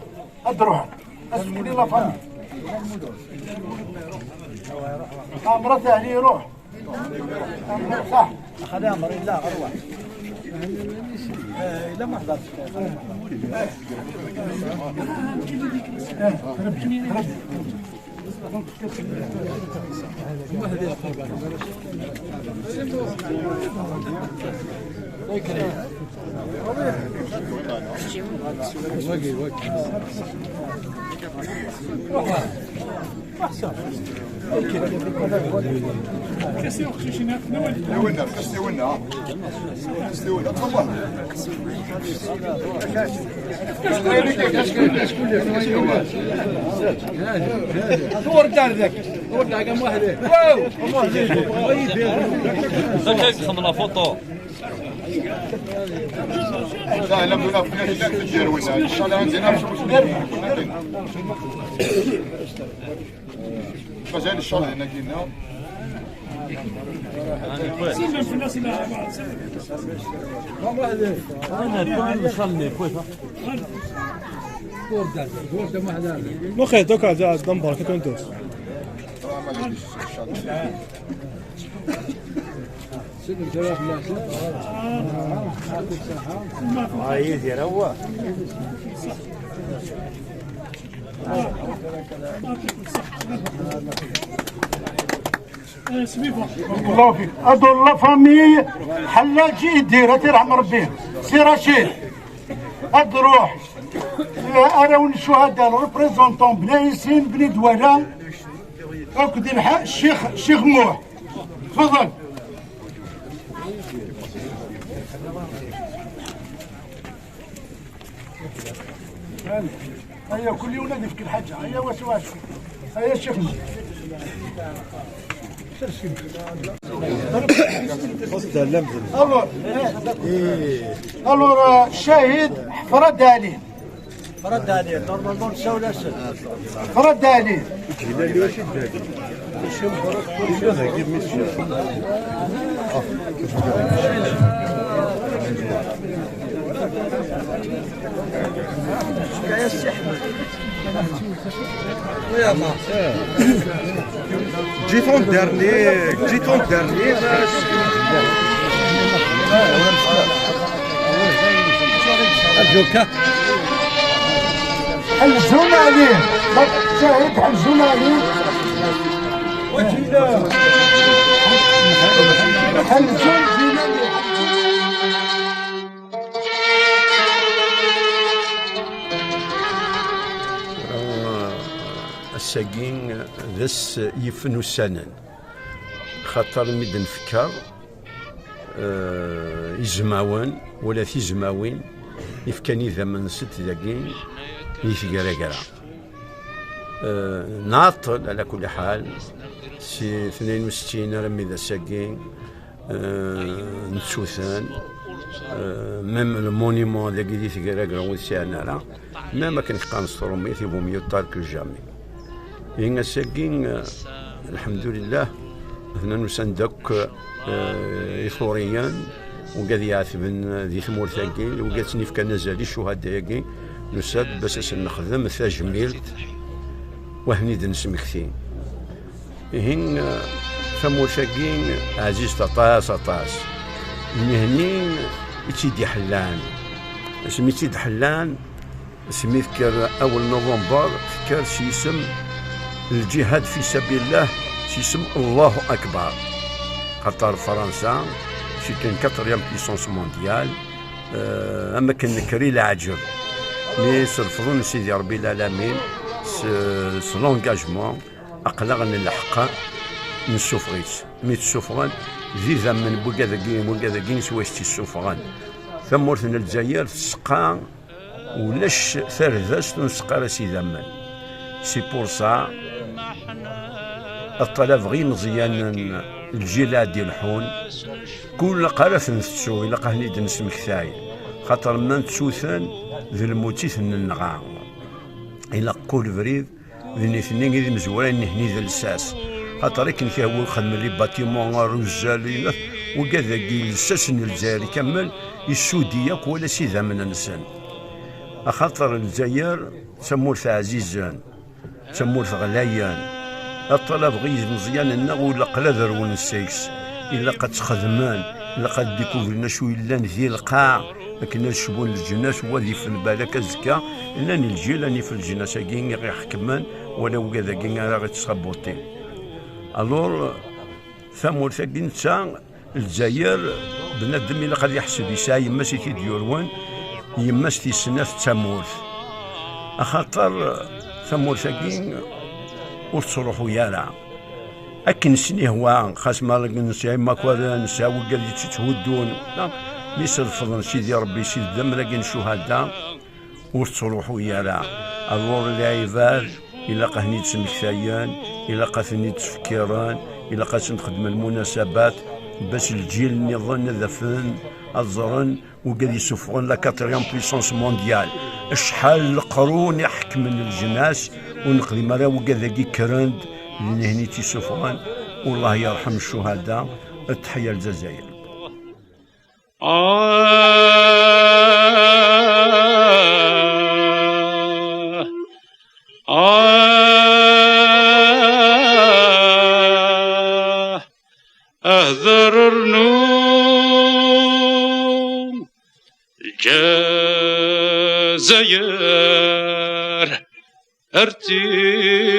Ad d-ruḥen. Ad sfeklen la famille. Ɛemrat Ɛli iruḥ. صح. خليها مريض، لا، أروح. إيه، لا، ما حضرتش. لا، لا، لا، لا، لا، لا، لا، لا، لا، لا، لا، مازال الشهر هنا كاين. واخا دوكا جا دمبر كي كنتوس. هاي دير هو. الله فيك. هادو لا فامي حلاجي يدير، هاتي رحم ربي. سي رشيد. هاد روح. انا والشهداء، الريبريزونتون بني ياسين، بني دواله. اكد الحق الشيخ، الشيخ موح. تفضل. هيا كل يوم نادي في كل حاجة. هيا واش واش. هيا شيخنا. الور، الور، آه، الشهيد حفرة دالي. حفرة دالي، نورمالمون مشاو ولا شنو؟ حفرة دالي. جيت اون ديرني، جيت اون ديرني باش ارجوك. حلزونا عليه. شاهد، حلزونا عليه. حلزون جينا عليه. Ass-agi d ass yifen ussanen, xaṭer mi d-nfekker, eh, izmawen wala tizmawin yefkan idammen-nsent dagi di tgragra. Eh, nɛeṭṭel, ala kulli ḥal, si tnayen u settin armi d ass-agi, eh, nettutan, eh, même le monument dagi di tgragra ur t-sɛin ara, même akken qqaren s trumit, il vaut mieux tard que jamais. Ihi ass-agi, eh, lḥemdulillah, atnan usan-d akk, eh, iṣuriyen, wigad iɛetben di tmurt-agi, wigad tt-nifkan azal i ccuhada-agi, nusa-d bac ad sen-nexdem tajmilt, wahen i d-nesmekti. Ihi, eh, tamurt-agi ɛzizet aṭas, aṭas. Nihni i tt-id-iḥellan. Asmi i tt-id-ḥellan, asmi tekker awel november, tekker s yisem lǧihad fi sabilillah, s yisem Allahu Akbar. Xaṭer Fransa, c'est une quatrième puissance mondiale, eh, am akken nekker i leɛǧeb. Mi s-refḍen Sidi Rebbi Lɛalamin, s, s l'engagement, aql-aɣ nleḥq, nessufeɣ-itt. Mi tt-ssufɣen, d idammen n wigad-agi, n wigad-agi, s wayes tt-issufɣen. Tamurt n Lezzayer tseqqa, ulac tardast ur nseqqa ara s idammen. C'est pour ça, ad ṭalabeɣ imeẓyanen, lǧil ad d-ilḥun, kul ilaq ara ten-tettu, ilaq ad ten-id-nesmektay. Xaṭer ma nettu-ten, d lmut i ten-nɣa. Ilaq kul brid d nitni i d imezwura n nehni d lsas. Xaṭer akken kihwa xedmen les bâtiments, aruzal, wigad-agi lsas n Lezzayer kamel, issudi akk wala s idammen-nsen. Axaṭer Lezzayer d tamurt ɛzizen, d tamurt ɣlayen. Aṭṭalabeɣ i yimeẓyanen-nneɣ ur ilaq ad rewlen seg-s. Ilaq ad tt-xedmen, ilaq ad dikubren acu yellan di lqaɛ, akken ad cbun leǧnas u ad ifen balak azekka, llan lǧil ad nif leǧnas-agi i ɣ-iḥekmen, wala wigad-agi ara ɣ-ittṣabutin. Alors, tamurt-agi netta, Lezzayer, bnadem ilaq ad iḥseb yesɛa yemma-s i t-id-yurwen, yemma-s tis snat d tamurt. Axaṭer tamurt-agi ur tettruḥu ara. Akken s-nihwa, xas ma nesɛa imakaren, nesɛa wigad i tt-itthuddun, mi s-refḍen Sidi Ṛebbi, Sidi d amnag n ccuhada, ur tettruḥu ara. Alors lɛibad ilaq ad ten-id-smektayen, ilaq ad ten-id-sfekkiren, ilaq ad sen-xedmen lmunasabat, bas lǧil nniḍen ad afen, ad ẓren, wigad yessufɣen la quatrième puissance mondiale. Acḥal n leqrun i ḥekmen leǧnas, ur neqdim ara wigad-agi kkren-d, d nehni i tt-issufɣen. Wellah yerḥem ccuhada, teḥya Lezzayer. Ah, ah, ah, ah, Lezzayer, ar tt-id-neḥyu.